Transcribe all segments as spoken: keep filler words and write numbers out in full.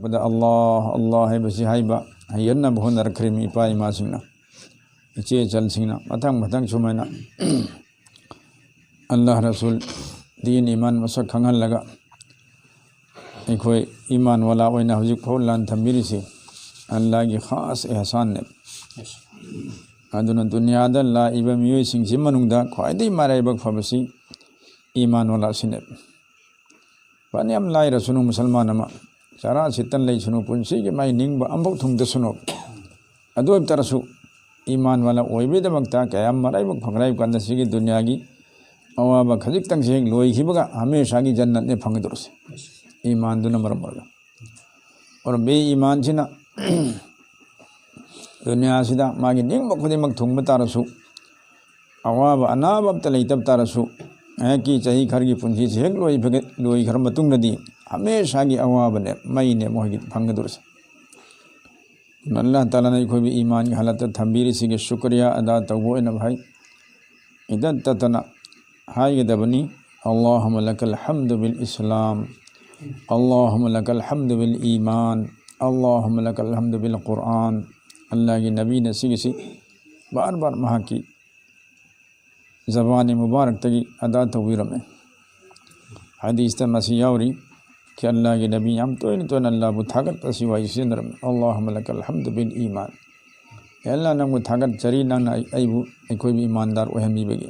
ꯗ ꯑꯜꯂꯥꯍ ꯑꯜꯂꯥꯍ ꯍꯥꯏꯕꯁꯤ ꯍꯥꯏꯕ ꯍꯩꯍꯟꯅꯕ ꯍꯣꯠꯅꯔꯛꯈ꯭ꯔꯤꯕꯅꯤ ꯏꯄꯥ ꯏꯃꯥꯁꯤꯡꯅ, ꯏꯆꯦ ꯏꯆꯜꯁꯤꯡꯅ ꯃꯊꯪ ꯃꯊꯪ ꯁꯨꯃꯥꯏꯅ꯫ ꯑꯜꯂꯥꯍ ꯔꯁꯨꯜ, ꯗꯤꯟ ꯏꯃꯥꯟ ꯃꯁꯛ ꯈꯪꯍꯜꯂꯒ ꯑꯩꯈꯣꯏ ꯏꯃꯥꯟ ꯋꯥꯂꯥ ꯑꯣꯏꯅ ꯍꯧꯖꯤꯛ ꯐꯥꯎ ꯂꯥꯟ ꯊꯝꯕꯤꯔꯤꯁꯤ ꯑꯜꯂꯥꯍꯒꯤ ꯈꯥꯁ ꯑꯦꯍꯁꯥꯟꯅꯦ꯫ ꯑꯗꯨꯅ ꯗꯨꯅꯤꯌꯥꯗ ꯂꯥꯛꯏꯕ ꯃꯤꯑꯣꯏꯁꯤꯡꯁꯤ ꯃꯅꯨꯡꯗ ꯈ꯭ꯋꯥꯏꯗꯒꯤ ꯃꯔꯥꯏꯕꯛ ꯐꯕꯁꯤ ꯏꯃꯥꯟ ꯋꯥꯂꯥꯁꯤꯅꯦ꯫ ꯐꯅꯌꯥꯝ ꯂꯥꯏꯔꯁꯅꯨ, ꯃꯨꯁꯜꯃꯥꯟ ꯑꯃ ꯆꯔꯥ ꯁꯤꯠꯇꯅ ꯂꯩꯁꯅꯨ, ꯄꯨꯟꯁꯤꯒꯤ ꯃꯥꯏ ꯅꯤꯡꯕ ꯑꯃꯐꯥꯎ ꯊꯨꯡꯗꯁꯅꯨ꯫ ꯑꯗꯨ ꯑꯣꯏꯕ ꯇꯥꯔꯁꯨ ꯏꯃꯥꯟ ꯋꯥꯂꯥ ꯑꯣꯏꯕꯒꯤꯗꯃꯛꯇ ꯀꯌꯥꯝ ꯃꯔꯥꯏꯕꯛ ꯐꯈ꯭ꯔꯦ ꯍꯥꯏꯕ ꯀꯥꯟꯗ ꯁꯤꯒꯤ ꯗꯨꯅꯤꯌꯥꯒꯤ ꯑꯋꯥꯕ ꯈꯖꯤꯛꯇꯪꯁꯦ ꯍꯦꯛ ꯂꯣꯏꯈꯤꯕꯒ ꯍꯃꯦꯁꯥꯒꯤ ꯖꯟꯅꯠꯅꯦ ꯐꯪꯒꯗꯧꯔꯤꯁꯦ, ꯏꯃꯥꯟꯗꯨꯅ ꯃꯔꯝ ꯑꯣꯏꯔꯒ꯫ ꯑꯣꯔ ꯃꯤ ꯏꯃꯥꯟꯁꯤꯅ ꯗꯨꯅꯤꯌꯥꯁꯤꯗ ꯃꯥꯒꯤ ꯅꯤꯡꯕ ꯈꯨꯗꯤꯡꯃꯛ ꯊꯨꯡꯕ ꯇꯥꯔꯁꯨ, ꯑꯋꯥꯕ ꯑꯅꯥꯕ ꯑꯝꯇ ꯂꯩꯇꯕ ꯇꯥꯔꯁꯨ, ꯉꯥꯏꯍꯥꯛꯀꯤ ꯆꯍꯤ ꯈꯔꯒꯤ ꯄꯨꯟꯁꯤꯁꯤ ꯍꯦꯛ ꯂꯣꯏꯕꯒ-, ꯂꯣꯏꯈ꯭ꯔ ꯃꯇꯨꯡꯗꯗꯤ ꯍꯃꯦꯁꯥꯒꯤ ꯑꯋꯥꯕꯅꯦ, ꯃꯩꯅꯦ ꯃꯣꯏꯒꯤ ꯐꯪꯒꯗꯧꯔꯤꯁꯦ꯫ ꯑꯜꯂꯥꯍ ꯇꯥꯂꯥꯅ ꯑꯩꯈꯣꯏꯕꯨ ꯏꯃꯥꯟꯒꯤ ꯍꯥꯂꯠꯇ ꯊꯝꯕꯤꯔꯤꯁꯤꯒꯤ ꯁꯨꯀ꯭ꯔꯤꯌꯥ ꯑꯗꯥ ꯇꯧꯕ ꯑꯣꯏꯅ ꯍꯥꯏ, ꯏꯇꯠ ꯇꯠꯇꯅ ꯍꯥꯏꯒꯗꯕꯅꯤ꯫ اللهم لك الحمد بالإسلام، اللهم لك الحمد بالإيمان، اللهم لك الحمد بالقرآن꯫ ꯑꯜꯂꯥꯍꯒꯤ ꯅꯕꯤꯅ ꯁꯤꯒꯤꯁꯤ ꯕꯥꯔ ꯕꯥꯔ ꯃꯍꯥꯛꯀꯤ ꯖꯕꯥꯅꯤ ꯃꯨꯕꯥꯔꯛꯇꯒꯤ ꯑꯗꯥ ꯇꯧꯕꯤꯔꯝꯃꯤ꯫ ꯍꯗꯤꯁꯇ ꯃꯁꯤ ꯌꯥꯎꯔꯤ꯫ ꯀꯤ ꯑꯜꯂꯥꯍꯒꯤ ꯅꯕꯤ ꯌꯥꯝ ꯇꯣꯏꯅ ꯇꯣꯏꯅ ꯑꯜꯂꯥꯍꯕꯨ ꯊꯥꯒꯠꯄꯁꯤ ꯋꯥꯍꯩ ꯁꯤꯖꯤꯟꯅꯔꯝꯃꯤ꯫ اللهم لك الحمد بالإيمان꯫ ꯑꯦ ꯑꯜꯂꯥꯍ, ꯅꯪꯕꯨ ꯊꯥꯒꯠꯆꯔꯤ, ꯅꯪꯅ ꯑꯩ-, ꯑꯩꯕꯨ, ꯑꯩꯈꯣꯏꯕꯨ ꯏꯃꯥꯟꯗꯥꯔ ꯑꯣꯏꯍꯟꯕꯤꯕꯒꯤ꯫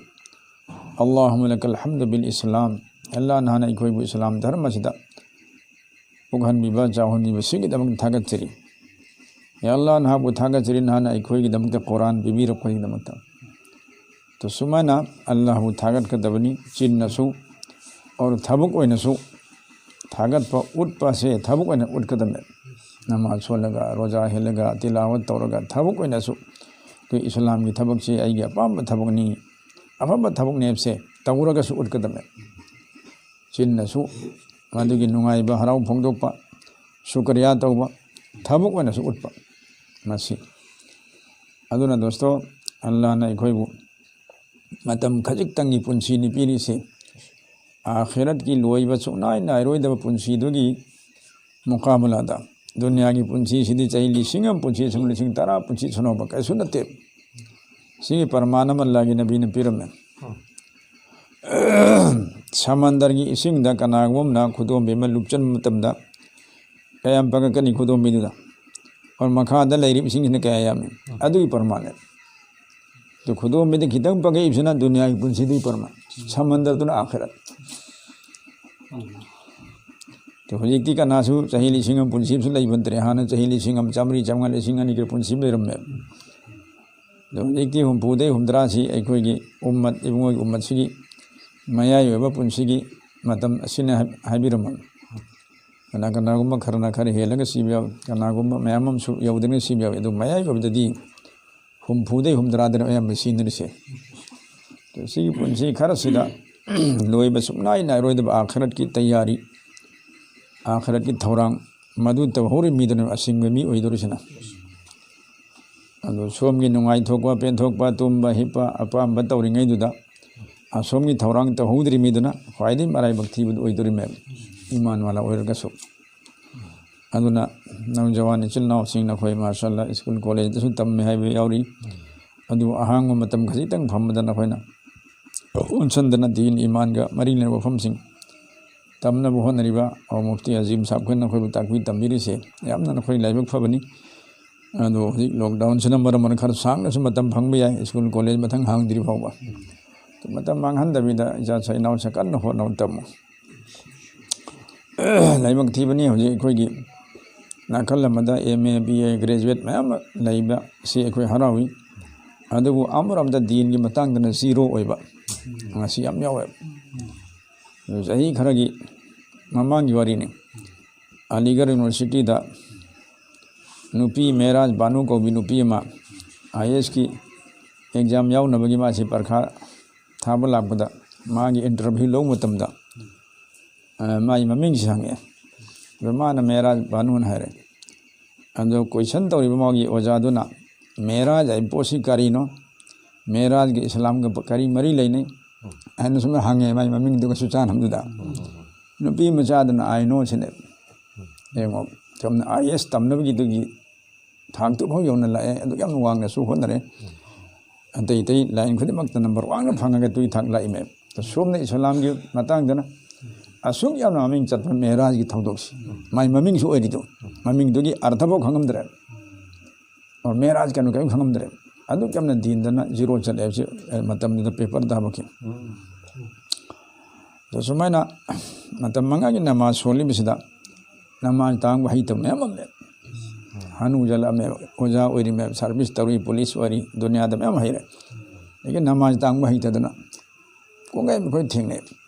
اللهم لك الحمد بالإسلام꯫ ꯑꯦ ꯑꯜꯂꯥꯍ, ꯅꯍꯥꯛꯅ ꯑꯩꯈꯣꯏꯕꯨ ꯏꯁꯂꯥꯝ ꯙꯔꯃꯁꯤꯗ ꯄꯨꯛꯍꯟꯕꯤꯕ, ꯆꯥꯎꯍꯟꯕꯤꯕꯁꯤꯒꯤꯗꯃꯛ ꯊꯥꯒꯠꯆꯔꯤ꯫ ꯑꯦ ꯑꯜꯂꯥꯍ, ꯅꯍꯥꯛꯄꯨ ꯊꯥꯒꯠꯆꯔꯤ, ꯅꯍꯥꯛꯅ ꯑꯩꯈꯣꯏꯒꯤꯗꯃꯛꯇ ꯀꯨꯔꯥꯟ ꯄꯤꯕꯤꯔꯛꯄꯒꯤꯗꯃꯛꯇ꯫ ꯇꯣ, ꯁꯨꯃꯥꯏꯅ ꯑꯜꯂꯥꯍꯕꯨ ꯊꯥꯒꯠꯀꯗꯕꯅꯤ, ꯆꯤꯟꯅꯁꯨ, ꯑꯣꯔ ꯊꯕꯛ ꯑꯣꯏꯅꯁꯨ꯫ ꯊꯥꯒꯠꯄ ꯎꯠꯄꯁꯦ ꯊꯕꯛ ꯑꯣꯏꯅ ꯎꯠꯀꯗꯕꯅꯦ꯫ ꯅꯃꯥꯖ ꯁꯣꯜꯂꯒ, ꯔꯣꯖꯥ ꯍꯦꯜꯂꯒ, ꯇꯤꯂꯥꯋꯠ ꯇꯧꯔꯒ, ꯊꯕꯛ ꯑꯣꯏꯅꯁꯨ ꯑꯩꯈꯣꯏ ꯏꯁꯂꯥꯝꯒꯤ ꯊꯕꯛꯁꯦ ꯑꯩꯒꯤ ꯑꯄꯥꯝꯕ ꯊꯕꯛꯅꯤ, ꯑꯐꯕ ꯊꯕꯛꯅꯦ ꯍꯥꯏꯕꯁꯦ ꯇꯧꯔꯒꯁꯨ ꯎꯠꯀꯗꯕꯅꯦ꯫ ꯆꯤꯟꯅꯁꯨ ꯃꯗꯨꯒꯤ ꯅꯨꯡꯉꯥꯏꯕ, ꯍꯔꯥꯎ ꯐꯣꯡꯗꯣꯛꯄ, ꯁꯨꯀ꯭ꯔꯤꯌꯥ ꯇꯧꯕ, ꯊꯕꯛ ꯑꯣꯏꯅꯁꯨ ꯎꯠꯄ꯫ ꯃꯁꯤ ꯑꯗꯨꯅ ꯗꯣꯁꯇꯣ, ꯑꯜꯂꯥꯍꯅ ꯑꯩꯈꯣꯏꯕꯨ ꯃꯇꯝ ꯈꯖꯤꯛꯇꯪꯒꯤ ꯄꯨꯟꯁꯤꯅꯤ ꯄꯤꯔꯤꯁꯤ꯫ ꯑꯥꯈꯤꯔꯠꯀꯤ ꯂꯣꯏꯕ ꯁꯨꯡꯅꯥꯏ ꯅꯥꯏꯔꯣꯏꯗꯕ ꯄꯨꯟꯁꯤꯗꯨꯒꯤ ꯃꯨꯀꯥꯕꯂꯥꯗ꯫ ꯗꯨꯅꯤꯌꯥꯒꯤ ꯄꯨꯟꯁꯤꯁꯤꯗꯤ ꯆꯍꯤ ꯂꯤꯁꯤꯡ ꯑꯃ ꯄꯨꯟꯁꯤ ꯁꯨꯝ ꯂꯤꯁꯤꯡ ꯇꯔꯥ ꯄꯨꯟꯁꯤ ꯁꯨꯅꯧꯕ ꯀꯩꯁꯨ ꯅꯠꯇꯦ꯫ ꯁꯤꯒꯤ ꯄ꯭ꯔꯃꯥꯟ ꯑꯃ ꯑꯜꯂꯥꯒꯤ ꯅꯕꯤꯅ ꯄꯤꯔꯝꯃꯦ꯫ ꯁꯃꯟꯗꯔꯒꯤ ꯏꯁꯤꯡꯗ ꯀꯅꯥꯒꯨꯝꯕ ꯑꯃꯅ ꯈꯨꯗꯣꯝꯕꯤ ꯑꯃ ꯂꯨꯞꯆꯟꯕ ꯃꯇꯝꯗ ꯀꯌꯥꯝ ꯄꯥꯡꯉꯛꯀꯅꯤ ꯈꯨꯗꯣꯝꯕꯤꯗꯨꯗ? ꯑꯣꯔ ꯃꯈꯥꯗ ꯂꯩꯔꯤꯕ ꯏꯁꯤꯡꯁꯤꯅ ꯀꯌꯥ ꯌꯥꯝꯃꯤ? ꯑꯗꯨꯒꯤ ꯄ꯭ꯔꯃꯥꯟꯅꯦ꯫ ꯑꯗꯨ ꯈꯨꯗꯣꯝꯕꯤꯗ ꯈꯤꯇꯪ ꯄꯥꯡꯉꯛꯏꯕꯁꯤꯅ ꯗꯨꯅꯤꯌꯥꯒꯤ ꯄꯨꯟꯁꯤꯗꯨꯒꯤ ꯄ꯭ꯔꯃꯥꯟ, ꯁꯃꯟꯗꯔꯗꯨꯅ ꯑꯥꯈꯤꯔꯠ꯫ ꯑꯗꯨ ꯍꯧꯖꯤꯛꯇꯤ ꯀꯅꯥꯁꯨ ꯆꯍꯤ ꯂꯤꯁꯤꯡ ꯑꯃ ꯄꯨꯟꯁꯤ ꯑꯃꯁꯨ ꯂꯩꯕ ꯅꯠꯇ꯭ꯔꯦ꯫ ꯍꯥꯟꯅ ꯆꯍꯤ ꯂꯤꯁꯤꯡ ꯑꯃ ꯆꯥꯝꯃꯔꯤ, ꯆꯥꯝꯃꯉꯥ, ꯂꯤꯁꯤꯡ ꯑꯅꯤꯒꯤ ꯄꯨꯟꯁꯤ ꯑꯃ ꯂꯩꯔꯝꯃꯦ꯫ ꯑꯗꯣ ꯍꯧꯖꯤꯛꯇꯤ ꯍꯨꯝꯐꯨꯗꯩ ꯍꯨꯝꯗ꯭ꯔꯥꯁꯤ ꯑꯩꯈꯣꯏꯒꯤ ꯎꯝꯃꯠ, ꯏꯕꯨꯡꯉꯣꯒꯤ ꯎꯝꯃꯠꯁꯤꯒꯤ ꯃꯌꯥꯏ ꯑꯣꯏꯕ ꯄꯨꯟꯁꯤꯒꯤ ꯃꯇꯝ ꯑꯁꯤꯅ ꯍꯥꯏ-, ꯍꯥꯏꯕꯤꯔꯝꯃꯒꯦ꯫ ꯀꯅꯥ ꯀꯅꯥꯒꯨꯝꯕ ꯈꯔꯅ ꯈꯔ ꯍꯦꯜꯂꯒ ꯁꯤꯕ ꯌꯥꯎꯏ, ꯀꯅꯥꯒꯨꯝꯕ ꯃꯌꯥꯝ ꯑꯃꯁꯨ ꯌꯧꯗꯅ ꯁꯤꯕ ꯌꯥꯎꯏ꯫ ꯑꯗꯨ ꯃꯌꯥꯏ ꯑꯣꯏꯕꯗꯗꯤ ꯍꯨꯝꯐꯨꯗꯩ ꯍꯨꯝꯗ꯭ꯔꯥꯗꯅ ꯑꯌꯥꯝꯕ ꯁꯤꯅꯔꯤꯁꯦ꯫ ꯑꯗꯣ ꯁꯤꯒꯤ ꯄꯨꯟꯁꯤ ꯈꯔꯁꯤꯗ ꯂꯣꯏꯕ ꯁꯨꯡꯅꯥꯏ ꯅꯥꯏꯔꯣꯏꯗꯕ ꯑꯥꯈꯔꯠꯀꯤ ꯇꯌꯥꯔꯤ, ꯑꯥꯈꯔꯠꯀꯤ ꯊꯧꯔꯥꯡ, ꯃꯗꯨ ꯇꯧꯍꯧꯔꯤꯕ ꯃꯤꯗꯨꯅ ꯑꯁꯤꯡꯕ ꯃꯤ ꯑꯣꯏꯗꯧꯔꯤꯁꯤꯅ꯫ ꯑꯗꯣ ꯁꯣꯝꯒꯤ ꯅꯨꯡꯉꯥꯏꯊꯣꯛꯄ, ꯄꯦꯟꯊꯣꯛꯄ, ꯇꯨꯝꯕ, ꯍꯤꯞꯄ, ꯑꯄꯥꯝꯕ ꯇꯧꯔꯤꯉꯩꯗꯨꯗ ꯑꯁꯣꯝꯒꯤ ꯊꯧꯔꯥꯡ ꯇꯧꯍꯧꯗ꯭ꯔꯤ ꯃꯤꯗꯨꯅ ꯈ꯭ꯋꯥꯏꯗꯒꯤ ꯃꯔꯥꯏꯕꯛ ꯊꯤꯕꯗꯨ ꯑꯣꯏꯗꯣꯔꯤꯃꯦꯕ, ꯏꯃꯥꯟ ꯋꯥꯂꯥ ꯑꯣꯏꯔꯒꯁꯨ꯫ ꯑꯗꯨꯅ ꯅꯧꯖꯋꯥꯟ ꯏꯆꯤꯜ ꯏꯅꯥꯎꯁꯤꯡ ꯅꯈꯣꯏ ꯃꯥꯁꯥ ꯑꯜꯂꯥ ꯁ꯭ꯀꯨꯜ ꯀꯣꯂꯦꯖꯇꯁꯨ ꯇꯝꯃꯦ ꯍꯥꯏꯕ ꯌꯥꯎꯔꯤ꯫ ꯑꯗꯨꯕꯨ ꯑꯍꯥꯡꯕ ꯃꯇꯝ ꯈꯖꯤꯛꯇꯪ ꯐꯪꯕꯗ ꯅꯈꯣꯏꯅ ꯑꯣꯟꯁꯤꯟꯗꯅ ꯗꯤꯟ ꯏꯃꯥꯟꯒ ꯃꯔꯤ ꯂꯩꯅꯕ ꯋꯥꯐꯝꯁꯤꯡ ꯇꯝꯅꯕ ꯍꯣꯠꯅꯔꯤꯕ ꯑꯋꯥ ꯃꯨꯐꯇꯤ ꯑꯖꯤꯝ ꯁꯥꯕ ꯈꯣꯏꯅ ꯅꯈꯣꯏꯕꯨ ꯇꯥꯛꯄꯤ ꯇꯝꯕꯤꯔꯤꯁꯦ ꯌꯥꯝꯅ ꯅꯈꯣꯏ ꯂꯥꯏꯕꯛ ꯐꯕꯅꯤ꯫ ꯑꯗꯣ ꯍꯧꯖꯤꯛ ꯂꯣꯛꯗꯥꯎꯟꯁꯤꯅ ꯃꯔꯝ ꯑꯣꯏꯔꯒ ꯈꯔ ꯁꯥꯡꯅꯁꯨ ꯃꯇꯝ ꯐꯪꯕ ꯌꯥꯏ, ꯁ꯭ꯀꯨꯜ ꯀꯣꯂꯦꯖ ꯃꯊꯪ ꯍꯥꯡꯗ꯭ꯔꯤ ꯐꯥꯎꯕ꯫ ꯑꯗꯨ ꯃꯇꯝ ꯃꯥꯡꯍꯟꯗꯕꯤꯗ ꯏꯆꯥ ꯏꯅꯥꯎꯁꯦ ꯀꯟꯅ ꯍꯣꯠꯅꯕ ꯇꯝꯃꯨ꯫ ꯂꯥꯏꯕꯛ ꯊꯤꯕꯅꯤ, ꯍꯧꯖꯤꯛ ꯑꯩꯈꯣꯏꯒꯤ ꯅꯥꯀꯜ ꯑꯃꯗ M A, B A graduate ꯃꯌꯥꯝ ꯑꯃ ꯂꯩꯕ ꯁꯤ ꯑꯩꯈꯣꯏ ꯍꯔꯥꯎꯏ꯫ ꯑꯗꯨꯕꯨ ꯑꯃꯔꯣꯝꯗ ꯗꯤꯟꯒꯤ ꯃꯇꯥꯡꯗꯅ ꯖꯤꯔꯣ ꯑꯣꯏꯕ ꯉꯁꯤ ꯌꯥꯝ ꯌꯥꯎꯋꯦ꯫ ꯑꯗꯨ ꯆꯍꯤ ꯈꯔꯒꯤ ꯃꯃꯥꯡꯒꯤ ꯋꯥꯔꯤꯅꯤ꯫ ꯑꯂꯤꯒꯔ ꯌꯨꯅꯤꯚꯔꯁꯤꯇꯤꯗ ꯅꯨꯄꯤ ꯃꯦꯔꯥꯖ ꯕꯥꯅꯨ ꯀꯧꯕꯤ ꯅꯨꯄꯤ ꯑꯃ ꯑꯥꯏ ꯑꯦꯁꯀꯤ ꯑꯦꯛꯖꯥꯝ ꯌꯥꯎꯅꯕꯒꯤ ꯃꯥꯁꯤ ꯄꯔꯤꯈꯥ ꯊꯥꯕ ꯂꯥꯛꯄꯗ ꯃꯥꯒꯤ ꯏꯟꯇꯔꯚ꯭ꯌꯨ ꯂꯧꯕ ꯃꯇꯝꯗ, ꯑ, ꯃꯥꯒꯤ ꯃꯃꯤꯡꯁꯤ ꯍꯪꯉꯛꯑꯦ꯫ ꯑꯗꯣ ꯃꯥꯅ ꯃꯦꯔꯥꯖ ꯕꯥꯅꯨꯅ ꯍꯥꯏꯔꯦ꯫ ꯑꯗꯣ ꯀꯣꯏꯁꯟ ꯇꯧꯔꯤꯕ ꯃꯥꯒꯤ ꯑꯣꯖꯥꯗꯨꯅ, "ꯃꯦꯔꯥꯖ ꯍꯥꯏꯕ ꯄꯣꯠꯁꯤ ꯀꯔꯤꯅꯣ? ꯃꯦꯔꯥꯖꯒ ꯏꯁꯂꯥꯝꯒ ꯀꯔꯤ ꯃꯔꯤ ꯂꯩꯅꯩ?" ꯍꯥꯏꯅ ꯁꯨꯝ ꯍꯪꯉꯦ ꯃꯥꯒꯤ ꯃꯃꯤꯡꯗꯨꯒ ꯆꯨꯆꯥꯟꯅꯕꯗꯨꯗ꯫ ꯅꯨꯄꯤ ꯃꯆꯥꯗꯨꯅ, "ꯑꯥꯏ ꯅꯣ" ꯁꯤꯅꯦ꯫ ꯌꯦꯡꯉꯣ, ꯁꯣꯝꯅ ꯑꯥꯏ ꯑꯦ ꯑꯦꯁ ꯇꯝꯅꯕꯒꯤꯗꯨꯒꯤ ꯊꯥꯛꯇꯨ ꯐꯥꯎ ꯌꯧꯅ ꯂꯥꯛꯑꯦ꯫ ꯑꯗꯨꯛ ꯌꯥꯝꯅ ꯋꯥꯡꯅꯁꯨ ꯍꯣꯠꯅꯔꯦ꯫ ꯑꯇꯩ ꯑꯇꯩ ꯂꯥꯏꯟ ꯈꯨꯗꯤꯡꯃꯛꯇ ꯅꯝꯕꯔ ꯋꯥꯟꯗ ꯐꯪꯉꯒ ꯑꯗꯨꯒꯤ ꯊꯥꯛ ꯂꯥꯛꯏꯃꯦ꯫ ꯁꯣꯝꯅ ꯏꯁꯂꯥꯝꯒꯤ ꯃꯇꯥꯡꯗꯅ ꯑꯁꯨꯛ ꯌꯥꯝꯅ ꯃꯃꯤꯡ ꯆꯠꯄ ꯃꯦꯔꯥꯖꯒꯤ ꯊꯧꯗꯣꯛꯁꯤ, ꯃꯥꯏ ꯃꯃꯤꯡꯁꯨ ꯑꯣꯏꯔꯤꯗꯣ, ꯃꯃꯤꯡꯗꯨꯒꯤ ꯑꯔꯊꯐꯥꯎ ꯈꯪꯉꯝꯗ꯭ꯔꯦ꯫ ꯑꯣ, ꯃꯦꯔꯥꯖ ꯀꯩꯅꯣ ꯀꯔꯤꯝ ꯈꯪꯉꯝꯗ꯭ꯔꯦ꯫ ꯑꯗꯨꯛ ꯌꯥꯝꯅ ꯗꯤꯟꯗꯅ ꯖꯤꯔꯣ ꯆꯠꯂꯦ ꯍꯥꯏꯕꯁꯤ, ꯑꯦ, ꯃꯇꯝꯗꯨꯗ ꯄꯦꯄꯔꯗ ꯍꯥꯄꯛꯈꯤ꯫ ꯑꯗꯣ ꯁꯨꯃꯥꯏꯅ ꯃꯇꯝ ꯃꯉꯥꯒꯤ ꯅꯃꯥꯖ ꯁꯣꯜꯂꯤꯕꯁꯤꯗ ꯅꯃꯥꯖ ꯇꯥꯡꯕ ꯍꯩꯇꯕ ꯃꯌꯥꯝ ꯑꯃ ꯂꯩ꯫ ꯍꯅꯨ ꯖꯜꯂꯛꯑꯝꯃꯦꯕ, ꯑꯣꯖꯥ ꯑꯣꯏꯔꯤꯃꯦꯕ, ꯁꯥꯔꯚꯤꯁ ꯇꯧꯔꯤ, ꯄꯨꯂꯤꯁ ꯑꯣꯏꯔꯤ, ꯗꯨꯅꯤꯌꯥꯗ ꯃꯌꯥꯝ ꯍꯩꯔꯦ꯫ ꯑꯗꯒꯤ ꯅꯃꯥꯖ ꯇꯥꯡꯕ ꯍꯩꯇꯗꯅ ꯀꯣꯡꯒꯩ ꯑꯩꯈꯣꯏ ꯊꯦꯡꯅꯩ꯫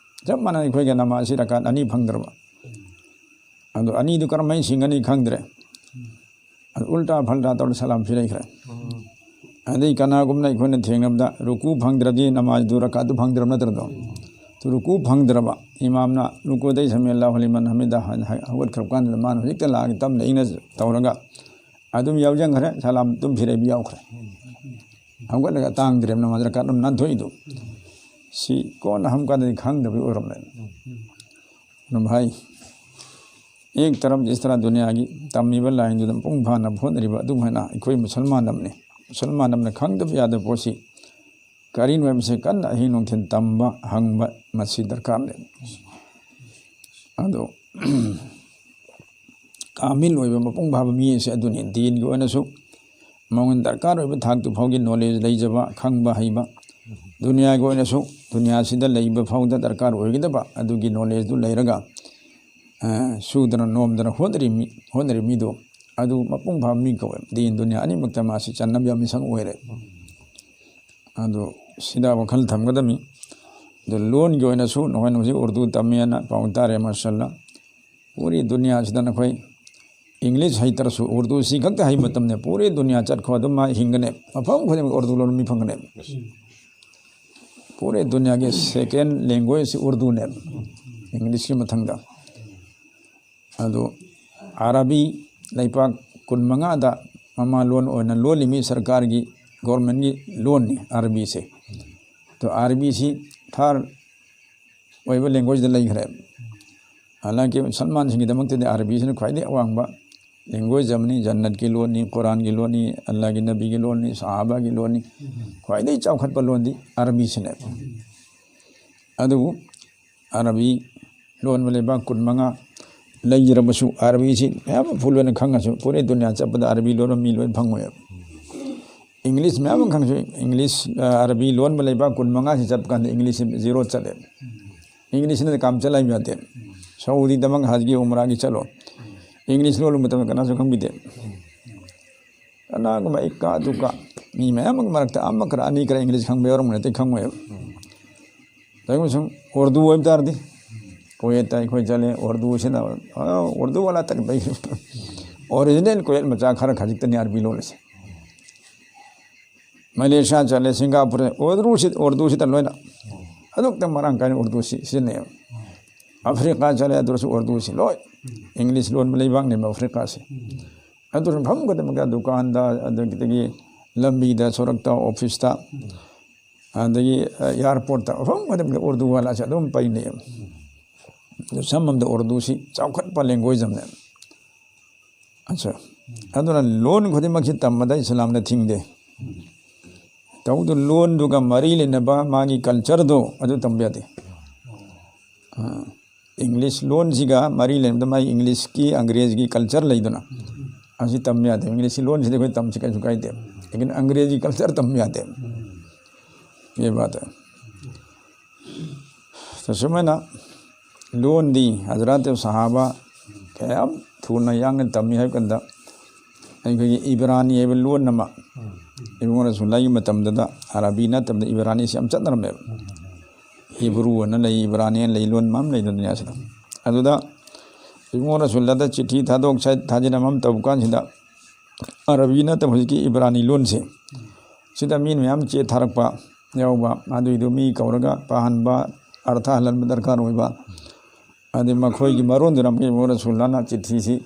ꯆꯞ ꯃꯥꯟꯅꯅ ꯑꯩꯈꯣꯏꯒ ꯅꯃꯥꯖꯁꯤ ꯔꯀꯥꯠ ꯑꯅꯤ ꯐꯪꯗ꯭ꯔꯕ꯫ ꯑꯗꯣ ꯑꯅꯤꯗꯨ ꯀꯔꯝꯍꯥꯏꯅ ꯁꯤꯡꯒꯅꯤ ꯈꯪꯗ꯭ꯔꯦ꯫ ꯑꯗꯨ ꯎꯜꯇꯥ ꯐꯜꯇꯥ ꯇꯧꯔ ꯁꯂꯥꯝ ꯐꯤꯔꯩꯈ꯭ꯔꯦ꯫ ꯑꯗꯩ ꯀꯅꯥꯒꯨꯝꯅ ꯑꯩꯈꯣꯏꯅ ꯊꯦꯡꯅꯕꯗ ꯔꯨꯀꯨ ꯐꯪꯗ꯭ꯔꯗꯤ ꯅꯃꯥꯖꯗꯨ ꯔꯀꯥꯠꯇꯨ ꯐꯪꯗ꯭ꯔꯕ ꯅꯠꯇ꯭ꯔꯗꯣ? ꯑꯗꯨ ꯔꯨꯀꯨ ꯐꯪꯗ꯭ꯔꯕ, ꯏꯃꯥꯝꯅ ꯔꯨꯀꯨꯗꯩ ꯁꯃꯤ ꯑꯜꯂꯥꯍꯨ ꯂꯤꯃꯟ ꯍꯃꯤꯗ ꯍꯥꯏꯅ ꯍꯥꯏ-, ꯍꯧꯒꯠꯈ꯭ꯔꯕ ꯀꯥꯟꯗꯨꯗ ꯃꯥꯅ ꯍꯧꯖꯤꯛꯇ ꯂꯥꯛꯑꯒ ꯇꯞꯅ ꯏꯪꯅ ꯇꯧꯔꯒ ꯑꯗꯨꯝ ꯌꯥꯎꯁꯤꯟꯈ꯭ꯔꯦ, ꯁꯂꯥꯝ ꯑꯗꯨꯝ ꯐꯤꯔꯩꯕ ꯌꯥꯎꯈ꯭ꯔꯦ꯫ ꯍꯧꯒꯠꯂꯒ ꯇꯥꯡꯗ꯭ꯔꯦꯕ ꯅꯃꯥꯖ ꯔꯀꯥꯠ ꯑꯃ ꯅꯥꯟꯊꯣꯛꯏꯗꯨ꯫ ꯁꯤ ꯀꯣꯟꯅ ꯍꯝꯀꯥꯟꯗꯗꯤ ꯈꯪꯗꯕꯒꯤ ꯑꯣꯏꯔꯝꯂꯦ꯫ ꯑꯗꯨꯝ ꯍꯥꯏ, ꯑꯦꯛ ꯇꯔꯐ ꯖꯤꯁ ꯇꯔꯥ ꯗꯨꯅꯤꯌꯥꯒꯤ ꯇꯝꯃꯤꯕ ꯂꯥꯏꯟꯗꯨꯗ ꯃꯄꯨꯡ ꯐꯥꯅ ꯍꯣꯠꯅꯔꯤꯕ ꯑꯗꯨꯃꯥꯏꯅ ꯑꯩꯈꯣꯏ ꯃꯨꯁꯜꯃꯥꯟ ꯑꯃꯅꯤ꯫ ꯃꯨꯁꯜꯃꯥꯟ ꯑꯃꯅ ꯈꯪꯗꯕ ꯌꯥꯗꯕ ꯄꯣꯠꯁꯤ ꯀꯔꯤꯅꯣ ꯍꯥꯏꯕꯁꯤ ꯀꯟꯅ ꯑꯍꯤꯡ ꯅꯨꯡꯊꯤꯜ ꯇꯝꯕ, ꯍꯪꯕ, ꯃꯁꯤ ꯗꯔꯀꯥꯔ ꯂꯩ꯫ ꯑꯗꯣ ꯀꯥꯃꯤꯜ ꯑꯣꯏꯕ, ꯃꯄꯨꯡ ꯐꯥꯕ ꯃꯤ ꯑꯁꯤ ꯑꯗꯨꯅꯤ꯫ ꯗꯤꯟꯒꯤ ꯑꯣꯏꯅꯁꯨ ꯃꯉꯣꯟꯗ ꯗꯔꯀꯥꯔ ꯑꯣꯏꯕ ꯊꯥꯛꯇꯨ ꯐꯥꯎꯒꯤ ꯅꯣꯂꯦꯖ ꯂꯩꯖꯕ, ꯈꯪꯕ ꯍꯩꯕ, ꯗꯨꯅꯤꯌꯥꯒꯤ ꯑꯣꯏꯅꯁꯨ ꯗꯨꯅꯤꯌꯥꯁꯤꯗ ꯂꯩꯕ ꯐꯥꯎꯗ ꯗꯔꯀꯥꯔ ꯑꯣꯏꯒꯗꯕ ꯑꯗꯨꯒꯤ ꯅꯣꯂꯦꯖꯇꯨ ꯂꯩꯔꯒ, ꯑ, ꯁꯨꯗꯅ ꯅꯣꯝꯗꯅ ꯍꯣꯠꯅꯔꯤ ꯃꯤ, ꯍꯣꯠꯅꯔꯤ ꯃꯤꯗꯣ ꯑꯗꯨ ꯃꯄꯨꯡ ꯐꯥꯕ ꯃꯤ ꯀꯧꯋꯦ꯫ ꯗꯤꯟ ꯗꯨꯅꯤꯌꯥ ꯑꯅꯤꯃꯛꯇ ꯃꯥꯁꯤ ꯆꯟꯅꯕ ꯌꯥꯝ ꯃꯤꯁꯛ ꯑꯣꯏꯔꯦ꯫ ꯑꯗꯨ ꯁꯤꯗ ꯋꯥꯈꯜ ꯊꯝꯒꯗꯕꯅꯤ꯫ ꯑꯗꯨ ꯂꯣꯟꯒꯤ ꯑꯣꯏꯅꯁꯨ ꯅꯈꯣꯏꯅ ꯍꯧꯖꯤꯛ ꯎꯔꯗꯨ ꯇꯝꯃꯦꯅ ꯄꯥꯎ ꯇꯥꯔꯦ, ꯃꯥꯁꯥꯜꯂꯥ꯫ ꯄꯨꯔꯤ ꯗꯨꯅꯤꯌꯥꯁꯤꯗ ꯅꯈꯣꯏ ꯏꯪꯂꯤꯁ ꯍꯩꯇ꯭ꯔꯁꯨ ꯎꯔꯗꯨ ꯁꯤ ꯈꯛꯇ ꯍꯩ ꯃꯇꯝꯗ ꯄꯨꯔꯤ ꯗꯨꯅꯤꯌꯥ ꯆꯠꯈꯣ, ꯑꯗꯨꯝ ꯃꯥ ꯍꯤꯡꯒꯅꯤ꯫ ꯃꯐꯝ ꯈꯨꯗꯤꯡꯃꯛ ꯎꯔꯗꯨ ꯂꯣꯟ ꯃꯤ ꯐꯪꯒꯅꯤ꯫ ꯄꯨꯔꯤ ꯗꯨꯅꯤꯌꯥꯒꯤ ꯁꯦꯀꯦꯟ ꯂꯦꯡꯒ꯭ꯋꯦꯖꯁꯤ ꯎꯔꯗꯨꯅꯦ, ꯏꯪꯂꯤꯁꯀꯤ ꯃꯊꯪꯗ꯫ ꯑꯗꯨ ꯑꯔꯕꯤ ꯂꯩꯄꯥꯛ ꯀꯨꯟꯃꯉꯥꯗ ꯃꯃꯥ ꯂꯣꯟ ꯑꯣꯏꯅ ꯂꯣꯜꯂꯤꯃꯤ, ꯁꯔꯀꯥꯔꯒꯤ, ꯒꯣꯔꯃꯦꯟꯒꯤ ꯂꯣꯟꯅꯤ ꯑꯔꯕꯤꯁꯦ꯫ ꯑꯗꯣ ꯑꯔꯕꯤꯁꯤ ꯊꯥꯔ ꯑꯣꯏꯕ ꯂꯦꯡꯒ꯭ꯋꯦꯖꯇ ꯂꯩꯈ꯭ꯔꯦ꯫ ꯍꯥꯏꯗꯤ ꯃꯨꯁꯜꯃꯥꯟꯁꯤꯡꯒꯤꯗꯃꯛꯇꯗꯤ ꯑꯔꯕꯤꯁꯤꯅ ꯈ꯭ꯋꯥꯏꯗꯒꯤ ꯑꯋꯥꯡꯕ ꯂꯦꯡꯒ꯭ꯋꯦꯖ ꯑꯃꯅꯤ꯫ ꯖꯟꯅꯠꯀꯤ ꯂꯣꯟꯅꯤ, ꯀꯨꯔꯥꯟꯒꯤ ꯂꯣꯟꯅꯤ, ꯑꯜꯂꯥꯍꯒꯤ ꯅꯕꯤꯒꯤ ꯂꯣꯟꯅꯤ, ꯁꯍꯥꯕꯥꯒꯤ ꯂꯣꯟꯅꯤ꯫ ꯈ꯭ꯋꯥꯏꯗꯒꯤ ꯆꯥꯎꯈꯠꯄ ꯂꯣꯟꯗꯤ ꯑꯔꯕꯤꯁꯤꯅꯦꯕ꯫ ꯑꯗꯨꯕꯨ ꯑꯔꯕꯤ ꯂꯣꯟꯕ ꯂꯩꯕꯥꯛ ꯀꯨꯟꯃꯉꯥ ꯂꯩꯖꯔꯕꯁꯨ, ꯑꯔꯕꯤꯁꯤ ꯃꯌꯥꯝ ꯑꯃ ꯐꯨꯜ ꯑꯣꯏꯅ ꯈꯪꯉꯁꯨ, ꯄꯨꯔꯦ ꯗꯨꯅꯤꯌꯥ ꯆꯠꯄꯗ ꯑꯔꯕꯤ ꯂꯣꯟꯕ ꯃꯤ ꯂꯣꯏ ꯐꯪꯉꯣꯏꯕ꯫ ꯏꯪꯂꯤꯁ ꯃꯌꯥꯝ ꯑꯃ ꯈꯪꯉꯁꯨ, ꯏꯪꯂꯤꯁ, ꯑ, ꯑꯔꯕꯤ ꯂꯣꯟꯕ ꯂꯩꯕꯥꯛ ꯀꯨꯟꯃꯉꯥꯁꯤ ꯆꯠꯄ ꯀꯥꯟꯗ ꯏꯪꯂꯤꯁꯁꯤ ꯖꯤꯔꯣ ꯆꯠꯂꯦ꯫ ꯏꯪꯂꯤꯁꯁꯤꯅ ꯀꯥꯝ ꯆꯠꯂ ꯍꯥꯏꯕ ꯌꯥꯗꯦ꯫ ꯁꯥꯎꯗꯤꯗꯃꯛ ꯍꯖꯒꯤ ꯎꯃꯔꯥꯒꯤ ꯆꯠꯂꯣ, ꯏꯪꯂꯤꯁ ꯂꯣꯜꯂꯨ ꯃꯇꯝꯗ ꯀꯅꯥꯁꯨ ꯈꯪꯕꯤꯗꯦ꯫ ꯀꯅꯥꯒꯨꯝꯕ ꯑꯩ ꯀꯥ ꯑꯗꯨ ꯀꯥ ꯃꯤ ꯃꯌꯥꯝ ꯑꯃꯒꯤ ꯃꯔꯛꯇ ꯑꯃ ꯈꯔ ꯑꯅꯤ ꯈꯔ ꯏꯪꯂꯤꯁ ꯈꯪꯕ ꯌꯥꯎꯔꯝꯒꯅꯤ, ꯑꯇꯩ ꯈꯪꯉꯣꯏꯕ꯫ ꯇꯧꯕ ꯁꯨꯝ ꯎꯔꯗꯨ ꯑꯣꯏꯕ ꯇꯥꯔꯗꯤ, ꯀꯣꯌꯦꯠꯇ ꯑꯩꯈꯣꯏ ꯆꯠꯂꯦ, ꯎꯔꯗꯨꯁꯤꯅ, ꯑ, ꯎꯔꯗꯨ ꯋꯥꯂꯥ ꯇꯛ ꯕꯩ꯫ ꯑꯣꯔꯤꯖꯤꯅꯦꯜ ꯀꯣꯌꯦꯠ ꯃꯆꯥ ꯈꯔ ꯈꯖꯤꯛꯇꯅꯤ ꯑꯔꯕꯤ ꯂꯣꯜꯂꯤꯁꯦ꯫ ꯃꯂꯦꯁꯤꯌꯥ ꯆꯠꯂꯦ, ꯁꯤꯡꯒꯥꯄꯨꯔ, ꯎꯔꯗꯨꯁꯤ, ꯎꯔꯗꯨꯁꯤꯗ ꯂꯣꯏꯅ ꯑꯗꯨꯛꯇ ꯃꯔꯥꯡ ꯀꯥꯏꯅ ꯎꯔꯗꯨꯁꯤ ꯁꯤꯖꯤꯟꯅꯩꯌꯦꯕ꯫ ꯑꯐ꯭ꯔꯤꯀꯥ ꯆꯠꯂꯦ, ꯑꯗꯨꯁꯨ ꯎꯔꯗꯨꯁꯤ ꯂꯣꯏ꯫ ꯏꯪꯂꯤꯁ ꯂꯣꯟꯕ ꯂꯩꯕꯥꯛꯅꯦꯕ ꯑꯐ꯭ꯔꯤꯀꯥꯁꯦ꯫ ꯑꯗꯨꯅ ꯃꯐꯝ ꯈꯨꯗꯤꯡꯃꯛꯇ, ꯗꯨꯀꯥꯟꯗ, ꯑꯗꯒꯤ ꯂꯝꯕꯤꯗ, ꯁꯣꯔꯣꯛꯇ, ꯑꯣꯐꯤꯁꯇ, ꯑꯗꯒꯤ, ꯑ, ꯑꯦꯌꯥꯔꯄꯣꯔꯠꯇ, ꯃꯐꯝ ꯈꯨꯗꯤꯡꯃꯛꯇ ꯎꯔꯗꯨ ꯋꯥꯂꯥꯁꯦ ꯑꯗꯨꯝ ꯄꯩꯅꯩꯌꯦꯕ꯫ ꯑꯗꯨ ꯁꯝꯕꯗ ꯎꯔꯗꯨꯁꯤ ꯆꯥꯎꯈꯠꯄ ꯂꯦꯡꯒ꯭ꯋꯦꯖ ꯑꯃꯅꯦꯕ꯫ ꯑꯠꯆꯥ꯫ ꯑꯗꯨꯅ ꯂꯣꯟ ꯈꯨꯗꯤꯡꯃꯛꯁꯤ ꯇꯝꯕꯗ ꯏꯁꯂꯥꯝꯅ ꯊꯤꯡꯗꯦ꯫ ꯇꯧꯕꯇꯕꯨ ꯂꯣꯟꯗꯨꯒ ꯃꯔꯤ ꯂꯩꯅꯕ ꯃꯥꯒꯤ ꯀꯜꯆꯔꯗꯣ ꯑꯗꯨ ꯇꯝꯕ ꯌꯥꯗꯦ꯫ ꯑ, ꯏꯪꯂꯤꯁ ꯂꯣꯟꯁꯤꯒ ꯃꯔꯤ ꯂꯩꯅꯕꯗ ꯃꯥꯒꯤ ꯏꯪꯂꯤꯁꯀꯤ, ꯑꯪꯒ꯭ꯔꯦꯖꯤꯒꯤ ꯀꯜꯆꯔ ꯂꯩꯗꯅ, ꯑꯁꯤ ꯇꯝꯕ ꯌꯥꯗꯦ꯫ ꯏꯪꯂꯤꯁꯀꯤ ꯂꯣꯟꯁꯤꯗꯤ ꯑꯩꯈꯣꯏ ꯇꯝꯁꯤ ꯀꯩꯁꯨ ꯀꯥꯏꯗꯦ, ꯂꯦꯀꯤꯟ ꯑꯪꯒ꯭ꯔꯦꯖꯤ ꯀꯜꯆꯔ ꯇꯝꯕ ꯌꯥꯗꯦ꯫ ꯌꯦ ꯕꯥꯠ ꯍꯥꯏ꯫ ꯇꯁꯦꯡꯅ ꯂꯣꯟꯗꯤ ꯍꯖꯔꯥꯠ ꯁꯍꯥꯕꯥ ꯀꯌꯥꯝ ꯊꯨꯅ ꯌꯥꯡꯅ ꯇꯝꯃꯤ ꯍꯥꯏꯕ ꯀꯥꯟꯗ, ꯑꯩꯈꯣꯏꯒꯤ ꯏꯕ꯭ꯔꯥꯅꯤ ꯍꯥꯏꯕ ꯂꯣꯟ ꯑꯃ, ꯏꯕꯨꯡꯉꯣ ꯔꯁꯨꯜꯂꯥꯒꯤ ꯃꯇꯝꯗꯨꯗ ꯑꯔꯕꯤ ꯅꯠꯇꯕꯗ ꯏꯕ꯭ꯔꯥꯅꯤꯁꯤ ꯌꯥꯝ ꯆꯠꯅꯔꯝꯃꯦꯕ꯫ ꯍꯤꯕ꯭ꯔꯨ ꯑꯅ ꯂꯩ, ꯏꯕ꯭ꯔꯥꯅꯤ ꯑꯅ ꯂꯩ, ꯂꯣꯟ ꯃꯌꯥꯝ ꯂꯩꯗꯅ ꯗꯨꯅꯤꯌꯥꯁꯤꯗ꯫ ꯑꯗꯨꯗ ꯏꯕꯨꯡꯉꯣ ꯔꯁꯨꯜꯂꯥꯗ ꯆꯤꯊꯤ ꯊꯥꯗꯣꯛ ꯊꯥꯖꯤꯟ ꯑꯃ ꯇꯧꯕ ꯀꯥꯟꯁꯤꯗ, ꯑꯔꯕꯤ ꯅꯠꯇꯕ ꯍꯧꯖꯤꯛꯀꯤ ꯏꯕ꯭ꯔꯥꯅꯤ ꯂꯣꯟꯁꯦ, ꯁꯤꯗ ꯃꯤ ꯃꯌꯥꯝ ꯆꯦ ꯊꯥꯔꯛꯄ ꯌꯥꯎꯕ, ꯑꯗꯨꯏꯗꯨ ꯃꯤ ꯀꯧꯔꯒ ꯄꯥꯍꯟꯕ, ꯑꯔꯊ ꯍꯜꯍꯟꯕ ꯗꯔꯀꯥꯔ ꯑꯣꯏꯕ, ꯑꯗꯩ ꯃꯈꯣꯏꯒꯤ ꯃꯔꯣꯟꯗꯨꯅ ꯑꯃꯨꯛ ꯏꯕꯨꯡꯉꯣ ꯔꯁꯨꯜꯂꯥꯅ ꯆꯤꯊꯤꯁꯤ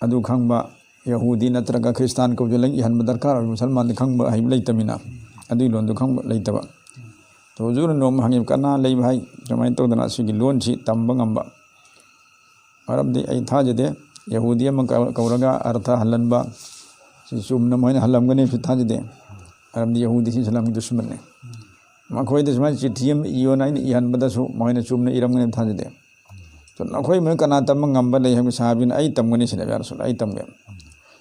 ꯑꯗꯨ ꯈꯪꯕ ꯌꯍꯨꯗꯤ ꯅꯠꯇ꯭ꯔꯒ ꯈ꯭ꯔꯤꯁꯇꯥꯟ ꯀꯧꯁꯤꯜꯂꯒ ꯏꯍꯟꯕ ꯗꯔꯀꯥꯔ ꯑꯣꯏꯕ, ꯃꯨꯁꯜꯃꯥꯟꯗꯤ ꯈꯪꯕ ꯍꯩꯕ ꯂꯩꯇꯃꯤꯅ, ꯑꯗꯨꯒꯤ ꯂꯣꯟꯗꯨ ꯈꯪꯕ ꯂꯩꯇꯕ꯫ ꯇꯣ ꯍꯨꯖꯨꯔꯅ ꯅꯣꯡꯃ ꯍꯪꯉꯦꯕ, "ꯀꯅꯥ ꯂꯩꯕ ꯍꯥꯏ ꯀꯃꯥꯏꯅ ꯇꯧꯗꯅ ꯑꯁꯤꯒꯤ ꯂꯣꯟꯁꯤ ꯇꯝꯕ ꯉꯝꯕ?" ꯃꯔꯝꯗꯤ ꯑꯩ ꯊꯥꯖꯗꯦ, ꯌꯍꯨꯗꯤ ꯑꯃ ꯀꯧ-, ꯀꯧꯔꯒ ꯑꯔꯊ ꯍꯜꯍꯟꯕ, ꯁꯤ ꯆꯨꯝꯅ ꯃꯣꯏꯅ ꯍꯜꯂꯝꯒꯅꯤ ꯍꯥꯏꯕꯁꯤ ꯊꯥꯖꯗꯦ꯫ ꯃꯔꯝꯗꯤ ꯌꯍꯨꯗꯤꯁꯤ ꯏꯁꯂꯥꯝꯒꯤ ꯗꯨꯁꯃꯟꯅꯤ꯫ ꯃꯈꯣꯏꯗ ꯁꯨꯃꯥꯏꯅ ꯆꯤꯊꯤ ꯑꯃ ꯏꯌꯣꯅ ꯑꯩꯅ ꯏꯍꯟꯕꯗꯁꯨ ꯃꯣꯏꯅ ꯆꯨꯝꯅ ꯏꯔꯝꯒꯅꯤ ꯍꯥꯏꯕ ꯊꯥꯖꯗꯦ꯫ ꯅꯈꯣꯏ ꯃꯣꯏ ꯀꯅꯥ ꯇꯝꯕ ꯉꯝꯕ ꯂꯩ ꯍꯥꯏꯕ ꯁꯍꯥꯕꯤꯅ ꯑꯩ ꯇꯝꯒꯅꯤ ꯁꯤꯅꯦꯕ, "ꯌꯥ ꯔꯁꯨꯜ, ꯑꯩ ꯇꯝꯒꯦ꯫"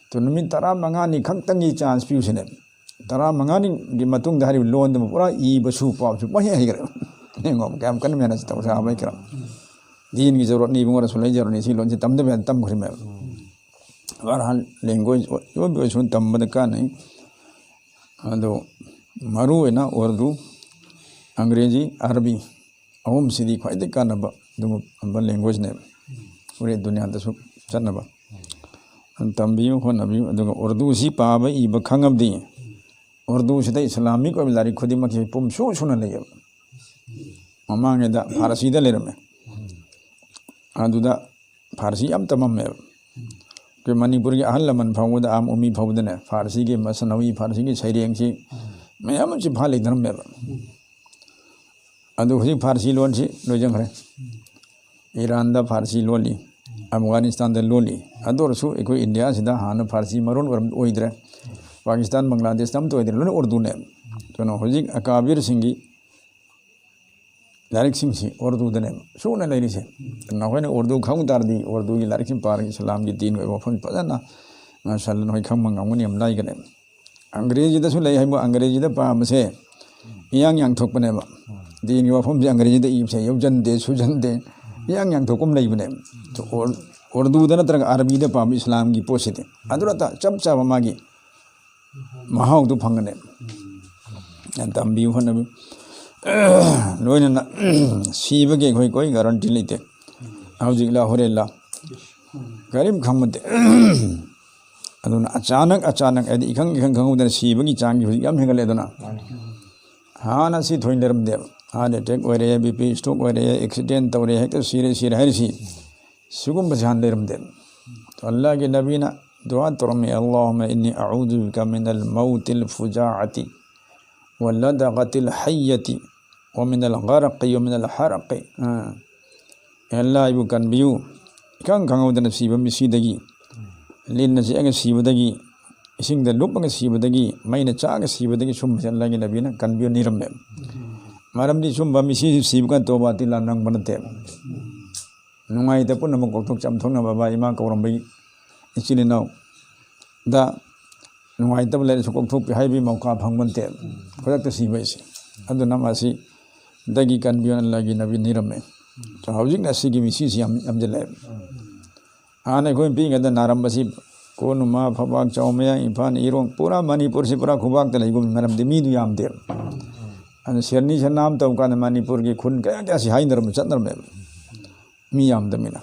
ꯇꯨ ꯅꯨꯃꯤꯠ ꯇꯔꯥꯃꯉꯥꯅꯤ ꯈꯛꯇꯪꯒꯤ ꯆꯥꯟꯁ ꯄꯤꯌꯨ ꯁꯤꯅꯦꯕ꯫ ꯇꯔꯥꯃꯉꯥꯅꯤꯒꯤ ꯃꯇꯨꯡꯗ ꯍꯥꯏꯔꯤꯕ ꯂꯣꯟꯗꯨꯃ ꯄꯨꯔꯥ ꯏꯕꯁꯨ ꯄꯥꯕꯁꯨ ꯄꯪꯍꯩ ꯍꯩꯈ꯭ꯔꯦ꯫ ꯌꯦꯡꯉꯣ, ꯀꯌꯥꯝ ꯀꯟꯅ ꯃꯦꯍꯅꯠ ꯇꯧ ꯁꯍꯥꯕꯥꯏ ꯀꯔꯥꯝ꯫ ꯗꯤꯟꯒꯤ ꯖꯔꯨꯔꯠꯅꯤ ꯏꯕꯨꯡꯉꯣ, ꯔꯁꯨꯜ ꯂꯩꯖꯔꯨꯅꯤ, ꯁꯤ ꯂꯣꯟꯁꯤ ꯇꯝꯗꯕ ꯌꯥꯗꯦ, ꯇꯝꯈ꯭ꯔꯤꯃꯦꯕ꯫ ꯕꯍꯔꯍꯥꯜ, ꯂꯦꯡꯒ꯭ꯋꯦꯖ ꯑꯣꯏꯕ ꯑꯣꯏꯁꯨ ꯇꯝꯕꯗ ꯀꯥꯟꯅꯩ꯫ ꯑꯗꯣ ꯃꯔꯨ ꯑꯣꯏꯅ ꯎꯔꯗꯨ, ꯑꯪꯒ꯭ꯔꯦꯖꯤ, ꯑꯔꯕꯤ ꯑꯍꯨꯝꯁꯤꯗꯤ ꯈ꯭ꯋꯥꯏꯗꯒꯤ ꯀꯥꯟꯅꯕ ꯑꯗꯨꯒꯨꯝꯕ ꯂꯦꯡꯒ꯭ꯋꯦꯖꯅꯦꯕ꯫ ꯍꯣꯔꯦꯟ ꯗꯨꯅꯤꯌꯥꯗꯁꯨ ꯆꯠꯅꯕ꯫ ꯑꯗꯨ ꯇꯝꯕꯤꯌꯨ, ꯍꯣꯠꯅꯕꯤꯌꯨ꯫ ꯑꯗꯨꯒ ꯎꯔꯗꯨꯁꯤ ꯄꯥꯕ ꯏꯕ ꯈꯪꯉꯕꯗꯤ, ꯎꯔꯗꯨꯁꯤꯗ ꯏꯁꯂꯥꯃꯤꯛ ꯑꯣꯏꯕ ꯂꯥꯏꯔꯤꯛ ꯈꯨꯗꯤꯡꯃꯛꯁꯤ ꯄꯨꯝꯁꯨ ꯁꯨꯅ ꯂꯩꯌꯦꯕ꯫ ꯃꯃꯥꯡꯉꯩꯗ ꯐꯥꯔꯁꯤꯗ ꯂꯩꯔꯝꯃꯦ꯫ ꯑꯗꯨꯗ ꯐꯥꯔꯁꯤ ꯌꯥꯝ ꯇꯝꯃꯝꯃꯦꯕ꯫ ꯑꯩꯈꯣꯏ ꯃꯅꯤꯄꯨꯔꯒꯤ ꯑꯍꯜ ꯂꯃꯟ ꯐꯥꯎꯕꯗ, ꯑꯥꯝ ꯎꯃꯤ ꯐꯥꯎꯕꯗꯅꯦ, ꯐꯥꯔꯁꯤꯒꯤ ꯃꯁꯅꯋꯤ, ꯐꯥꯔꯁꯤꯒꯤ ꯁꯩꯔꯦꯡꯁꯤ ꯃꯌꯥꯝ ꯑꯃ ꯆꯤꯟꯐꯥ ꯂꯩꯅꯔꯝꯃꯦꯕ꯫ ꯑꯗꯨ ꯍꯧꯖꯤꯛ ꯐꯥꯔꯁꯤ ꯂꯣꯟꯁꯤ ꯂꯣꯏꯁꯤꯟꯈ꯭ꯔꯦ꯫ ꯏꯔꯥꯟꯗ ꯐꯥꯔꯁꯤ ꯂꯣꯜꯂꯤ, ꯑꯐꯒꯥꯅꯤꯁꯇꯥꯟꯗ ꯂꯣꯜꯂꯤ꯫ ꯑꯗꯨ ꯑꯣꯏꯔꯁꯨ ꯑꯩꯈꯣꯏ ꯏꯟꯗꯤꯌꯥꯁꯤꯗ ꯍꯥꯟꯅ ꯐꯥꯔꯁꯤ ꯃꯔꯣꯟ ꯑꯣꯏꯔꯝ-, ꯑꯣꯏꯗ꯭ꯔꯦ꯫ ꯄꯥꯀꯤꯁꯇꯥꯟ, ꯕꯪꯒ꯭ꯂꯥꯗꯦꯁꯇ ꯑꯝꯇ ꯑꯣꯏꯗ꯭ꯔꯦ, ꯂꯣꯏꯅ ꯎꯔꯗꯨꯅꯦꯕ꯫ ꯑꯗꯨꯅ ꯍꯧꯖꯤꯛ ꯑꯀꯥꯕꯤꯔꯁꯤꯡꯒꯤ ꯂꯥꯏꯔꯤꯛꯁꯤꯡꯁꯤ ꯎꯔꯗꯨꯗꯅꯦꯕ ꯁꯨꯅ ꯂꯩꯔꯤꯁꯦ꯫ ꯅꯈꯣꯏꯅ ꯎꯔꯗꯨ ꯈꯪ ꯇꯥꯔꯗꯤ, ꯎꯔꯗꯨꯒꯤ ꯂꯥꯏꯔꯤꯛꯁꯤꯡ ꯄꯥꯔꯒ ꯏꯁꯂꯥꯝꯒꯤ ꯗꯤꯟꯒꯤ ꯑꯣꯏꯕ ꯋꯥꯐꯝ ꯐꯖꯅ, ꯃꯥꯁꯥ ꯑꯜꯂꯥ, ꯅꯈꯣꯏ ꯈꯪꯕ ꯉꯝꯒꯅꯤ, ꯌꯥꯝ ꯂꯥꯏꯒꯅꯤ꯫ ꯑꯪꯒ꯭ꯔꯦꯖꯤꯗꯁꯨ ꯂꯩ ꯍꯥꯏꯕꯨ, ꯑꯪꯒ꯭ꯔꯦꯖꯤꯗ ꯄꯥꯕꯁꯦ ꯏꯌꯥꯡ ꯌꯥꯡꯊꯣꯛꯄꯅꯦꯕ꯫ ꯗꯤꯟꯒꯤ ꯋꯥꯐꯝꯁꯦ ꯑꯪꯒ꯭ꯔꯦꯖꯤꯗ ꯏꯕꯁꯦ ꯌꯧꯖꯟꯗꯦ, ꯁꯨꯖꯟꯗꯦ, ꯏꯌꯥꯡ ꯌꯥꯡꯊꯣꯛꯄ ꯑꯃ ꯂꯩꯕꯅꯦꯕ꯫ ꯎꯔ-, ꯎꯔꯗꯨꯗ ꯅꯠꯇ꯭ꯔꯒ ꯑꯔꯕꯤꯗ ꯄꯥꯕ ꯏꯁꯂꯥꯝꯒꯤ ꯄꯣꯠꯁꯤꯗꯤ ꯑꯗꯨꯗ ꯆꯞ ꯆꯥꯕ ꯃꯥꯒꯤ ꯃꯍꯥꯎꯗꯨ ꯐꯪꯒꯅꯦꯕ꯫ ꯌꯥꯝ ꯇꯝꯕꯤꯌꯨ, ꯍꯣꯠꯅꯕꯤꯌꯨ꯫ ꯂꯣꯏꯅꯅ ꯁꯤꯕꯒꯤ ꯑꯩꯈꯣꯏ ꯀꯣꯏ ꯒꯥꯔꯟꯇꯤ ꯂꯩꯇꯦ, ꯍꯧꯖꯤꯛꯂ ꯍꯣꯔꯦꯟꯂ ꯀꯔꯤꯝ ꯈꯪꯕ ꯅꯠꯇꯦ꯫ ꯑꯗꯨꯅ ꯑꯆꯥꯅꯛ ꯑꯆꯥꯅꯛ, ꯍꯥꯏꯗꯤ ꯏꯈꯪ ꯏꯈꯪ ꯈꯪꯍꯧꯗꯅ ꯁꯤꯕꯒꯤ ꯆꯥꯡꯁꯤ ꯍꯧꯖꯤꯛ ꯌꯥꯝ ꯍꯦꯟꯒꯠꯂꯦ꯫ ꯑꯗꯨꯅ ꯍꯥꯟꯅ ꯁꯤ ꯊꯣꯏꯅ ꯂꯩꯔꯝꯗꯦꯕ꯫ ꯍꯥꯔꯠ ꯑꯦꯇꯦꯛ ꯑꯣꯏꯔꯦ, ꯕꯤ ꯄꯤ ꯏꯁꯇ꯭ꯔꯣꯛ ꯑꯣꯏꯔꯦ, ꯑꯦꯛꯁꯤꯗꯦꯟ ꯇꯧꯔꯦ, ꯍꯦꯛꯇ ꯁꯤꯔꯦ ꯁꯤꯔꯦ ꯍꯥꯏꯔꯤꯁꯤ, ꯁꯤꯒꯨꯝꯕꯁꯤ ꯍꯥꯟꯅ ꯂꯩꯔꯝꯗꯦꯕ꯫ ꯑꯜꯂꯥꯍꯒꯤ ꯅꯕꯤꯅ ꯗꯨꯋꯥ ꯇꯧꯔꯝꯃꯤ, "اللهم إني أعوذ بك من الموت الفجاعة ولدغة الحية ومن الغرق ومن الحرق." ꯑꯥ꯫ ꯑꯦ ꯑꯜꯂꯥ, ꯑꯩꯕꯨ ꯀꯟꯕꯤꯌꯨ꯫ ꯏꯈꯪ ꯈꯪꯍꯧꯗꯅ ꯁꯤꯕ ꯃꯤꯁꯤꯗꯒꯤ, ꯂꯤꯟꯅ ꯆꯤꯛꯑꯒ ꯁꯤꯕꯗꯒꯤ, ꯏꯁꯤꯡꯗ ꯂꯨꯞꯄꯒ ꯁꯤꯕꯗꯒꯤ, ꯃꯩꯅ ꯆꯥꯛꯑꯒ ꯁꯤꯕꯗꯒꯤ ꯁꯨꯝꯕꯁꯦ ꯑꯜꯂꯥꯍꯒꯤ ꯅꯕꯤꯅ ꯀꯟꯕꯤꯌꯨ ꯅꯤꯔꯝꯃꯦ꯫ ꯃꯔꯝꯗꯤ ꯁꯨꯝꯕ ꯃꯤꯁꯤ ꯁꯤꯕ ꯀꯥꯟꯗ ꯇꯣꯕꯥ ꯇꯤꯂꯥ ꯅꯪꯕ ꯅꯠꯇꯦ꯫ ꯅꯨꯡꯉꯥꯏꯇ ꯄꯨꯝꯅꯃꯛ ꯀꯣꯛꯊꯣꯛ ꯆꯥꯝꯊꯣꯛꯅꯕ ꯕꯕꯥ ꯏꯃꯥ ꯀꯧꯔꯝꯕꯒꯤ ꯏꯆꯤꯜ ꯏꯅꯥꯎꯗ ꯅꯨꯡꯉꯥꯏꯇꯕ ꯂꯩꯔꯁꯨ ꯀꯣꯛꯊꯣꯛꯄꯤ ꯍꯥꯏꯕꯒꯤ ꯃꯧꯀꯥ ꯐꯪꯕ ꯅꯠꯇꯦ꯫ ꯈꯨꯗꯛꯇ ꯁꯤꯕ ꯍꯥꯏꯁꯦ꯫ ꯑꯗꯨꯅ ꯃꯁꯤꯗꯒꯤ ꯀꯟꯕꯤꯌꯣꯅ ꯑꯜꯂꯥꯍꯒꯤ ꯅꯕꯤ ꯅꯤꯔꯝꯃꯦ꯫ ꯍꯧꯖꯤꯛꯅ ꯁꯤꯒꯤ ꯃꯤꯁꯤꯁꯤ ꯌꯥꯝ ꯌꯥꯝꯁꯤꯜꯂꯛꯑꯦ꯫ ꯍꯥꯟꯅ ꯑꯩꯈꯣꯏ ꯄꯤꯛꯏꯉꯩꯗ ꯅꯥꯔꯝꯕꯁꯤ ꯀꯣꯅꯨꯃ, ꯐꯕꯥꯛ, ꯆꯥꯎꯃꯌꯥ, ꯏꯝꯐꯥꯜ, ꯏꯔꯣꯡ, ꯄꯨꯔꯥ ꯃꯅꯤꯄꯨꯔꯁꯤ ꯄꯨꯔꯥ ꯈꯨꯕꯥꯛꯇ ꯂꯩꯒꯨꯝ, ꯃꯔꯝꯗꯤ ꯃꯤꯗꯨ ꯌꯥꯝꯗꯦꯕ꯫ ꯑꯗꯨ ꯁꯦꯔꯅꯤ ꯁꯦꯔꯅꯥꯝ ꯇꯧ ꯀꯥꯟꯗ ꯃꯅꯤꯄꯨꯔꯒꯤ ꯈꯨꯟ ꯀꯌꯥ ꯀꯌꯥꯁꯤ ꯍꯥꯏꯅꯔꯝꯕ ꯆꯠꯅꯔꯝꯃꯦꯕ, ꯃꯤ ꯌꯥꯝꯗꯕꯅꯤꯅ꯫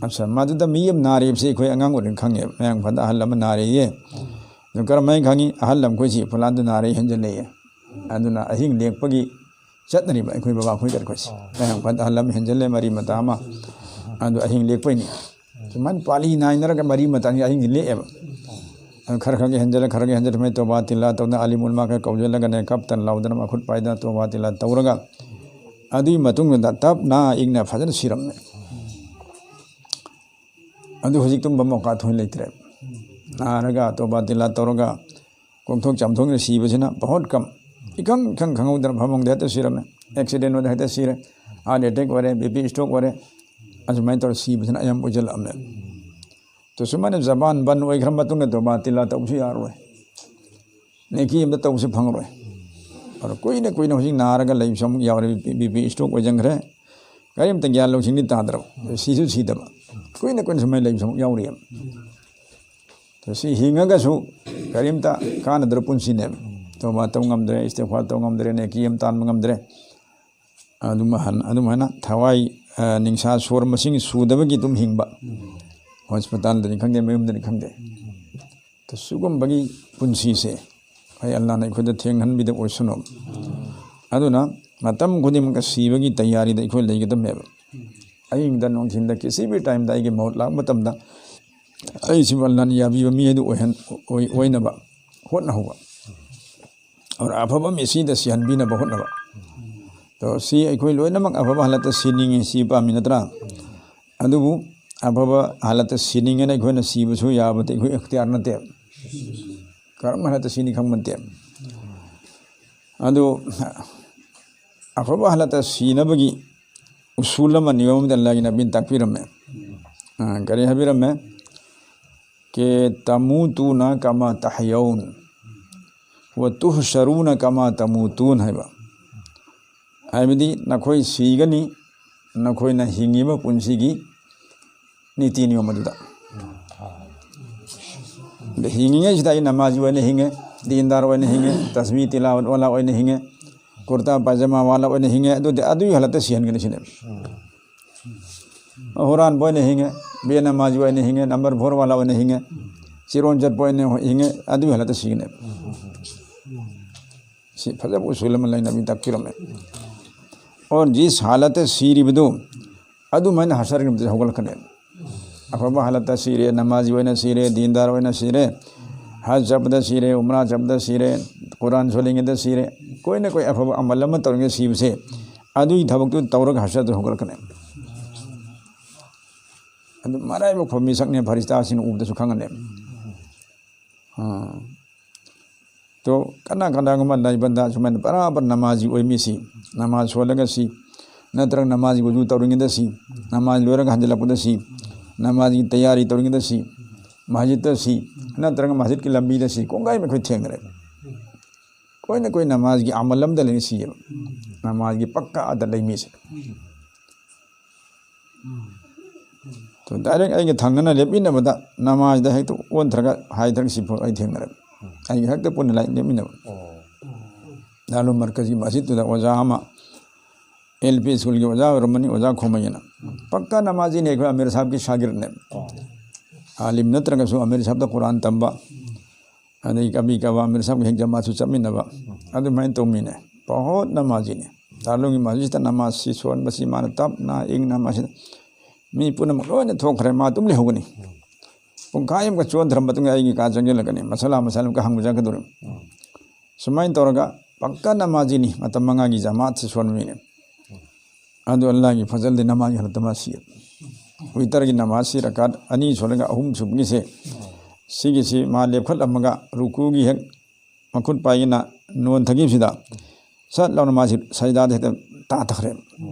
ꯑꯠꯆꯥ, ꯃꯗꯨꯗ ꯃꯤ ꯑꯃ ꯅꯥꯔꯤꯕꯁꯤ ꯑꯩꯈꯣꯏ ꯑꯉꯥꯡ ꯑꯣꯏꯔꯤꯉꯩ ꯈꯪꯉꯦꯕ꯫ ꯃꯌꯥꯡ ꯏꯝꯐꯥꯜꯗ ꯑꯍꯜ ꯑꯃ ꯅꯥꯔꯦꯌꯦ꯫ ꯑꯗꯨ ꯀꯔꯝꯍꯥꯏꯅ ꯈꯪꯉꯤ? ꯑꯍꯜ ꯑꯃꯈꯣꯏꯁꯤ ꯐꯨꯂꯥꯟꯗꯨ ꯅꯥꯔꯦ ꯍꯦꯟꯖꯜꯂꯛꯑꯦ꯫ ꯑꯗꯨꯅ ꯑꯍꯤꯡ ꯂꯦꯛꯄꯒꯤ ꯆꯠꯅꯔꯤꯕ ꯑꯩꯈꯣꯏ ꯕꯕꯥ ꯑꯩꯈꯣꯏ ꯀꯔꯤ ꯑꯩꯈꯣꯏꯁꯦ꯫ ꯃꯌꯥꯡ ꯏꯝꯐꯥꯜꯗ ꯑꯍꯜ ꯑꯃ ꯍꯦꯟꯖꯜꯂꯦ, ꯃꯔꯤ ꯃꯇꯥ ꯑꯃ꯫ ꯑꯗꯨ ꯑꯍꯤꯡ ꯂꯦꯛꯄꯩꯅꯤ꯫ ꯁꯨꯃꯥꯏꯅ ꯄꯥꯂꯤ ꯅꯥꯏꯅꯔꯒ ꯃꯔꯤ ꯃꯇꯥꯒꯤ ꯑꯍꯤꯡꯁꯤ ꯂꯦꯛꯑꯦꯕ꯫ ꯑꯗꯨ ꯈꯔ ꯈꯔꯒꯤ ꯍꯦꯟꯖꯜꯂ, ꯈꯔꯒꯤ ꯍꯦꯟꯖꯜꯂ, ꯁꯨꯃꯥꯏꯅ ꯇꯣꯕꯥ ꯇꯤꯂꯥ ꯇꯧꯗꯅ ꯑꯂꯤꯃꯨꯜ ꯃꯥ ꯈꯔ ꯀꯧꯁꯤꯜꯂꯒꯅꯦ, ꯀꯞꯇꯅ ꯂꯥꯎꯗꯅ ꯃꯈꯨꯠ ꯄꯥꯏꯗꯅ ꯇꯣꯕꯥ ꯇꯤꯂꯥ ꯇꯧꯔꯒ ꯑꯗꯨꯒꯤ ꯃꯇꯨꯡꯗ ꯇꯞꯅ ꯏꯪꯅ ꯐꯖꯅ ꯁꯤꯔꯝꯃꯦ꯫ ꯑꯗꯨ ꯍꯧꯖꯤꯛ ꯇꯨꯝꯕ ꯃꯧꯀꯥ ꯊꯣꯏꯅ ꯂꯩꯇ꯭ꯔꯦ꯫ ꯅꯥꯔꯒ ꯇꯣꯕꯥ ꯇꯤꯂꯥ ꯇꯧꯔꯒ ꯀꯣꯛꯊꯣꯛ ꯆꯥꯝꯊꯣꯛꯅ ꯁꯤꯕꯁꯤꯅ ꯕꯍꯨꯠ ꯀꯝ, ꯏꯈꯪ ꯏꯈꯪ ꯈꯪꯍꯧꯗꯅ ꯐꯃꯨꯡꯗ ꯍꯦꯛꯇ ꯁꯤꯔꯝꯃꯦ꯫ ꯑꯦꯛꯁꯤꯗꯦꯟ ꯑꯣꯏꯅ ꯍꯦꯛꯇ ꯁꯤꯔꯦ, ꯍꯥꯔꯠ ꯑꯦꯇꯦꯛ ꯑꯣꯏꯔꯦ, ꯕꯤ ꯄꯤ ꯏꯁꯇ꯭ꯔꯣꯛ ꯑꯣꯏꯔꯦ, ꯑꯁꯨꯃꯥꯏꯅ ꯇꯧꯔ ꯁꯤꯕꯁꯤꯅ ꯑꯌꯥꯝꯕ ꯑꯣꯏꯁꯤꯜꯂꯛꯑꯝꯃꯦ꯫ ꯑꯗꯨ ꯁꯨꯃꯥꯏꯅ ꯖꯕꯥꯟ ꯕꯟ ꯑꯣꯏꯈ꯭ꯔ ꯃꯇꯨꯡꯗ ꯇꯣꯕꯥ ꯇꯤꯂꯥ ꯇꯧꯕꯁꯨ ꯌꯥꯔꯔꯣꯏ, ꯅꯦꯀꯤ ꯑꯝꯇ ꯇꯧꯕꯁꯨ ꯐꯪꯉꯔꯣꯏ꯫ ꯑꯗꯣ ꯀꯨꯏꯅ ꯀꯨꯏꯅ ꯍꯧꯖꯤꯛ ꯅꯥꯔꯒ ꯂꯩꯕꯁꯨ ꯑꯃꯨꯛ ꯌꯥꯎꯔꯦ, ꯕꯤ ꯄꯤ ꯏꯁꯇ꯭ꯔꯣꯛ ꯑꯣꯏꯁꯤꯟꯈ꯭ꯔꯦ, ꯀꯔꯤꯝꯇ ꯒ꯭ꯌꯥꯟ ꯂꯧꯁꯤꯡꯗꯤ ꯇꯥꯗ꯭ꯔꯕ, ꯁꯤꯁꯨ ꯁꯤꯗꯕ, ꯀꯨꯏꯅ ꯀꯨꯏꯅ ꯁꯨꯃꯥꯏꯅ ꯂꯩꯕꯁꯨ ꯑꯃꯨꯛ ꯌꯥꯎꯔꯤꯑꯕ꯫ ꯑꯗꯣ ꯁꯤ ꯍꯤꯡꯉꯒꯁꯨ ꯀꯔꯤꯝꯇ ꯀꯥꯟꯅꯗ꯭ꯔꯕ ꯄꯨꯟꯁꯤꯅꯦꯕ꯫ ꯇꯧꯕ ꯇꯧ ꯉꯝꯗ꯭ꯔꯦ, ꯏꯁꯇꯤꯐꯥꯔ ꯇꯧ ꯉꯝꯗ꯭ꯔꯦ, ꯅꯦꯀꯤ ꯑꯃ ꯇꯥꯟꯕ ꯉꯝꯗ꯭ꯔꯦ꯫ ꯑꯗꯨꯃ-, ꯑꯗꯨꯃꯥꯏꯅ ꯊꯋꯥꯏ, ꯑ, ꯅꯤꯡꯁꯥ ꯁꯣꯔ ꯃꯁꯤꯡ ꯁꯨꯗꯕꯒꯤ ꯑꯗꯨꯝ ꯍꯤꯡꯕ, ꯍꯣꯁꯄꯤꯇꯥꯜꯗꯅꯤ ꯈꯪꯗꯦ, ꯃꯌꯨꯝꯗꯅꯤ ꯈꯪꯗꯦ꯫ ꯑꯗꯣ ꯁꯤꯒꯨꯝꯕꯒꯤ ꯄꯨꯟꯁꯤꯁꯦ ꯑꯩ ꯑꯜꯂꯥꯅ ꯑꯩꯈꯣꯏꯗ ꯊꯦꯡꯍꯟꯕꯤꯗꯕ ꯑꯣꯏꯁꯅꯨ꯫ ꯑꯗꯨꯅ ꯃꯇꯝ ꯈꯨꯗꯤꯡꯃꯛꯇ ꯁꯤꯕꯒꯤ ꯇꯌꯥꯔꯤꯗ ꯑꯩꯈꯣꯏ ꯂꯩꯒꯗꯕꯅꯦꯕ꯫ ꯑꯍꯤꯡꯗ, ꯅꯨꯡꯊꯤꯟꯗ, ꯀꯤꯁꯤ ꯚꯤ ꯇꯥꯏꯝꯗ ꯑꯩꯒꯤ ꯃꯧꯠ ꯂꯥꯛꯄ ꯃꯇꯝꯗ ꯑꯩꯁꯤꯕꯨ ꯑꯜꯂꯥꯅ ꯌꯥꯕꯤꯕ ꯃꯤ ꯑꯗꯨ ꯑꯣꯏꯍꯟ-, ꯑꯣꯏ-, ꯑꯣꯏꯅꯕ ꯍꯣꯠꯅꯍꯧꯕ꯫ ꯑꯗꯨꯅ ꯑꯐꯕ ꯃꯤꯁꯤꯗ ꯁꯤꯍꯟꯕꯤꯅꯕ ꯍꯣꯠꯅꯕ꯫ ꯑꯗꯣ ꯁꯤ ꯑꯩꯈꯣꯏ ꯂꯣꯏꯅꯃꯛ ꯑꯐꯕ ꯍꯜꯂꯠꯇ ꯁꯤꯅꯤꯡꯉꯤ, ꯁꯤ ꯄꯥꯝꯃꯤ ꯅꯠꯇ꯭ꯔꯥ? ꯑꯗꯨꯕꯨ ꯑꯐꯕ ꯍꯥꯂꯠꯇ ꯁꯤꯅꯤꯡꯉꯦꯅ ꯑꯩꯈꯣꯏꯅ ꯁꯤꯕꯁꯨ ꯌꯥꯕꯗꯤ ꯑꯩꯈꯣꯏ ꯏꯈꯇꯤꯌꯥꯔ ꯅꯠꯇꯦ꯫ ꯀꯔꯝꯕ ꯍꯥꯂꯠꯇ ꯁꯤꯅꯤ ꯈꯪꯕ ꯅꯠꯇꯦ꯫ ꯑꯗꯨ ꯑꯐꯕ ꯍꯥꯂꯠꯇ ꯁꯤꯅꯕꯒꯤ ꯎꯁꯨꯜ ꯑꯃ, ꯅꯤꯌꯣꯝ ꯑꯃꯗꯤ ꯑꯜꯂꯥꯍꯒꯤ ꯅꯕꯤꯅ ꯇꯥꯛꯄꯤꯔꯝꯃꯦ꯫ ꯑ, ꯀꯔꯤ ꯍꯥꯏꯕꯤꯔꯝꯃꯦ? "ꯀꯦ ꯇꯃꯨꯇꯨꯅ ꯀꯃꯥ ꯇꯍꯌꯧꯟ, ꯋ ꯇꯨꯍꯁꯔꯨꯅ ꯀꯃꯥ ꯇꯃꯨꯇꯨꯟ" ꯍꯥꯏꯕ꯫ ꯍꯥꯏꯕꯗꯤ ꯅꯈꯣꯏ ꯁꯤꯒꯅꯤ, ꯅꯈꯣꯏꯅ ꯍꯤꯡꯉꯤꯕ ꯄꯨꯟꯁꯤꯒꯤ ꯅꯤꯇꯤ ꯅꯤꯌꯣꯝ ꯑꯗꯨꯗ꯫ ꯑꯗ ꯍꯤꯡꯉꯤꯉꯩꯁꯤꯗ ꯑꯩ ꯅꯃꯥꯖꯤ ꯑꯣꯏꯅ ꯍꯤꯡꯉꯦ, ꯗꯤꯟꯗꯥꯔ ꯑꯣꯏꯅ ꯍꯤꯡꯉꯦ, ꯇꯁꯕꯤ ꯇꯤꯂꯥꯋꯠ ꯋꯥꯂꯥ ꯑꯣꯏꯅ ꯍꯤꯡꯉꯦ, ꯀꯨꯔꯇꯥ ꯄꯥꯏꯖꯃꯥ ꯋꯥꯂꯥ ꯑꯣꯏꯅ ꯍꯤꯡꯉꯦ, ꯑꯗꯨꯗꯤ ꯑꯗꯨꯒꯤ ꯍꯥꯂꯠꯇ ꯁꯤꯍꯟꯒꯅꯤ ꯁꯤꯅꯦꯕ꯫ ꯍꯨꯔꯥꯟꯕ ꯑꯣꯏꯅ ꯍꯤꯡꯉꯦ, ꯕꯦꯅꯃꯥꯖꯤ ꯑꯣꯏꯅ ꯍꯤꯡꯉꯦ, ꯅꯝꯕꯔ ꯐꯣꯔ ꯋꯥꯂꯥ ꯑꯣꯏꯅ ꯍꯤꯡꯉꯦ, ꯆꯤꯔꯣꯟ ꯆꯠꯄ ꯑꯣꯏꯅ ꯍꯤꯡꯉꯦ, ꯑꯗꯨꯒꯤ ꯍꯥꯂꯠꯇ ꯁꯤꯒꯅꯦꯕ꯫ ꯁꯤ ꯐꯖꯕ ꯎꯁꯨꯜ ꯑꯃ ꯂꯩꯅꯕꯤ ꯇꯥꯛꯄꯤꯔꯝꯃꯦ꯫ ꯑꯣ, ꯖꯤꯁ ꯍꯥꯂꯠꯇ ꯁꯤꯔꯤꯕꯗꯨ ꯑꯗꯨꯃꯥꯏꯅ ꯍꯁꯔꯒꯤ ꯅꯨꯃꯤꯠꯇ ꯍꯧꯒꯠꯂꯛꯀꯅꯦꯕ꯫ ꯑꯐꯕ ꯍꯥꯂꯠꯇ ꯁꯤꯔꯦ, ꯅꯃꯥꯖꯤ ꯑꯣꯏꯅ ꯁꯤꯔꯦ, ꯗꯤꯟꯗꯥꯔ ꯑꯣꯏꯅ ꯁꯤꯔꯦ, ꯍꯖ ꯆꯠꯄꯗ ꯁꯤꯔꯦ, ꯎꯝꯔꯥ ꯆꯠꯄꯗ ꯁꯤꯔꯦ, ꯀꯨꯔꯥꯟ ꯁꯣꯜꯂꯤꯉꯩꯗ ꯁꯤꯔꯦ, ꯀꯣꯏꯅ ꯀꯣꯏ ꯑꯐꯕ ꯑꯃꯜ ꯑꯃ ꯇꯧꯔꯤꯉꯩ ꯁꯤꯕꯁꯦ, ꯑꯗꯨꯒꯤ ꯊꯕꯛꯇꯨ ꯇꯧꯔꯒ ꯍꯁꯔꯗ ꯍꯧꯒꯠꯂꯛꯀꯅꯦꯕ꯫ ꯑꯗꯨ ꯃꯔꯥꯏꯕꯛ ꯐꯕ ꯃꯤꯁꯛꯅꯦ, ꯐꯔꯤꯁꯇꯥꯁꯤꯡꯅ ꯎꯕꯗꯁꯨ ꯈꯪꯒꯅꯦꯕ꯫ ꯑꯥ꯫ ꯇꯣ ꯀꯅꯥ ꯀꯅꯥꯒꯨꯝꯕ ꯂꯩꯕꯗ ꯁꯨꯃꯥꯏꯅ ꯕꯔꯥꯕꯔ ꯅꯃꯥꯖꯤ ꯑꯣꯏ ꯃꯤꯁꯤ, ꯅꯃꯥꯖ ꯁꯣꯜꯂꯒ ꯁꯤ, ꯅꯠꯇ꯭ꯔꯒ ꯅꯃꯥꯖꯒꯤ ꯋꯖꯨ ꯇꯧꯔꯤꯉꯩꯗ ꯁꯤ, ꯅꯃꯥꯖ ꯂꯣꯏꯔꯒ ꯍꯟꯖꯤꯜꯂꯛꯄꯗ ꯁꯤ, ꯅꯃꯥꯖꯒꯤ ꯇꯌꯥꯔꯤ ꯇꯧꯔꯤꯉꯩꯗ ꯁꯤ, ꯃꯁꯖꯤꯠꯇ ꯁꯤ, ꯅꯠꯇ꯭ꯔꯒ ꯃꯁꯖꯤꯠꯀꯤ ꯂꯝꯕꯤꯗ ꯁꯤ, ꯀꯣꯡꯒꯥꯏ ꯑꯃ ꯑꯩꯈꯣꯏ ꯊꯦꯡꯅꯔꯦ꯫ ꯀꯣꯏꯅ ꯀꯣꯏ ꯅꯃꯥꯖꯒꯤ ꯑꯃꯜ ꯑꯃꯗ ꯂꯩꯅ ꯁꯤꯌꯦꯕ꯫ ꯅꯃꯥꯖꯒꯤ ꯄꯛꯀꯥ ꯑꯗ ꯂꯩ ꯃꯤꯁꯦ꯫ ꯇꯣ ꯗꯥꯏꯔꯦꯛ ꯑꯩꯒ ꯊꯪꯅꯅ ꯂꯦꯞꯃꯤꯟꯅꯕꯗ ꯅꯃꯥꯖꯗ ꯍꯦꯛꯇ ꯑꯣꯟꯊꯔꯒ ꯍꯥꯏꯊꯔꯒ ꯁꯤꯐꯥꯎ ꯑꯩ ꯊꯦꯡꯅꯔꯦ꯫ ꯑꯩꯒ ꯍꯦꯛꯇ ꯄꯨꯟꯅ ꯂꯥꯏ ꯂꯦꯞꯃꯤꯟꯅꯕ꯫ ꯗꯥꯔꯨꯜ ꯃꯔꯀꯖꯒꯤ ꯃꯁꯖꯤꯠꯇꯨꯗ ꯑꯣꯖꯥ ꯑꯃ, ꯑꯦꯜ ꯄꯤ ꯁ꯭ꯀꯨꯜꯒꯤ ꯑꯣꯖꯥ ꯑꯣꯏꯔꯝꯕꯅꯤ, ꯑꯣꯖꯥ ꯈꯣꯃꯩꯅ꯫ ꯄꯛꯀꯥ ꯅꯃꯥꯖꯤꯅꯤ ꯑꯩꯈꯣꯏ ꯑꯃꯤꯔ ꯁꯥꯍꯕꯀꯤ ꯁꯥꯒꯤꯔꯠꯅꯦ꯫ ꯑꯥꯂꯤꯝ ꯅꯠꯇ꯭ꯔꯒꯁꯨ ꯑꯃꯤꯔ ꯁꯥꯍꯕꯇ ꯀꯨꯔꯥꯟ ꯇꯝꯕ, ꯑꯗꯩ ꯀꯕꯤ ꯀꯕꯥ ꯑꯃꯤꯔ ꯁꯥꯍꯕꯀꯤ ꯍꯦꯛ ꯖꯃꯥꯠꯁꯨ ꯆꯠꯃꯤꯟꯅꯕ, ꯑꯗꯨꯃꯥꯏꯅ ꯇꯧꯃꯤꯟꯅꯩ꯫ ꯕꯍꯨꯠ ꯅꯃꯥꯖꯤꯅꯤ꯫ ꯗꯥꯔꯨꯜ ꯎꯂꯨꯝꯒꯤ ꯃꯁꯖꯤꯠꯇ ꯅꯃꯥꯖꯁꯤ ꯁꯣꯟꯕꯁꯤ ꯃꯥꯅ ꯇꯞꯅ ꯏꯪꯅ ꯃꯁꯤꯗ ꯃꯤ ꯄꯨꯝꯅꯃꯛ ꯂꯣꯏꯅ ꯊꯣꯛꯈ꯭ꯔꯦ, ꯃꯥ ꯑꯗꯨꯝ ꯂꯩꯍꯧꯒꯅꯤ꯫ ꯄꯨꯡꯈꯥꯏ ꯑꯃꯒ ꯆꯣꯟꯊꯔ ꯃꯇꯨꯡꯗ ꯑꯩꯒꯤ ꯀꯥ ꯆꯪꯁꯤꯜꯂꯛꯀꯅꯤ, ꯃꯁꯥꯂꯥ ꯃꯁꯥꯂꯥ ꯑꯃꯨꯛꯀ ꯍꯪꯕ ꯆꯪꯒꯗꯧꯔꯤꯕꯅꯤ꯫ ꯁꯨꯃꯥꯏꯅ ꯇꯧꯔꯒ ꯄꯛꯀꯥ ꯅꯃꯥꯖꯤꯅꯤ, ꯃꯇꯝ ꯃꯉꯥꯒꯤ ꯖꯃꯥꯠꯁꯤ ꯁꯣꯟꯕ ꯃꯤꯅꯤ꯫ ꯑꯗꯨ ꯑꯜꯂꯥꯍꯒꯤ ꯐꯖꯜꯗꯤ ꯅꯃꯥꯖꯒꯤ ꯍꯥꯂꯠꯇ ꯃꯥ ꯁꯤ꯫ ꯋꯤꯇꯔꯒꯤ ꯅꯃꯥꯖꯁꯤ ꯔꯀꯥꯠ ꯑꯅꯤ ꯁꯣꯜꯂꯒ ꯑꯍꯨꯝ ꯁꯨꯕꯒꯤꯁꯦ, ꯁꯤꯒꯤꯁꯤ ꯃꯥ ꯂꯦꯞꯈꯠꯂꯝꯃꯒ ꯔꯨꯀꯨꯒꯤ ꯍꯦꯛ ꯃꯈꯨꯠ ꯄꯥꯏꯒꯤꯅ ꯅꯣꯟꯊꯈꯤꯕꯁꯤꯗ ꯁꯠ ꯂꯥꯎꯅ ꯃꯥꯁꯤ ꯁꯖꯗꯥꯗ ꯍꯦꯛꯇ ꯇꯥꯊꯈ꯭ꯔꯦ꯫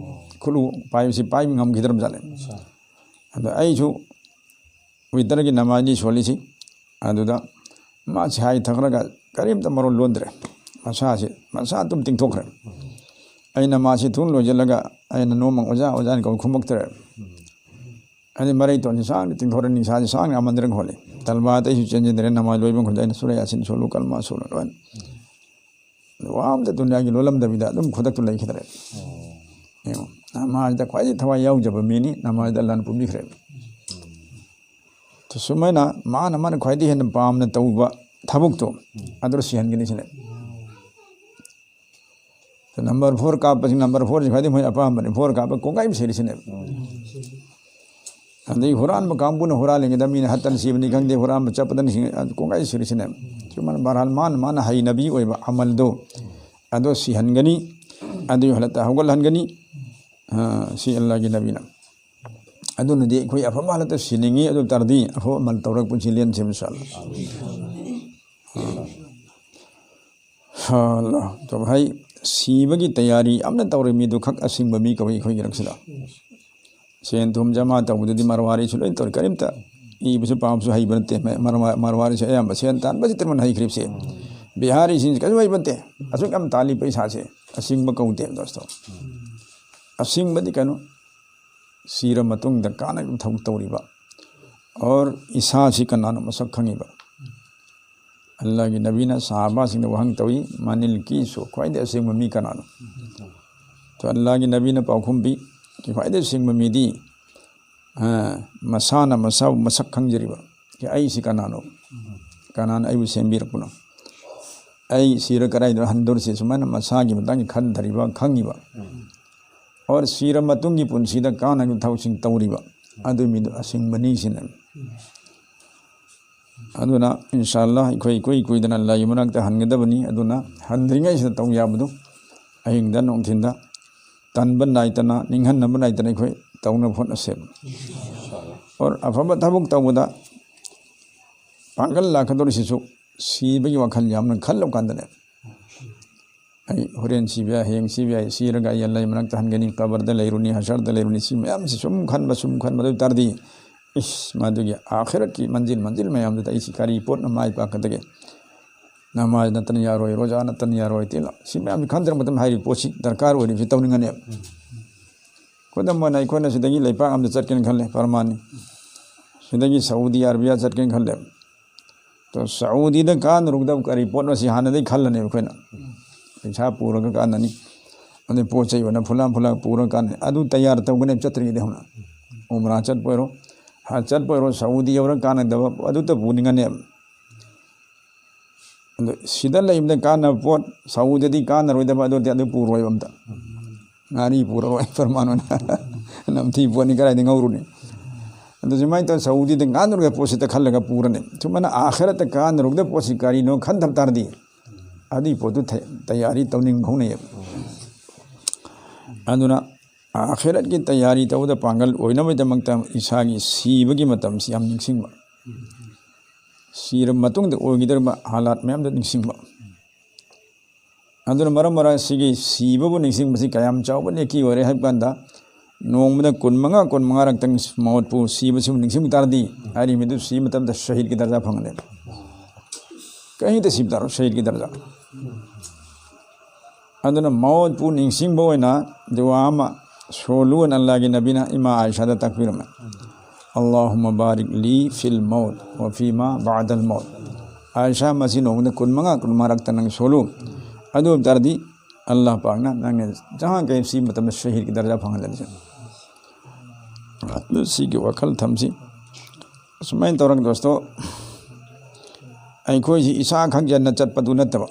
ꯈꯨꯠꯂꯨ ꯄꯥꯏꯕꯁꯤ ꯄꯥꯏꯕ ꯉꯝꯈꯤꯗ꯭ꯔꯕꯖꯥꯠꯅꯦ꯫ ꯑꯗ ꯑꯩꯁꯨ ꯋꯤꯇꯔꯒꯤ ꯅꯃꯥꯖꯅꯤ ꯁꯣꯜꯂꯤꯁꯤ꯫ ꯑꯗꯨꯗ ꯃꯥꯁꯤ ꯍꯥꯏ ꯊꯛꯈ꯭ꯔꯒ ꯀꯔꯤꯝꯇ ꯃꯔꯣꯜ ꯂꯣꯟꯗ꯭ꯔꯦ꯫ ꯃꯁꯥꯁꯤ, ꯃꯁꯥ ꯑꯗꯨꯝ ꯇꯤꯡꯊꯣꯛꯈ꯭ꯔꯦ꯫ ꯑꯩꯅ ꯃꯥꯁꯤ ꯊꯨꯅ ꯂꯣꯏꯁꯤꯜꯂꯒ ꯑꯩꯅ ꯅꯣꯡꯃ "ꯑꯣꯖꯥ, ꯑꯣꯖꯥꯅ" ꯀꯧꯏ, ꯈꯨꯝꯃꯛꯇ꯭ꯔꯦ꯫ ꯑꯗꯩ ꯃꯔꯩ ꯇꯣꯟꯁꯤ ꯁꯥꯡꯅ ꯇꯤꯡꯊꯣꯔꯛꯑꯦ, ꯅꯤꯡꯁꯥꯁꯤ ꯁꯥꯡꯅ ꯑꯃꯟꯗ꯭ꯔꯒ ꯍꯣꯜꯂꯤ꯫ ꯇꯜꯕꯥꯗ ꯑꯩꯁꯨ ꯆꯦꯟꯁꯤꯟꯗ꯭ꯔꯦ, ꯅꯃꯥꯖ ꯂꯣꯏꯕ ꯃꯈꯩꯗ ꯑꯩꯅ ꯁꯨꯔꯥ ꯌꯥꯁꯤꯟ ꯁꯣꯜꯂꯨ, ꯀꯜꯃꯥ ꯁꯣꯜꯂꯨ ꯂꯣꯏꯅ꯫ ꯋꯥ ꯑꯝꯇ ꯗꯨꯅꯤꯌꯥꯒꯤ ꯂꯣꯜꯂꯝꯗꯕꯤꯗ ꯑꯗꯨꯝ ꯈꯨꯗꯛꯇ ꯂꯩꯈꯤꯗ꯭ꯔꯦ꯫ ꯌꯦꯡꯉꯣ, ꯅꯃꯥꯖꯗ ꯈ꯭ꯋꯥꯏꯗꯒꯤ ꯊꯋꯥꯏ ꯌꯥꯎꯖꯕ ꯃꯤꯅꯤ, ꯅꯃꯥꯖꯗ ꯑꯜꯂꯥꯍꯅ ꯄꯨꯕꯤꯈ꯭ꯔꯦ꯫ ꯁꯨꯃꯥꯏꯅ ꯃꯥꯅ, ꯃꯥꯅ ꯈ꯭ꯋꯥꯏꯗꯒꯤ ꯍꯦꯟꯅ ꯄꯥꯝꯅ ꯇꯧꯕ ꯊꯕꯛꯇꯣ ꯑꯗꯨꯗ ꯁꯤꯍꯟꯒꯅꯤ ꯁꯤꯅꯦ꯫ ꯅꯝꯕꯔ ꯐꯣꯔ ꯀꯥꯞꯄꯁꯤ, ꯅꯝꯕꯔ ꯐꯣꯔꯁꯤ ꯈ꯭ꯋꯥꯏꯗꯒꯤ ꯃꯣꯏ ꯑꯄꯥꯝꯕꯅꯤ꯫ ꯐꯣꯔ ꯀꯥꯞꯄ ꯀꯣꯡꯒꯥꯏ ꯑꯃ ꯁꯤꯔꯤꯁꯤꯅꯦꯕ꯫ ꯑꯗꯩ ꯍꯨꯔꯥꯟꯕ ꯀꯥꯡꯕꯨꯅ ꯍꯨꯔꯥꯜꯂꯤꯉꯩꯗ ꯃꯤꯅ ꯍꯠꯇꯅ ꯁꯤꯕꯅꯤ ꯈꯪꯗꯦ, ꯍꯨꯔꯥꯟꯕ ꯆꯠꯄꯗꯅ ꯁꯤ-, ꯀꯣꯡꯒꯥꯏ ꯁꯤꯔꯤꯁꯤꯅꯦꯕ꯫ ꯁꯨꯃꯥꯏꯅ ꯕꯍꯔꯍꯥꯜ ꯃꯥꯅ, ꯃꯥꯅ ꯍꯩꯅꯕꯤ ꯑꯣꯏꯕ ꯑꯃꯜꯗꯣ ꯑꯗꯣ ꯁꯤꯍꯟꯒꯅꯤ꯫ ꯑꯗꯨꯒꯤ ꯍꯜꯂꯠꯇ ꯍꯧꯒꯠꯍꯟꯒꯅꯤ꯫ ꯑ, ꯁꯤ ꯑꯜꯂꯥꯍꯒꯤ ꯅꯕꯤꯅ꯫ ꯑꯗꯨꯅꯗꯤ ꯑꯩꯈꯣꯏ ꯑꯐꯕ ꯍꯜꯂꯠꯇ ꯁꯤꯅꯤꯡꯉꯤ, ꯑꯗꯨ ꯇꯥꯔꯗꯤ ꯑꯐꯕ ꯑꯃꯜ ꯇꯧꯔꯒ ꯄꯨꯟꯁꯤ ꯂꯦꯟꯁꯦ, ꯏꯟꯁꯥ ꯑꯜꯂꯥꯍ꯫ ꯑ, ꯑꯜꯂꯥꯍ꯫ ꯇꯣ ꯚꯥꯏ, ꯁꯤꯕꯒꯤ ꯇꯌꯥꯔꯤ ꯌꯥꯝꯅ ꯇꯧꯔꯤ ꯃꯤꯗꯨ ꯈꯛ ꯑꯁꯤꯡꯕ ꯃꯤ ꯀꯧꯏ ꯑꯩꯈꯣꯏꯒꯤ ꯔꯛꯁꯤꯗ꯫ ꯁꯦꯟ ꯊꯨꯝ ꯖꯃꯥ ꯇꯧꯕꯗꯨꯗꯤ ꯃꯔꯋꯥꯔꯤꯁꯨ ꯂꯣꯏ ꯇꯧꯔꯤ꯫ ꯀꯔꯤꯝꯇ ꯏꯕꯁꯨ ꯄꯥꯕꯁꯨ ꯍꯩꯕ ꯅꯠꯇꯦ꯫ ꯃ-, ꯃꯔꯋꯥ-, ꯃꯔꯋꯥꯔꯤꯁꯦ ꯑꯌꯥꯝꯕ ꯁꯦꯟ ꯇꯥꯟꯕꯁꯤ ꯇꯤꯔꯃꯟ ꯍꯩꯈ꯭ꯔꯤꯕꯁꯦ꯫ ꯕꯤꯍꯥꯔꯤꯁꯤꯡꯁꯤ ꯀꯩꯁꯨ ꯍꯩꯕ ꯅꯠꯇꯦ꯫ ꯑꯁꯨꯛ ꯌꯥꯝ ꯇꯥꯜꯂꯤ ꯄꯩꯁꯥꯁꯦ꯫ ꯑꯁꯤꯡꯕ ꯀꯧꯗꯦ, ꯗꯣꯁꯇꯣ꯫ ꯑꯁꯤꯡꯕꯗꯤ ꯀꯩꯅꯣ? ꯁꯤꯔ ꯃꯇꯨꯡꯗ ꯀꯥꯟꯅꯕ ꯊꯕꯛ ꯇꯧꯔꯤꯕ꯫ ꯑꯣꯔ ꯏꯁꯥꯁꯤ ꯀꯅꯥꯅꯣ ꯃꯁꯛ ꯈꯪꯉꯤꯕ? ꯑꯜꯂꯥꯍꯒꯤ ꯅꯕꯤꯅ ꯁꯍꯥꯕꯥꯁꯤꯡꯗ ꯋꯥꯍꯪ ꯇꯧꯏ, "ꯃꯅꯤꯜ ꯀꯤꯁꯨ, ꯈ꯭ꯋꯥꯏꯗꯒꯤ ꯑꯁꯦꯡꯕ ꯃꯤ ꯀꯅꯥꯅꯣ?" ꯇꯣ ꯑꯜꯂꯥꯍꯒꯤ ꯅꯕꯤꯅ ꯄꯥꯎꯈꯨꯝ ꯄꯤ, "ꯈ꯭ꯋꯥꯏꯗꯒꯤ ꯑꯁꯦꯡꯕ ꯃꯤꯗꯤ, ꯑ, ꯃꯁꯥꯅ ꯃꯁꯥꯕꯨ ꯃꯁꯛ ꯈꯪꯖꯔꯤꯕ, ꯑꯩꯁꯤ ꯀꯅꯥꯅꯣ? ꯀꯅꯥꯅ ꯑꯩꯕꯨ ꯁꯦꯝꯕꯤꯔꯛꯄꯅꯣ? ꯑꯩ ꯁꯤꯔ ꯀꯗꯥꯏꯗ ꯍꯟꯗꯣꯔꯁꯤ?" ꯁꯨꯃꯥꯏꯅ ꯃꯁꯥꯒꯤ ꯃꯇꯥꯡꯗ ꯈꯟꯊꯔꯤꯕ, ꯈꯪꯉꯤꯕ꯫ ꯑꯣꯔ ꯁꯤꯔ ꯃꯇꯨꯡꯒꯤ ꯄꯨꯟꯁꯤꯗ ꯀꯥꯟꯅꯕ ꯊꯕꯛꯁꯤꯡ ꯇꯧꯔꯤꯕ, ꯑꯗꯨ ꯃꯤꯗꯨ ꯑꯁꯤꯡꯕꯅꯤ ꯁꯤꯅ꯫ ꯑꯗꯨꯅ ꯏꯟꯁꯥ ꯑꯜꯂꯥꯍ ꯑꯩꯈꯣꯏ ꯏꯀꯨꯏ ꯀꯨꯏꯗꯅ ꯑꯜꯂꯥꯍꯒꯤ ꯃꯅꯥꯛꯇ ꯍꯟꯒꯗꯕꯅꯤ꯫ ꯑꯗꯨꯅ ꯍꯟꯗ꯭ꯔꯤꯉꯩꯁꯤꯗ ꯇꯧ ꯌꯥꯕꯗꯨ ꯑꯍꯤꯡꯗ ꯅꯨꯡꯊꯤꯟꯗ ꯇꯟꯕ ꯅꯥꯏꯗꯅ, ꯅꯤꯡꯍꯟꯅꯕ ꯅꯥꯏꯗꯅ ꯑꯩꯈꯣꯏ ꯇꯧꯅꯕ ꯍꯣꯠꯅꯁꯦꯕ꯫ ꯑꯣꯔ ꯑꯐꯕ ꯊꯕꯛ ꯇꯧꯕꯗ ꯄꯥꯡꯒꯜ ꯂꯥꯛꯀꯗꯧꯔꯤꯁꯤꯁꯨ ꯁꯤꯕꯒꯤ ꯋꯥꯈꯜ ꯌꯥꯝꯅ ꯈꯜꯂꯕ ꯀꯥꯟꯗꯅꯦ꯫ ꯑꯩ ꯍꯣꯔꯦꯟ ꯁꯤꯕ ꯌꯥꯏ, ꯍꯌꯦꯡ ꯁꯤꯕ ꯌꯥꯏ, ꯁꯤꯔꯒ ꯑꯩ ꯑꯜꯂꯥꯍꯒꯤ ꯃꯅꯥꯛꯇ ꯍꯟꯒꯅꯤ, ꯀꯕꯔꯗ ꯂꯩꯔꯨꯅꯤ, ꯍꯁꯔꯗ ꯂꯩꯔꯨꯅꯤ, ꯁꯤ ꯃꯌꯥꯝꯁꯤ ꯁꯨꯝ ꯈꯟꯕ, ꯁꯨꯝ ꯈꯟꯕ ꯑꯗꯨ ꯑꯣꯏ ꯇꯥꯔꯗꯤ, ꯏꯁ, ꯃꯗꯨꯒꯤ ꯑꯥꯈꯤꯔꯠꯀꯤ ꯃꯟꯖꯤꯜ, ꯃꯟꯖꯤꯜ ꯃꯌꯥꯝꯗꯨꯗ ꯑꯩꯁꯤ ꯀꯔꯤ ꯄꯣꯠꯅ ꯃꯥꯏ ꯄꯥꯛꯀꯗꯒꯦ? ꯅꯃꯥꯖ ꯅꯠꯇꯅ ꯌꯥꯔꯣꯏ, ꯔꯣꯖꯥ ꯅꯠꯇꯅ ꯌꯥꯔꯣꯏ, ꯇꯤꯂꯥ-, ꯁꯤ ꯃꯌꯥꯝꯁꯤ ꯈꯟꯗ꯭ꯔ ꯃꯇꯝꯗ ꯍꯥꯏꯔꯤꯕ ꯄꯣꯠꯁꯤ ꯗꯔꯀꯥꯔ ꯑꯣꯏꯔꯤꯕꯁꯤ ꯇꯧꯅꯤꯡꯒꯅꯦꯕ꯫ ꯈꯨꯗꯝ ꯑꯣꯏꯅ, ꯑꯩꯈꯣꯏꯅ ꯁꯤꯗꯒꯤ ꯂꯩꯄꯥꯛ ꯑꯃꯗ ꯆꯠꯀꯦꯅ ꯈꯜꯂꯦ, ꯄꯔꯃꯥꯟꯅꯤ, ꯁꯤꯗꯒꯤ ꯁꯥꯎꯗꯤ ꯑꯔꯥꯕꯤꯌꯥ ꯆꯠꯀꯦꯅ ꯈꯜꯂꯦ꯫ ꯑꯗꯣ ꯁꯥꯎꯗꯤꯗ ꯀꯥꯟꯅꯔꯨꯒꯗꯕ ꯀꯔꯤ ꯄꯣꯠꯅꯣ ꯁꯤ ꯍꯥꯟꯅꯗꯒꯤ ꯈꯜꯂꯅꯦꯕ ꯑꯩꯈꯣꯏꯅ꯫ ꯄꯩꯁꯥ ꯄꯨꯔꯒ ꯀꯥꯟꯅꯅꯤ, ꯑꯗꯩ ꯄꯣꯠ ꯆꯩ ꯑꯣꯏꯅ ꯐꯨꯂꯥ ꯐꯨꯂꯥ ꯄꯨꯔꯒ ꯀꯥꯟꯅꯅꯤ, ꯑꯗꯨ ꯇꯌꯥꯔ ꯇꯧꯒꯅꯦꯕ ꯆꯠꯇ꯭ꯔꯤꯉꯩꯗ ꯍꯧꯅ꯫ ꯎꯝꯔꯥ ꯆꯠꯄ ꯑꯣꯏꯔꯣ, ꯍꯖ ꯆꯠꯄ ꯑꯣꯏꯔꯣ, ꯁꯥꯎꯗꯤ ꯌꯧꯔꯒ ꯀꯥꯟꯅꯗꯕ ꯑꯗꯨꯇ ꯄꯨꯅꯤꯡꯉꯅꯦꯕ꯫ ꯑꯗꯣ ꯁꯤꯗ ꯂꯩꯕꯗ ꯀꯥꯟꯅꯕ ꯄꯣꯠ, ꯁꯥꯎꯗꯤꯗꯗꯤ ꯀꯥꯟꯅꯔꯣꯏꯗꯕ, ꯑꯗꯨꯗꯤ ꯑꯗꯨ ꯄꯨꯔꯣꯏꯕ ꯑꯝꯇ꯫ ꯉꯥꯔꯤ ꯄꯨꯔꯔꯣꯏ, ꯄꯔꯃꯥꯟ ꯑꯣꯏꯅ ꯅꯝꯊꯤ ꯄꯣꯠꯅꯤ, ꯀꯗꯥꯏꯗ ꯉꯧꯔꯨꯅꯤ? ꯑꯗꯨ ꯁꯨꯃꯥꯏꯅ ꯇꯧꯔ ꯁꯥꯎꯗꯤꯗ ꯀꯥꯟꯅꯔꯨꯒꯗꯕ ꯄꯣꯠꯁꯤꯗ ꯈꯜꯂꯒ ꯄꯨꯔꯅꯤ꯫ ꯁꯨꯃꯥꯏꯅ ꯑꯥꯈꯤꯔꯠꯇ ꯀꯥꯟꯅꯔꯨꯒꯗꯕ ꯄꯣꯠꯁꯤ ꯀꯔꯤꯅꯣ ꯈꯟꯊꯕ ꯇꯥꯔꯗꯤ, ꯑꯗꯨꯒꯤ ꯄꯣꯠꯇꯨ ꯊ-, ꯇꯌꯥꯔꯤ ꯇꯧꯅꯤꯡꯕ ꯍꯧꯅꯩꯌꯦꯕ꯫ ꯑꯗꯨꯅ ꯑꯥꯈꯤꯔꯠꯀꯤ ꯇꯌꯥꯔꯤ ꯇꯧꯕꯗ ꯄꯥꯡꯒꯜ ꯑꯣꯏꯅꯕꯒꯤꯗꯃꯛꯇ ꯏꯁꯥꯒꯤ ꯁꯤꯕꯒꯤ ꯃꯇꯝꯁꯤ ꯌꯥꯝ ꯅꯤꯡꯁꯤꯡꯕ, ꯁꯤꯔꯕ ꯃꯇꯨꯡꯗ ꯑꯣꯏꯒꯗꯧꯔꯤꯕ ꯍꯥꯂꯥꯠ ꯃꯌꯥꯝꯗꯨ ꯅꯤꯡꯁꯤꯡꯕ꯫ ꯑꯗꯨꯅ ꯃꯔꯝ ꯑꯣꯏꯔꯒ ꯁꯤꯒꯤ ꯁꯤꯕꯕꯨ ꯅꯤꯡꯁꯤꯡꯕꯁꯤ ꯀꯌꯥꯝ ꯆꯥꯎꯕ ꯅꯦꯀꯤ ꯑꯣꯏꯔꯦ ꯍꯥꯏꯕ ꯀꯥꯟꯗ, ꯅꯣꯡꯃꯗ ꯀꯨꯟ ꯃꯉꯥ, ꯀꯨꯟ ꯃꯉꯥꯔꯛꯇꯪ ꯃꯧꯠꯄꯨ, ꯁꯤꯕꯁꯤꯕꯨ ꯅꯤꯡꯁꯤꯡꯕ ꯇꯥꯔꯗꯤ, ꯍꯥꯏꯔꯤꯕꯗꯨ ꯁꯤꯕ ꯃꯇꯝꯗ ꯁꯍꯤꯗꯀꯤ ꯗꯔꯖꯥ ꯐꯪꯒꯅꯦꯕ꯫ ꯀꯩꯗ ꯁꯤꯕ ꯇꯥꯔꯣ, ꯁꯍꯤꯗꯀꯤ ꯗꯔꯖꯥ꯫ ꯑꯗꯨꯅ ꯃꯧꯠꯄꯨ ꯅꯤꯡꯁꯤꯡꯕ ꯑꯣꯏꯅ ꯗꯨꯋꯥ ꯑꯃ ꯁꯣꯜꯂꯨ ꯑꯅ ꯑꯜꯂꯥꯍꯒꯤ ꯅꯕꯤꯅ ꯏꯃꯥ ꯑꯥꯏꯁꯥꯗ ꯇꯥꯛꯄꯤꯔꯝꯃꯦ꯫ "ꯑꯜꯂꯥꯍꯨꯝꯃ ꯕꯥꯔꯤꯛ ꯂꯤ ꯐꯤꯜ ꯃꯧꯠ ꯋ ꯐꯤꯃꯥ ꯕꯥꯗꯜ ꯃꯧꯠ"꯫ ꯑꯥꯏꯁꯥ, ꯃꯁꯤ ꯅꯣꯡꯃꯗ ꯀꯨꯟ ꯃꯉꯥ, ꯀꯨꯟ ꯃꯉꯥꯔꯛꯇ ꯅꯪ ꯁꯣꯜꯂꯨ꯫ ꯑꯗꯨ ꯑꯣꯏꯕ ꯇꯥꯔꯗꯤ ꯑꯜꯂꯥꯍ ꯄꯥꯛꯅ ꯅꯪꯅ ꯖꯍꯥꯡ ꯀꯌꯥ ꯁꯤ ꯃꯇꯝꯗ ꯁꯍꯤꯗꯀꯤ ꯗꯔꯖꯥ ꯐꯪꯍꯜꯂꯅꯤ꯫ ꯑꯗꯨ ꯁꯤꯒꯤ ꯋꯥꯈꯜ ꯊꯝꯁꯤ꯫ ꯑꯁꯨꯃꯥꯏꯅ ꯇꯧꯔꯒ ꯗꯣꯁꯇꯣ, ꯑꯩꯈꯣꯏꯁꯤ ꯏꯁꯥꯈꯛ ꯖꯟꯅꯠ ꯆꯠꯄꯗꯨ ꯅꯠꯇꯕ,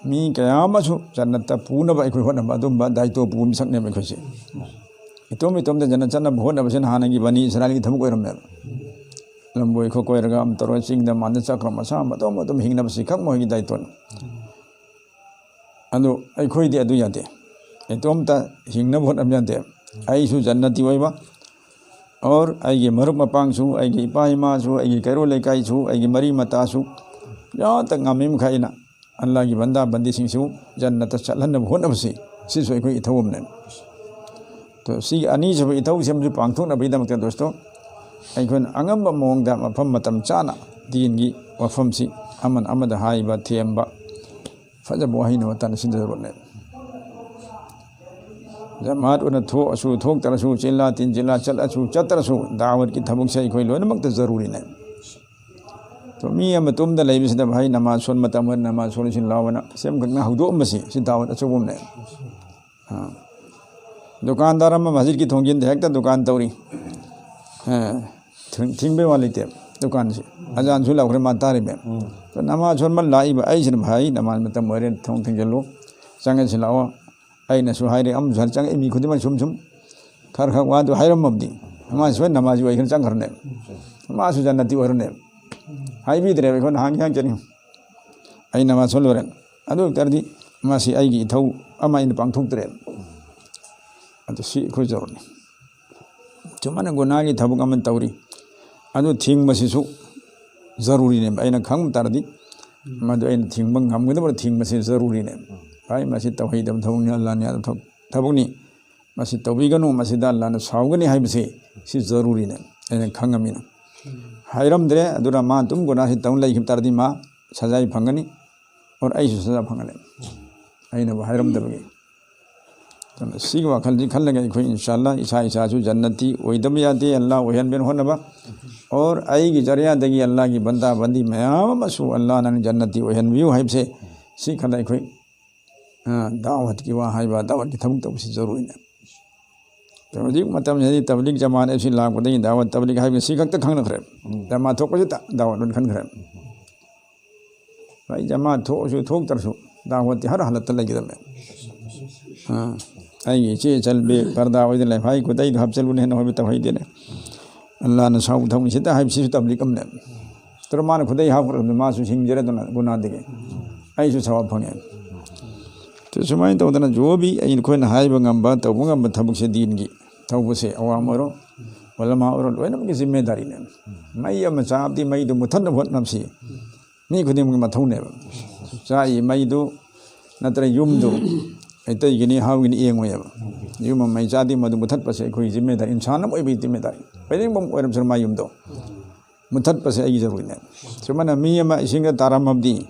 ꯃꯤ ꯀꯌꯥ ꯑꯃꯁꯨ ꯖꯟꯅꯠꯇ ꯄꯨꯅꯕ ꯑꯩꯈꯣꯏ ꯍꯣꯠꯅꯕ, ꯑꯗꯨꯝꯕ ꯗꯥꯏꯇꯣ ꯄꯨꯕ ꯃꯤꯁꯛꯅꯦꯕ ꯑꯩꯈꯣꯏꯁꯦ꯫ ꯏꯇꯣꯝ ꯏꯇꯣꯝꯗ ꯖꯟꯅꯠ ꯆꯠꯅꯕ ꯍꯣꯠꯅꯕꯁꯤꯅ ꯍꯥꯟꯅꯒꯤ ꯕꯅꯤ ꯏꯁꯔꯥꯏꯜꯒꯤ ꯊꯕꯛ ꯑꯣꯏꯔꯝꯃꯦꯕ꯫ ꯂꯝꯕꯣꯏ ꯈꯣꯠꯀꯣꯏꯔꯒ ꯑꯃ ꯇꯧꯔꯒ ꯆꯤꯡꯗ ꯃꯥꯟꯗ ꯆꯠꯈ꯭ꯔ ꯃꯁꯥ ꯃꯇꯣꯝ ꯃꯇꯣꯝ ꯍꯤꯡꯅꯕꯁꯤ ꯈꯛ ꯃꯈꯣꯏꯒꯤ ꯗꯥꯏꯇꯣꯅꯤ꯫ ꯑꯗꯨ ꯑꯩꯈꯣꯏꯗꯤ ꯑꯗꯨ ꯌꯥꯗꯦ꯫ ꯏꯇꯣꯝꯇ ꯍꯤꯡꯅꯕ ꯍꯣꯠꯅꯕ ꯌꯥꯗꯦ꯫ ꯑꯩꯁꯨ ꯖꯟꯅꯇꯤ ꯑꯣꯏꯕ, ꯑꯣꯔ ꯑꯩꯒꯤ ꯃꯔꯨꯞ ꯃꯄꯥꯡꯁꯨ, ꯑꯩꯒꯤ ꯏꯄꯥ ꯏꯃꯥꯁꯨ, ꯑꯩꯒꯤ ꯀꯩꯔꯣꯜ ꯂꯩꯀꯥꯏꯁꯨ, ꯑꯩꯒꯤ ꯃꯔꯤ ꯃꯇꯥꯁꯨ, ꯌꯥꯝꯇ ꯉꯝꯃꯤ ꯃꯈꯩ ꯑꯩꯅ ꯑꯜꯂꯥꯍꯒꯤ ꯕꯟꯗꯥ ꯕꯟꯗꯤꯁꯤꯡꯁꯤꯕꯨ ꯖꯟꯅꯠꯇ ꯆꯠꯍꯟꯅꯕ ꯍꯣꯠꯅꯕꯁꯤ, ꯁꯤꯁꯨ ꯑꯩꯈꯣꯏ ꯏꯊꯧ ꯑꯃꯅꯤ꯫ ꯇꯣ, ꯁꯤꯒꯤ ꯑꯅꯤꯁꯨꯕ ꯏꯊꯧꯁꯤ ꯑꯃꯁꯨ ꯄꯥꯡꯊꯣꯛꯅꯕꯒꯤꯗꯃꯛꯇ, ꯗꯣꯁꯇꯣ, ꯑꯩꯈꯣꯏꯅ ꯑꯉꯝꯕ ꯃꯑꯣꯡꯗ ꯃꯐꯝ ꯃꯇꯝ ꯆꯥꯅ ꯗꯤꯟꯒꯤ ꯋꯥꯐꯝꯁꯤ ꯑꯃꯅ ꯑꯃꯗ ꯍꯥꯏꯕ, ꯊꯦꯝꯕ, ꯐꯖꯕ ꯋꯥꯍꯩꯅ ꯋꯥꯇꯥꯅ ꯁꯤꯟꯖꯔꯨꯕꯅꯦ꯫ ꯖꯃꯥꯠ ꯑꯣꯏꯅ ꯊꯣꯛꯑꯁꯨ ꯊꯣꯛꯇ꯭ꯔꯁꯨ, ꯆꯤꯜꯂꯥ ꯇꯤꯟ ꯆꯤꯜꯂꯥ ꯆꯠꯂꯁꯨ ꯆꯠꯇ꯭ꯔꯁꯨ, ꯗꯥꯋꯠꯀꯤ ꯊꯕꯛꯁꯦ ꯑꯩꯈꯣꯏ ꯂꯣꯏꯅꯃꯛꯇ ꯖꯔꯨꯔꯤꯅꯦ꯫ ꯇꯣ, ꯃꯤ ꯑꯃ ꯇꯨꯝꯗ ꯂꯩꯕꯁꯤꯗ, "ꯚꯥꯏ, ꯅꯃꯥꯖ ꯁꯣꯟ ꯃꯇꯝ ꯑꯣꯏꯔꯦ, ꯅꯃꯥꯖ ꯁꯣꯜꯂꯁꯤ ꯂꯥꯎꯑꯣꯅ" ꯁꯤ ꯑꯃꯈꯛꯅ ꯍꯧꯗꯣꯛꯑꯝꯕꯁꯤ, ꯁꯤ ꯗꯥꯋꯠ ꯑꯆꯧꯕ ꯑꯃꯅꯦ꯫ ꯑꯥ꯫ ꯗꯨꯀꯥꯟꯗꯥꯔ ꯑꯃ ꯃꯁꯖꯤꯗꯀꯤ ꯊꯣꯡꯖꯤꯟꯗ ꯍꯦꯛꯇ ꯗꯨꯀꯥꯟ ꯇꯧꯔꯤ꯫ ꯑꯥ꯫ ꯊꯤꯡ-, ꯊꯤꯡꯕꯩ ꯋꯥ ꯂꯩꯇꯦ꯫ ꯗꯨꯀꯥꯟꯁꯤ ꯑꯖꯥꯟꯁꯨ ꯂꯥꯎꯈ꯭ꯔꯦ, ꯃꯥ ꯇꯥꯔꯤꯃꯦ꯫ ꯎꯝ꯫ ꯑꯗꯣ ꯅꯃꯥꯖ ꯁꯣꯟꯕ ꯂꯥꯛꯏꯕ ꯑꯩꯁꯤꯅ, "ꯚꯥꯏ, ꯅꯃꯥꯖ ꯃꯇꯝ ꯑꯣꯏꯔꯦ, ꯊꯣꯡ ꯊꯤꯡꯖꯤꯜꯂꯨ, ꯆꯪꯉꯁꯤ ꯂꯥꯛꯑꯣ"꯫ ꯑꯩꯅꯁꯨ ꯍꯥꯏꯔꯦ, ꯑꯃꯁꯨ ꯍꯥꯏꯔꯦ, ꯆꯪꯉꯛꯏ ꯃꯤ ꯈꯨꯗꯤꯡꯃꯛ ꯁꯨꯝ ꯁꯨꯝ ꯈꯔ ꯈꯔ ꯋꯥꯗꯨ ꯍꯥꯏꯔꯝꯃꯕꯗꯤ, ꯃꯥꯁꯨ ꯁꯣꯏ ꯅꯃꯥꯖ ꯑꯣꯏꯈ꯭ꯔꯦ, ꯆꯪꯈ꯭ꯔꯅꯦꯕ꯫ ꯃꯥꯁꯨ ꯖꯟꯅꯇꯤ ꯑꯣꯏꯔꯅꯦꯕ꯫ ꯍꯥꯏꯕꯤꯗ꯭ꯔꯦꯕ, ꯑꯩꯈꯣꯏꯅ ꯍꯥꯡꯉꯤ ꯍꯥꯡ ꯆꯠꯅꯤ꯫ ꯑꯩ ꯅꯃꯥꯖ ꯁꯣꯜꯂꯨꯔꯦ꯫ ꯑꯗꯨ ꯑꯣꯏ ꯇꯥꯔꯗꯤ ꯃꯁꯤ ꯑꯩꯒꯤ ꯏꯊꯧ ꯑꯃ ꯑꯩꯅ ꯄꯥꯡꯊꯣꯛꯇ꯭ꯔꯦ꯫ ꯑꯗꯨ ꯁꯤ ꯑꯩꯈꯣꯏ ꯖꯔꯨꯔꯅꯤ꯫ ꯁꯨꯃꯥꯏꯅ ꯒꯨꯅꯥꯒꯤ ꯊꯕꯛ ꯑꯃ ꯇꯧꯔꯤ꯫ ꯑꯗꯨ ꯊꯤꯡꯕꯁꯤꯁꯨ ꯖꯔꯨꯔꯤꯅꯦꯕ꯫ ꯑꯩꯅ ꯈꯪꯕ ꯇꯥꯔꯗꯤ ꯃꯗꯨ ꯑꯩꯅ ꯊꯤꯡꯕ ꯉꯝꯒꯗꯕ ꯊꯤꯡꯕꯁꯤ ꯖꯔꯨꯔꯤꯅꯦꯕ꯫ ꯚꯥꯏ, ꯃꯁꯤ ꯇꯧꯍꯩꯗꯕ ꯊꯕꯛꯅꯤ, ꯑꯜꯂꯥꯍꯅ ꯌꯥꯗꯕ ꯊꯕꯛ-, ꯊꯕꯛꯅꯤ꯫ ꯃꯁꯤ ꯇꯧꯕꯤꯒꯅꯨ, ꯃꯁꯤꯗ ꯑꯜꯂꯥꯍꯅ ꯁꯥꯎꯒꯅꯤ ꯍꯥꯏꯕꯁꯤ ꯁꯤ ꯖꯔꯨꯔꯤꯅꯦ꯫ ꯑꯩꯅ ꯈꯪꯉꯃꯤꯅ꯫ ꯍꯥꯏꯔꯝꯗ꯭ꯔꯦ, ꯑꯗꯨꯅ ꯃꯥ ꯑꯗꯨꯝ ꯒꯨꯅꯥꯁꯤ ꯇꯧ ꯂꯩꯈꯤꯕ ꯇꯥꯔꯗꯤ ꯃꯥ ꯁꯖꯥꯏ ꯐꯪꯒꯅꯤ꯫ ꯑꯣꯔ ꯑꯩꯁꯨ ꯁꯖꯥ ꯐꯪꯒꯅꯤ, ꯑꯩꯅꯕꯨ ꯍꯥꯏꯔꯝꯗꯕꯒꯤ꯫ ꯑꯗꯨꯅ ꯁꯤꯒꯤ ꯋꯥꯈꯜꯁꯤ ꯈꯜꯂꯒ ꯑꯩꯈꯣꯏ ꯏꯟꯁꯥ ꯑꯜꯂꯥ ꯏꯁꯥ ꯏꯁꯥꯁꯨ ꯖꯟꯅꯇꯤ ꯑꯣꯏꯗꯕ ꯌꯥꯗꯦ, ꯑꯜꯂꯥ ꯑꯣꯏꯍꯟꯕꯅ ꯍꯣꯠꯅꯕ꯫ ꯑꯣꯔ ꯑꯩꯒꯤ ꯖꯔꯤꯌꯥꯗꯒꯤ ꯑꯜꯂꯥꯒꯤ ꯕꯟꯗꯥ ꯕꯟꯗꯤ ꯃꯌꯥꯝ ꯑꯃꯁꯨ ꯑꯜꯂꯥꯅ ꯖꯟꯅꯇꯤ ꯑꯣꯏꯍꯟꯕꯤꯌꯨ ꯍꯥꯏꯕꯁꯦ ꯁꯤ ꯈꯜꯂ ꯑꯩꯈꯣꯏ, ꯑ, ꯗꯥꯋꯠꯀꯤ ꯋꯥ ꯍꯥꯏꯕ, ꯗꯥꯋꯠꯀꯤ ꯊꯕꯛ ꯇꯧꯕꯁꯤ ꯖꯔꯨꯔꯤꯅꯦ꯫ ꯍꯧꯖꯤꯛ ꯃꯇꯝꯁꯤꯗꯤ ꯇꯕ꯭ꯂꯤꯛ ꯖꯃꯥꯠ ꯑꯁꯤ ꯂꯥꯛꯄꯗꯒꯤ ꯗꯥꯋꯠ ꯇꯕ꯭ꯂꯤꯛ ꯍꯥꯏꯕ ꯁꯤ ꯈꯛꯇ ꯈꯪꯅꯈ꯭ꯔꯦ꯫ ꯎꯝ꯫ ꯖꯃꯥꯠ ꯊꯣꯛꯄꯁꯤꯗ ꯗꯥꯋꯠ ꯂꯣꯏꯅ ꯈꯟꯈ꯭ꯔꯦ꯫ ꯚꯥꯏ, ꯖꯃꯥꯠ ꯊꯣꯛꯑꯁꯨ ꯊꯣꯛꯇ꯭ꯔꯁꯨ ꯗꯥꯋꯠꯇꯤ ꯍꯔ ꯍꯥꯂꯠꯇ ꯂꯩꯒꯗꯕꯅꯦ꯫ ꯑꯥ, ꯑꯩꯒꯤ ꯏꯆꯦ ꯏꯆꯜ ꯕꯦꯛ ꯄꯔꯗꯥ ꯑꯣꯏꯗꯅ ꯂꯩ, ꯚꯥꯏ, ꯈꯨꯗꯩꯗꯣ ꯍꯥꯞꯆꯜꯂꯨꯅꯦ ꯍꯦꯟꯅ ꯑꯣꯏꯕ ꯇꯧꯍꯩꯗꯦꯅꯦ꯫ ꯑꯜꯂꯥꯅ ꯁꯥꯎꯕ ꯊꯕꯛꯅꯤ ꯁꯤꯗ ꯍꯥꯏꯕꯁꯤꯁꯨ ꯇꯕ꯭ꯂꯤꯛ ꯑꯃꯅꯦ꯫ ꯇꯔ ꯃꯥꯅ ꯈꯨꯗꯩ ꯍꯥꯞꯈ꯭ꯔꯕꯅꯤ, ꯃꯥꯁꯨ ꯍꯤꯡꯖꯔꯦꯗꯅ ꯒꯨꯅꯥꯗꯒꯤ꯫ ꯑꯩꯁꯨ ꯁꯋꯥꯕ ꯐꯪꯉꯦ꯫ ꯑꯗꯨ ꯁꯨꯃꯥꯏꯅ ꯇꯧꯗꯅ ꯖꯣꯕꯤ ꯑꯩꯈꯣꯏꯅ ꯍꯥꯏꯕ ꯉꯝꯕ, ꯇꯧꯕ ꯉꯝꯕ ꯊꯕꯛꯁꯦ, ꯗꯤꯟꯒꯤ ꯊꯧꯕꯁꯦ, ꯑꯋꯥꯝ ꯑꯣꯏꯔꯣ, ꯎꯂꯃꯥ ꯑꯣꯏꯔꯣ, ꯂꯣꯏꯅꯃꯛꯀꯤ ꯖꯤꯝꯃꯦꯗꯥꯔꯤꯅꯦ꯫ ꯃꯩ ꯑꯃ ꯆꯥꯕꯗꯤ ꯃꯩꯗꯨ ꯃꯨꯊꯠꯅꯕ ꯍꯣꯠꯅꯕꯁꯤ ꯃꯤ ꯈꯨꯗꯤꯡꯃꯛꯀꯤ ꯃꯊꯧꯅꯦꯕ꯫ ꯆꯥꯛꯏ ꯃꯩꯗꯨ ꯅꯠꯇ꯭ꯔ ꯌꯨꯝꯗꯨ ꯑꯇꯩꯒꯤꯅꯤ ꯍꯥꯎꯒꯤꯅꯤ ꯌꯦꯡꯉꯣꯏꯕ꯫ ꯌꯨꯝ ꯑꯃ ꯃꯩ ꯆꯥꯗꯦ, ꯃꯗꯨ ꯃꯨꯊꯠꯄꯁꯦ ꯑꯩꯈꯣꯏ ꯖꯤꯝꯃꯦꯗꯥꯔꯤ, ꯏꯟꯁꯥꯟ ꯑꯃ ꯑꯣꯏꯕꯒꯤ ꯖꯤꯝꯃꯦꯗꯥꯔꯤ꯫ ꯀꯔꯤꯒꯨꯝꯕ ꯑꯣꯏꯔꯝꯁꯅꯨ ꯃꯥ ꯌꯨꯝꯗꯣ ꯃꯨꯊꯠꯄꯁꯦ ꯑꯩꯒꯤ ꯖꯔꯨꯔꯤꯅꯦ꯫ ꯁꯨꯃꯥꯏꯅ ꯃꯤ ꯑꯃ ꯏꯁꯤꯡꯗ ꯇꯥꯔꯝꯃꯕꯗꯤ,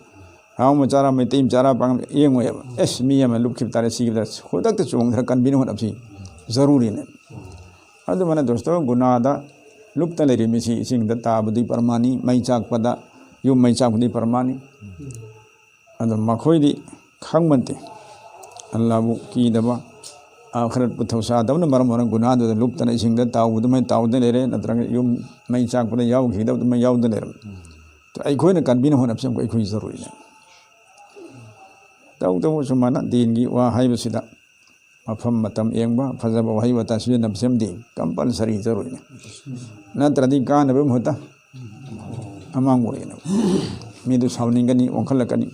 ꯍꯥꯎ ꯑꯃ ꯆꯥꯔꯝꯃ, ꯇꯤꯝ ꯆꯥꯔ ꯄꯥꯡ ꯌꯦꯡꯉꯣꯏꯕ꯫ ꯑꯦꯁ, ꯃꯤ ꯑꯃ ꯂꯨꯞꯈꯤꯕ ꯇꯥꯔꯦ, ꯁꯤꯈꯤꯕ ꯇꯥꯔꯦ, ꯈꯨꯗꯛꯇ ꯆꯣꯡꯊꯔ ꯀꯟꯕꯤꯅ ꯍꯣꯠꯅꯕꯁꯤ ꯖꯔꯨꯔꯤꯅꯦ꯫ ꯑꯗꯨꯃꯥꯏꯅ ꯗꯣꯁꯇꯣ ꯒꯨꯅꯥꯗ ꯂꯨꯞꯇ ꯂꯩꯔꯤꯕ ꯃꯤꯁꯤ ꯏꯁꯤꯡꯗ ꯇꯥꯕꯗꯨꯒꯤ ꯄ꯭ꯔꯃꯥꯟꯅꯤ, ꯃꯩ ꯆꯥꯛꯄꯗ, ꯌꯨꯝ ꯃꯩ ꯆꯥꯛꯄꯗꯨꯒꯤ ꯄ꯭ꯔꯃꯥꯟꯅꯤ꯫ ꯑꯗꯣ ꯃꯈꯣꯏꯗꯤ ꯈꯪꯕꯟꯇꯦ꯫ ꯑꯜꯂꯥꯕꯨ ꯀꯤꯗꯕ, ꯑꯥꯈꯔꯠꯄꯨ ꯊꯧꯁꯥꯗꯕꯅ ꯃꯔꯝ ꯑꯣꯏꯔꯒ ꯒꯨꯅꯥꯗꯨꯗ ꯂꯨꯞꯇꯅ ꯏꯁꯤꯡꯗ ꯇꯥꯎꯕꯗꯨꯃꯥꯏꯅ ꯇꯥꯎꯗꯅ ꯂꯩꯔꯦ, ꯅꯠꯇ꯭ꯔꯒ ꯌꯨꯝ ꯃꯩ ꯆꯥꯛꯄꯗ ꯌꯥꯎꯈꯤꯗꯕꯗꯨꯃꯥꯏꯅ ꯌꯥꯎꯗꯅ ꯂꯩꯔꯦ꯫ ꯑꯩꯈꯣꯏꯅ ꯀꯟꯕꯤꯅ ꯍꯣꯠꯅꯕꯁꯦ ꯑꯃꯨꯛ ꯑꯩꯈꯣꯏꯒꯤ ꯖꯔꯨꯔꯤꯅꯦ꯫ ꯇꯧ ꯇꯧ ꯁꯨꯃꯥꯏꯅ ꯗꯤꯟꯒꯤ ꯋꯥ ꯍꯥꯏꯕꯁꯤꯗ ꯃꯐꯝ ꯃꯇꯝ ꯌꯦꯡꯕ, ꯐꯖꯕ ꯋꯥꯍꯩ ꯋꯥꯇꯥ ꯁꯤꯖꯤꯟꯅꯕꯁꯤꯃꯗꯤ ꯀꯝꯄꯜꯁꯔꯤ ꯖꯔꯨꯔꯤꯅꯦ꯫ ꯅꯠꯇ꯭ꯔꯗꯤ ꯀꯥꯟꯅꯕꯒꯤ ꯃꯍꯨꯠꯇ ꯑꯃꯥꯡꯕ ꯑꯣꯏꯒꯅꯤ꯫ ꯃꯤꯗꯨ ꯁꯥꯎꯅꯤꯡꯒꯅꯤ, ꯑꯣꯟꯈꯠꯂꯛꯀꯅꯤ,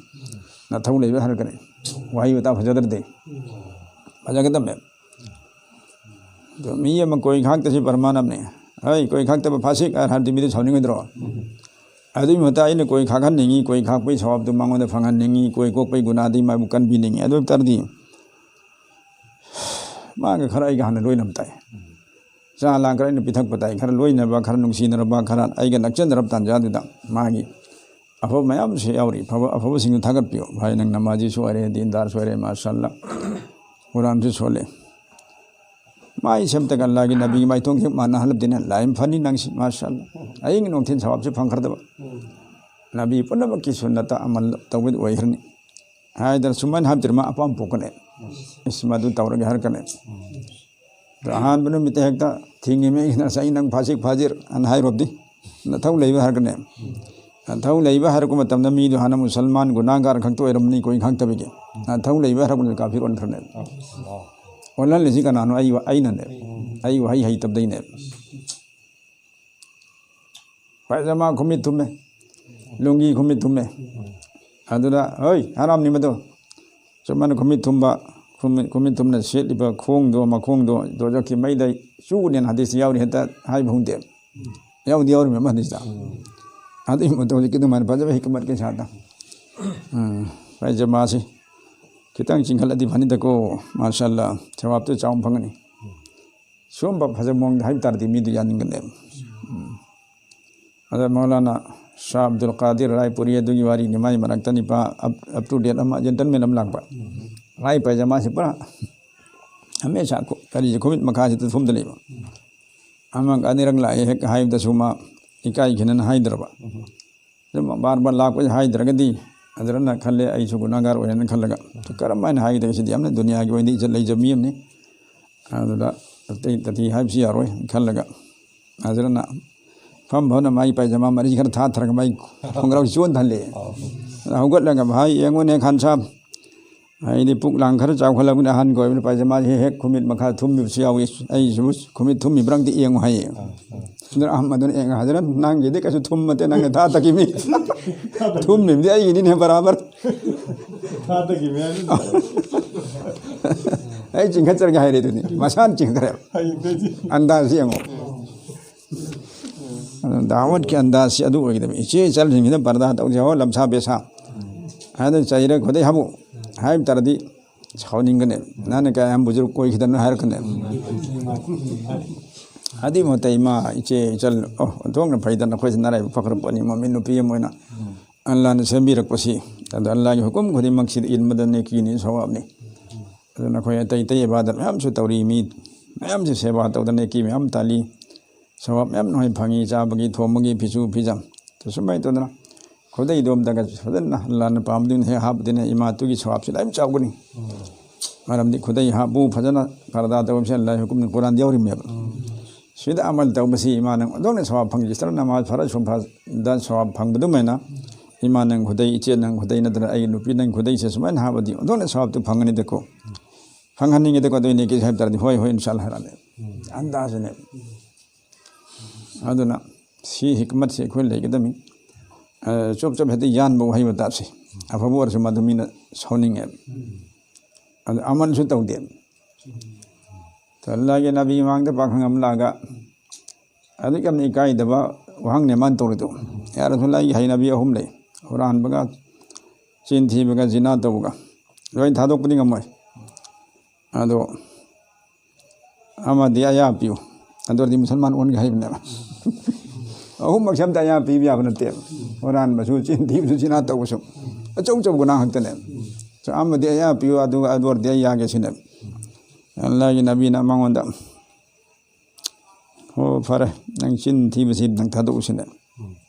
ꯅꯊꯧ ꯂꯩꯕ ꯍꯥꯏꯔꯛꯀꯅꯤ꯫ ꯋꯥꯍꯩ ꯋꯥꯇꯥ ꯐꯖꯗ꯭ꯔꯗꯤ ꯐꯖꯒꯗꯕꯅꯦ꯫ ꯑꯗꯣ ꯃꯤ ꯑꯃ ꯀꯣꯏ ꯈꯥꯛꯇꯁꯤ ꯄ꯭ꯔꯃꯥꯟ ꯑꯃꯅꯤ꯫ "ꯍꯩ, ꯀꯣꯏ ꯈꯥꯛꯇꯕ ꯐꯥꯁꯤꯛ" ꯍꯥꯏꯔꯗꯤ ꯃꯤꯗꯨ ꯁꯥꯎꯅꯤꯡꯉꯣꯏꯗ꯭ꯔꯣ? ꯑꯗꯨꯒꯤ ꯃꯍꯨꯠꯇ ꯑꯩꯅ ꯀꯣꯏ ꯈꯥꯛꯍꯟꯅꯤꯡꯉꯤ, ꯀꯣꯏ ꯈꯥꯛꯄꯒꯤ ꯁꯋꯥꯕꯗꯨ ꯃꯉꯣꯟꯗ ꯐꯪꯍꯟꯅꯤꯡꯉꯤ, ꯀꯣꯏ ꯀꯣꯛꯄꯒꯤ ꯒꯨꯅꯥꯗꯤ ꯃꯥꯕꯨ ꯀꯟꯕꯤꯅꯤꯡꯉꯤ꯫ ꯑꯗꯨ ꯑꯣꯏ ꯇꯥꯔꯗꯤ ꯃꯥꯒ ꯈꯔ ꯑꯩꯒ ꯍꯥꯟꯅ ꯂꯣꯏꯅꯕ ꯇꯥꯏ꯫ ꯆꯥ ꯂꯥꯡ ꯈꯔ ꯑꯩꯅ ꯄꯤꯊꯛꯄ ꯇꯥꯏ꯫ ꯈꯔ ꯂꯣꯏꯅꯕ, ꯈꯔ ꯅꯨꯡꯁꯤꯅꯔꯕ, ꯈꯔ ꯑꯩꯒ ꯅꯛꯁꯤꯟꯅꯔꯕ ꯇꯥꯟꯖꯥꯗꯨꯗ ꯃꯥꯒꯤ ꯑꯐꯕ ꯃꯌꯥꯝꯁꯨ ꯌꯥꯎꯔꯤ꯫ ꯑꯐꯕ, ꯑꯐꯕꯁꯤꯡꯗꯨ ꯊꯥꯒꯠꯄꯤꯌꯨ꯫ "ꯚꯥꯏ, ꯅꯪ ꯅꯃꯥꯖꯤꯁꯨ ꯑꯣꯏꯔꯦ, ꯗꯤꯟꯗꯥꯔꯁꯨ ꯑꯣꯏꯔꯦ, ꯃꯥꯁꯥꯜꯂꯥ, ꯀꯨꯔꯥꯟꯁꯨ ꯁꯣꯜꯂꯦ꯫ ꯃꯥꯏ ꯁꯦꯝꯇꯒ ꯑꯜꯂꯥꯒꯤ ꯅꯕꯤꯒꯤ ꯃꯥꯏꯊꯣꯡꯁꯤ ꯃꯥꯟꯅꯍꯜꯂꯕꯗꯤꯅ ꯂꯥꯏ ꯐꯅꯤ ꯅꯪꯁꯤ, ꯃꯥꯁꯥꯜꯂꯥ꯫ ꯑꯌꯤꯡ ꯅꯨꯡꯊꯤꯜ ꯁꯋꯥꯕꯁꯤ ꯐꯪꯈ꯭ꯔꯗꯕ꯫ ꯅꯕꯤ ꯄꯨꯝꯅꯃꯛꯀꯤ ꯁꯨꯟꯅꯇ ꯑꯃꯜ ꯇꯧꯕꯗꯤ ꯑꯣꯏꯈ꯭ꯔꯅꯤ" ꯍꯥꯏꯗꯅ ꯁꯨꯃꯥꯏꯅ ꯍꯥꯏꯕꯗꯤ ꯃꯥ ꯑꯄꯥꯝꯕ ꯄꯣꯛꯀꯅꯤ꯫ "ꯏꯁ, ꯃꯗꯨ ꯇꯧꯔꯒꯦ" ꯍꯥꯏꯔꯛꯀꯅꯤ꯫ ꯑꯗꯣ ꯑꯍꯥꯟꯕ ꯅꯨꯃꯤꯠꯇ ꯍꯦꯛꯇ ꯊꯤꯡꯉꯤꯃꯦ, "ꯉꯁꯥꯏ ꯅꯪ ꯐꯥꯖꯤꯛ ꯐꯥꯖꯤꯔ" ꯑꯅ ꯍꯥꯏꯔꯨꯕꯗꯤ ꯅꯊꯧ ꯂꯩꯕ ꯍꯥꯏꯔꯛꯀꯅꯤ꯫ ꯅꯊꯧ ꯂꯩꯕ ꯍꯥꯏꯔꯛꯄ ꯃꯇꯝꯗ ꯃꯤꯗꯨ ꯍꯥꯟꯅ ꯃꯨꯁꯜꯃꯥꯟ ꯒꯨꯅꯥꯒꯥꯔ ꯈꯛꯇ ꯑꯣꯏꯔꯝꯕꯅꯤ, ꯀꯣꯏ ꯈꯪꯗꯕꯒꯤ꯫ ꯅꯊꯧ ꯂꯩꯕ ꯍꯥꯏꯔꯛꯄꯗ ꯀꯥꯐꯤꯔ ꯑꯣꯟꯈ꯭ꯔꯅꯦꯕ꯫ ꯑꯣꯜꯍꯜꯂꯤꯁꯤ ꯀꯅꯥꯅꯣ? ꯑꯩ, ꯑꯩꯅꯅꯦ꯫ ꯑꯩ ꯋꯥꯍꯩ ꯍꯩꯇꯕꯗꯩꯅꯦꯕ꯫ ꯄꯥꯏꯖꯃꯥ ꯈꯨꯃꯤꯠ ꯊꯨꯝꯃꯦ, ꯂꯨꯡꯒꯤ ꯈꯨꯃꯤꯠ ꯊꯨꯝꯃꯦ꯫ ꯑꯗꯨꯗ, "ꯍꯣꯏ, ꯍꯔꯥꯝꯅꯤ ꯃꯗꯨ꯫ ꯆꯞ ꯃꯥꯟꯅ ꯈꯨꯃꯤꯠ ꯊꯨꯝꯕ, ꯈꯨꯃꯤꯠ, ꯈꯨꯃꯤꯠ ꯊꯨꯝꯅ ꯁꯦꯠꯂꯤꯕ ꯈꯣꯡꯗꯣ, ꯃꯈꯣꯡꯗꯣ ꯗꯣꯖꯈꯀꯤ ꯃꯩꯗ ꯆꯨꯅꯦꯅ ꯍꯗꯤꯁꯇ ꯌꯥꯎꯔꯤ, ꯍꯦꯛꯇ ꯍꯥꯏꯕ ꯍꯧꯗꯦ꯫ ꯌꯥꯎꯗꯤ ꯌꯥꯎꯔꯤꯃꯦ ꯑꯃ ꯍꯗꯤꯁꯇ꯫ ꯑꯗꯨꯒꯤ ꯃꯇꯧ ꯍꯧꯖꯤꯛꯀꯤ ꯑꯗꯨꯃꯥꯏꯅ ꯐꯖꯕ ꯍꯤꯀꯃꯠꯀꯤ ꯁꯥꯗ꯫ ꯎꯝ, ꯄꯥꯏꯖꯃꯥꯁꯤ ꯈꯤꯇꯪ ꯆꯤꯡꯈꯠꯂꯗꯤ ꯐꯅꯤꯗꯀꯣ꯫ ꯃꯥꯁꯥꯜꯂꯥ, ꯁꯋꯥꯕꯇꯨ ꯆꯥꯎꯅ ꯐꯪꯒꯅꯤ꯫ ꯁꯤꯒꯨꯝꯕ ꯐꯖꯕ ꯃꯑꯣꯡꯗ ꯍꯥꯏꯕ ꯇꯥꯔꯗꯤ ꯃꯤꯗꯨ ꯌꯥꯅꯤꯡꯒꯅꯦꯕ꯫ ꯎꯝ꯫ ꯑꯗ ꯃꯧꯂꯥꯅꯥ ꯁꯥꯍ ꯑꯕꯗꯨꯜ ꯀꯥꯗꯤꯔ ꯔꯥꯏꯄꯨꯔꯤ ꯑꯗꯨꯒꯤ ꯋꯥꯔꯤꯅꯤ, ꯃꯥꯒꯤ ꯃꯅꯥꯛꯇ ꯅꯤꯄꯥ up, up to date ꯑꯃ, gentleman ꯑꯃ ꯂꯥꯛꯄ꯫ ꯎꯝ꯫ ꯃꯥꯒꯤ ꯄꯥꯏꯖꯃꯥꯁꯤ ꯄꯨꯔꯥ ꯍꯃꯦꯁꯥ ꯈꯨ-, ꯀꯔꯤꯁꯦ, ꯈꯨꯃꯤꯠ ꯃꯈꯥꯁꯤꯗ ꯊꯨꯝꯗ ꯂꯩꯕ꯫ ꯎꯝ꯫ ꯑꯃꯒ ꯑꯅꯤꯔꯛ ꯂꯥꯛꯑꯦ, ꯍꯦꯛ ꯍꯥꯏꯕꯗꯁꯨ ꯃꯥ ꯏꯀꯥꯏ ꯈꯤꯅꯅ ꯍꯥꯏꯗ꯭ꯔꯕ꯫ ꯎꯝ꯫ ꯑꯗꯨꯝ ꯕꯥꯔ ꯕꯥꯔ ꯂꯥꯛꯄꯁꯦ ꯍꯥꯏꯗ꯭ꯔꯒꯗꯤ ꯍꯖꯔꯠꯅ ꯈꯜꯂꯦ, ꯑꯩꯁꯨ ꯒꯨꯅꯥꯒꯥꯔ ꯑꯣꯏꯔꯦꯅ ꯈꯜꯂꯒ꯫ ꯀꯔꯝ ꯍꯥꯏꯅ ꯍꯥꯏꯒꯗꯒꯦ ꯁꯤꯗꯤ? ꯌꯥꯝꯅ ꯗꯨꯅꯤꯌꯥꯒꯤ ꯑꯣꯏꯅꯗꯤ ꯏꯖꯠ ꯂꯩꯖꯕ ꯃꯤ ꯑꯃꯅꯤ꯫ ꯑꯗꯨꯗ ꯑꯇꯩ ꯇꯥꯊꯤ ꯍꯥꯏꯕꯁꯤ ꯌꯥꯔꯣꯏ ꯈꯜꯂꯒ ꯍꯖꯔꯠꯅ ꯐꯝ ꯐꯝꯅ ꯃꯥꯒꯤ ꯄꯥꯏꯖꯃꯥ ꯃꯔꯤ ꯈꯔ ꯊꯥꯊꯔꯒ ꯃꯥꯒꯤ ꯈꯣꯡꯒ꯭ꯔꯥꯎꯁꯤ ꯆꯣꯟꯊꯍꯜꯂꯦ꯫ ꯑꯧ꯫ ꯑꯗ ꯍꯧꯒꯠꯂꯒ, "ꯚꯥꯏ, ꯌꯦꯡꯉꯨꯅꯦ ꯈꯥꯟ ꯁꯥꯍꯕ, ꯑꯩꯗꯤ ꯄꯨꯛ ꯂꯥꯡ ꯈꯔ ꯆꯥꯎꯈꯠꯂꯛꯄꯅꯤꯅ ꯑꯍꯟꯒ ꯑꯣꯏꯕꯅꯤꯅ ꯄꯥꯏꯖꯃꯥꯁꯤ ꯍꯦꯛ ꯍꯦꯛ ꯈꯨꯃꯤꯠ ꯃꯈꯥ ꯊꯨꯝꯃꯤꯕꯁꯨ ꯌꯥꯎꯏ꯫ ꯑꯩꯁꯨ ꯈꯨꯃꯤꯠ ꯊꯨꯝꯃꯤꯕ꯭ꯔꯥ ꯑꯝꯇ ꯌꯦꯡꯉꯨ" ꯍꯥꯏꯌꯦ꯫ ꯑꯥ, ꯑꯥ꯫ ꯑꯗꯨꯅ ꯑꯍꯃꯗꯨꯅ ꯌꯦꯡꯉ, "ꯍꯖꯔꯠ, ꯅꯪꯒꯤꯗꯤ ꯀꯩꯁꯨ ꯊꯨꯝꯃꯠꯇꯦ, ꯅꯪꯅ ꯊꯥ ꯊꯛꯈꯤꯕꯅꯤ꯫ ꯊꯨꯝꯃꯤꯕꯗꯤ ꯑꯩꯒꯤꯅꯤꯅꯦ ꯕꯔꯥꯕꯔ꯫ ꯊꯥ ꯊꯛꯈꯤꯕꯅꯤ ꯍꯥꯏꯕ꯫ ꯑꯩ ꯆꯤꯡꯈꯠꯆꯔꯒꯦ" ꯍꯥꯏꯔꯦ ꯑꯗꯨꯅꯤ꯫ ꯃꯁꯥꯅ ꯆꯤꯡꯈꯠꯈ꯭ꯔꯦꯕ꯫ ꯍꯌꯦꯡꯗꯩꯗꯤ꯫ ꯑꯟꯗꯥꯖ ꯌꯦꯡꯉꯣ꯫ ꯑꯗꯨ ꯗꯥꯋꯠꯀꯤ ꯑꯟꯗꯥꯖꯁꯤ ꯑꯗꯨ ꯑꯣꯏꯒꯗꯕꯅꯤ꯫ ꯏꯆꯦ ꯏꯆꯜꯁꯤꯡꯁꯤꯅ ꯄꯔꯗꯥ ꯇꯧꯖꯍꯧ, ꯂꯝꯁꯥ ꯕꯦꯁꯥ ꯍꯥꯏꯅ ꯆꯩꯔ ꯈꯨꯗꯩ ꯍꯥꯞꯄꯨ ꯍꯥꯏꯕ ꯇꯥꯔꯗꯤ ꯁꯥꯎꯅꯤꯡꯒꯅꯦ꯫ "ꯅꯪꯅ ꯀꯌꯥꯝ ꯕꯨꯖꯨꯔ ꯀꯣꯏꯈꯤꯗꯅꯣ?" ꯍꯥꯏꯔꯛꯀꯅꯦ꯫ ꯑꯗꯨꯒꯤ ꯃꯍꯨꯠꯇ ꯏꯃꯥ, ꯏꯆꯦ, ꯏꯆꯜ, "ꯑꯣ, ꯑꯣꯟꯊꯣꯛꯅ ꯐꯩꯗ, ꯅꯈꯣꯏꯁꯦ ꯅꯔꯥꯏꯕꯛ ꯐꯈ꯭ꯔ ꯄꯣꯠꯅꯤ, ꯃꯣꯃꯤꯟ ꯅꯨꯄꯤ ꯑꯃ ꯑꯣꯏꯅ ꯑꯜꯂꯥꯅ ꯁꯦꯝꯕꯤꯔꯛꯄꯁꯤ꯫ ꯑꯗꯣ ꯑꯜꯂꯥꯒꯤ ꯍꯨꯀꯨꯝ ꯈꯨꯗꯤꯡꯃꯛꯁꯤꯗ ꯏꯟꯕꯗ ꯅꯦꯀꯤꯅꯤ, ꯁꯋꯥꯕꯅꯤ꯫ ꯑꯗꯨ ꯅꯈꯣꯏ ꯑꯇꯩ ꯑꯇꯩ ꯏꯕꯥꯗꯠ ꯃꯌꯥꯝꯁꯨ ꯇꯧꯔꯤ, ꯃꯤ ꯃꯌꯥꯝꯁꯦ ꯁꯦꯕꯥ ꯇꯧꯗꯅ ꯅꯦꯀꯤ ꯃꯌꯥꯝ ꯇꯥꯜꯂꯤ, ꯁꯋꯥꯕ ꯃꯌꯥꯝ ꯅꯈꯣꯏ ꯐꯪꯉꯤ, ꯆꯥꯕꯒꯤ, ꯊꯣꯡꯕꯒꯤ, ꯐꯤꯁꯨ ꯐꯤꯖꯥꯝ꯫ ꯑꯗꯨ ꯁꯨꯃꯥꯏꯅ ꯇꯧꯗꯅ ꯈꯨꯗꯩꯗꯣ ꯑꯝꯇꯒ ꯐꯖꯅ ꯑꯜꯂꯥꯅ ꯄꯥꯝꯕꯗꯨꯅ ꯍꯦꯛ ꯍꯥꯞꯄꯗꯨꯅ ꯏꯃꯥꯇꯨꯒꯤ ꯁꯋꯥꯕꯁꯤ ꯌꯥꯝ ꯆꯥꯎꯒꯅꯤ꯫ ꯃꯔꯝꯗꯤ ꯈꯨꯗꯩ ꯍꯥꯞꯄꯨ, ꯐꯖꯅ ꯄꯔꯗꯥ ꯇꯧꯕꯁꯦ ꯑꯜꯂꯥꯍꯤ ꯍꯨꯀꯨꯝꯅꯤ, ꯀꯨꯔꯥꯟꯗ ꯌꯥꯎꯔꯤꯃꯦꯕ꯫ ꯁꯤꯗ ꯑꯃꯜ ꯇꯧꯕꯁꯤ ꯏꯃꯥ ꯅꯪ ꯑꯣꯟꯊꯣꯛꯅ ꯁꯋꯥꯕ ꯐꯪꯉꯤ꯫ ꯏꯁꯇꯔ ꯅꯃꯥꯖ ꯐꯔ ꯁꯨꯝꯐꯗ ꯁꯋꯥꯕ ꯐꯪꯕꯗꯨꯃꯥꯏꯅ ꯏꯃꯥ ꯅꯪ ꯈꯨꯗꯩ, ꯏꯆꯦ ꯅꯪ ꯈꯨꯗꯩ ꯅꯠꯇ꯭ꯔꯒ ꯑꯩꯒꯤ ꯅꯨꯄꯤ ꯅꯪ ꯈꯨꯗꯩꯁꯦ ꯁꯨꯃꯥꯏꯅ ꯍꯥꯞꯄꯗꯤ ꯑꯣꯟꯊꯣꯛꯅ ꯁꯋꯥꯕꯇꯨ ꯐꯪꯒꯅꯤꯗꯀꯣ, ꯐꯪꯍꯟꯅꯤꯡꯉꯤꯗꯀꯣ꯫ ꯑꯗꯨꯏꯅꯦ ꯀꯩꯁꯨ ꯍꯥꯏꯕ ꯇꯥꯔꯗꯤ ꯍꯣꯏ, ꯍꯣꯏ, ꯏꯟꯁꯥꯜꯂꯥ ꯍꯥꯏꯔꯛꯑꯅꯤ꯫ ꯑꯟꯗꯥꯖꯅꯦ꯫ ꯑꯗꯨꯅ ꯁꯤ ꯍꯤꯀꯃꯠꯁꯦ ꯑꯩꯈꯣꯏ ꯂꯩꯒꯗꯕꯅꯤ꯫ ꯑ, ꯆꯣꯞ ꯆꯣꯞ ꯍꯦꯛꯇ ꯌꯥꯟꯕ ꯋꯥꯍꯩ ꯋꯥꯇꯥꯁꯦ꯫ ꯑꯐꯕ ꯑꯣꯏꯔꯁꯨ ꯃꯗꯨ ꯃꯤꯅ ꯁꯥꯎꯅꯤꯡꯉꯦꯕ꯫ ꯑꯗꯨ ꯑꯃꯟꯁꯨ ꯇꯧꯗꯦꯕ꯫ ꯑꯗꯣ ꯑꯜꯂꯥꯍꯒꯤ ꯅꯕꯤ ꯃꯃꯥꯡꯗ ꯄꯥꯈꯪ ꯑꯃ ꯂꯥꯛꯑꯒ ꯑꯗꯨꯛ ꯌꯥꯝꯅ ꯏꯀꯥꯏꯗꯕ ꯋꯥꯍꯪꯅꯦ ꯃꯥꯅ ꯇꯧꯔꯤꯗꯣ꯫ "ꯌꯥ ꯔꯁꯨꯜ, ꯑꯩꯒꯤ ꯍꯩꯅꯕꯤ ꯑꯍꯨꯝ ꯂꯩ꯫ ꯍꯨꯔꯥꯟꯕꯒ, ꯆꯤꯟ ꯊꯤꯕꯒ, ꯖꯤꯅꯥ ꯇꯧꯕꯒ꯫ ꯂꯣꯏ ꯊꯥꯗꯣꯛꯄꯗꯤ ꯉꯝꯃꯣꯏ꯫ ꯑꯗꯣ ꯑꯃꯗꯤ ꯑꯌꯥ ꯄꯤꯌꯨ꯫ ꯑꯗꯨ ꯑꯣꯏꯔꯗꯤ ꯃꯨꯁꯜꯃꯥꯟ ꯑꯣꯟꯒꯦ ꯍꯥꯏꯕꯅꯦꯕ꯫" ꯑꯍꯨꯝꯃꯛꯁꯦ ꯑꯝꯇ ꯑꯌꯥ ꯄꯤꯕ ꯌꯥꯕ ꯅꯠꯇꯦꯕ꯫ ꯍꯨꯔꯥꯟꯕꯁꯨ, ꯆꯤꯟ ꯊꯤꯕꯁꯨ, ꯖꯤꯅꯥ ꯇꯧꯕꯁꯨ꯫ ꯑꯆꯧ ꯑꯆꯧꯕ ꯒꯨꯅꯥ ꯉꯥꯛꯇꯅꯦꯕ꯫ ꯑꯃꯗꯤ ꯑꯌꯥ ꯄꯤꯌꯨ, ꯑꯗꯨꯒ ꯑꯗꯨ ꯑꯣꯏꯔꯗꯤ ꯑꯩ ꯌꯥꯒꯦ ꯁꯤꯅꯦꯕ꯫ ꯑꯜꯂꯥꯍꯒꯤ ꯅꯕꯤꯅ ꯃꯉꯣꯟꯗ, "ꯍꯣ, ꯐꯔꯦ, ꯅꯪ ꯆꯤꯟ ꯊꯤꯕꯁꯤ ꯅꯪ ꯊꯥꯗꯣꯛꯎꯁꯤꯅꯦ꯫"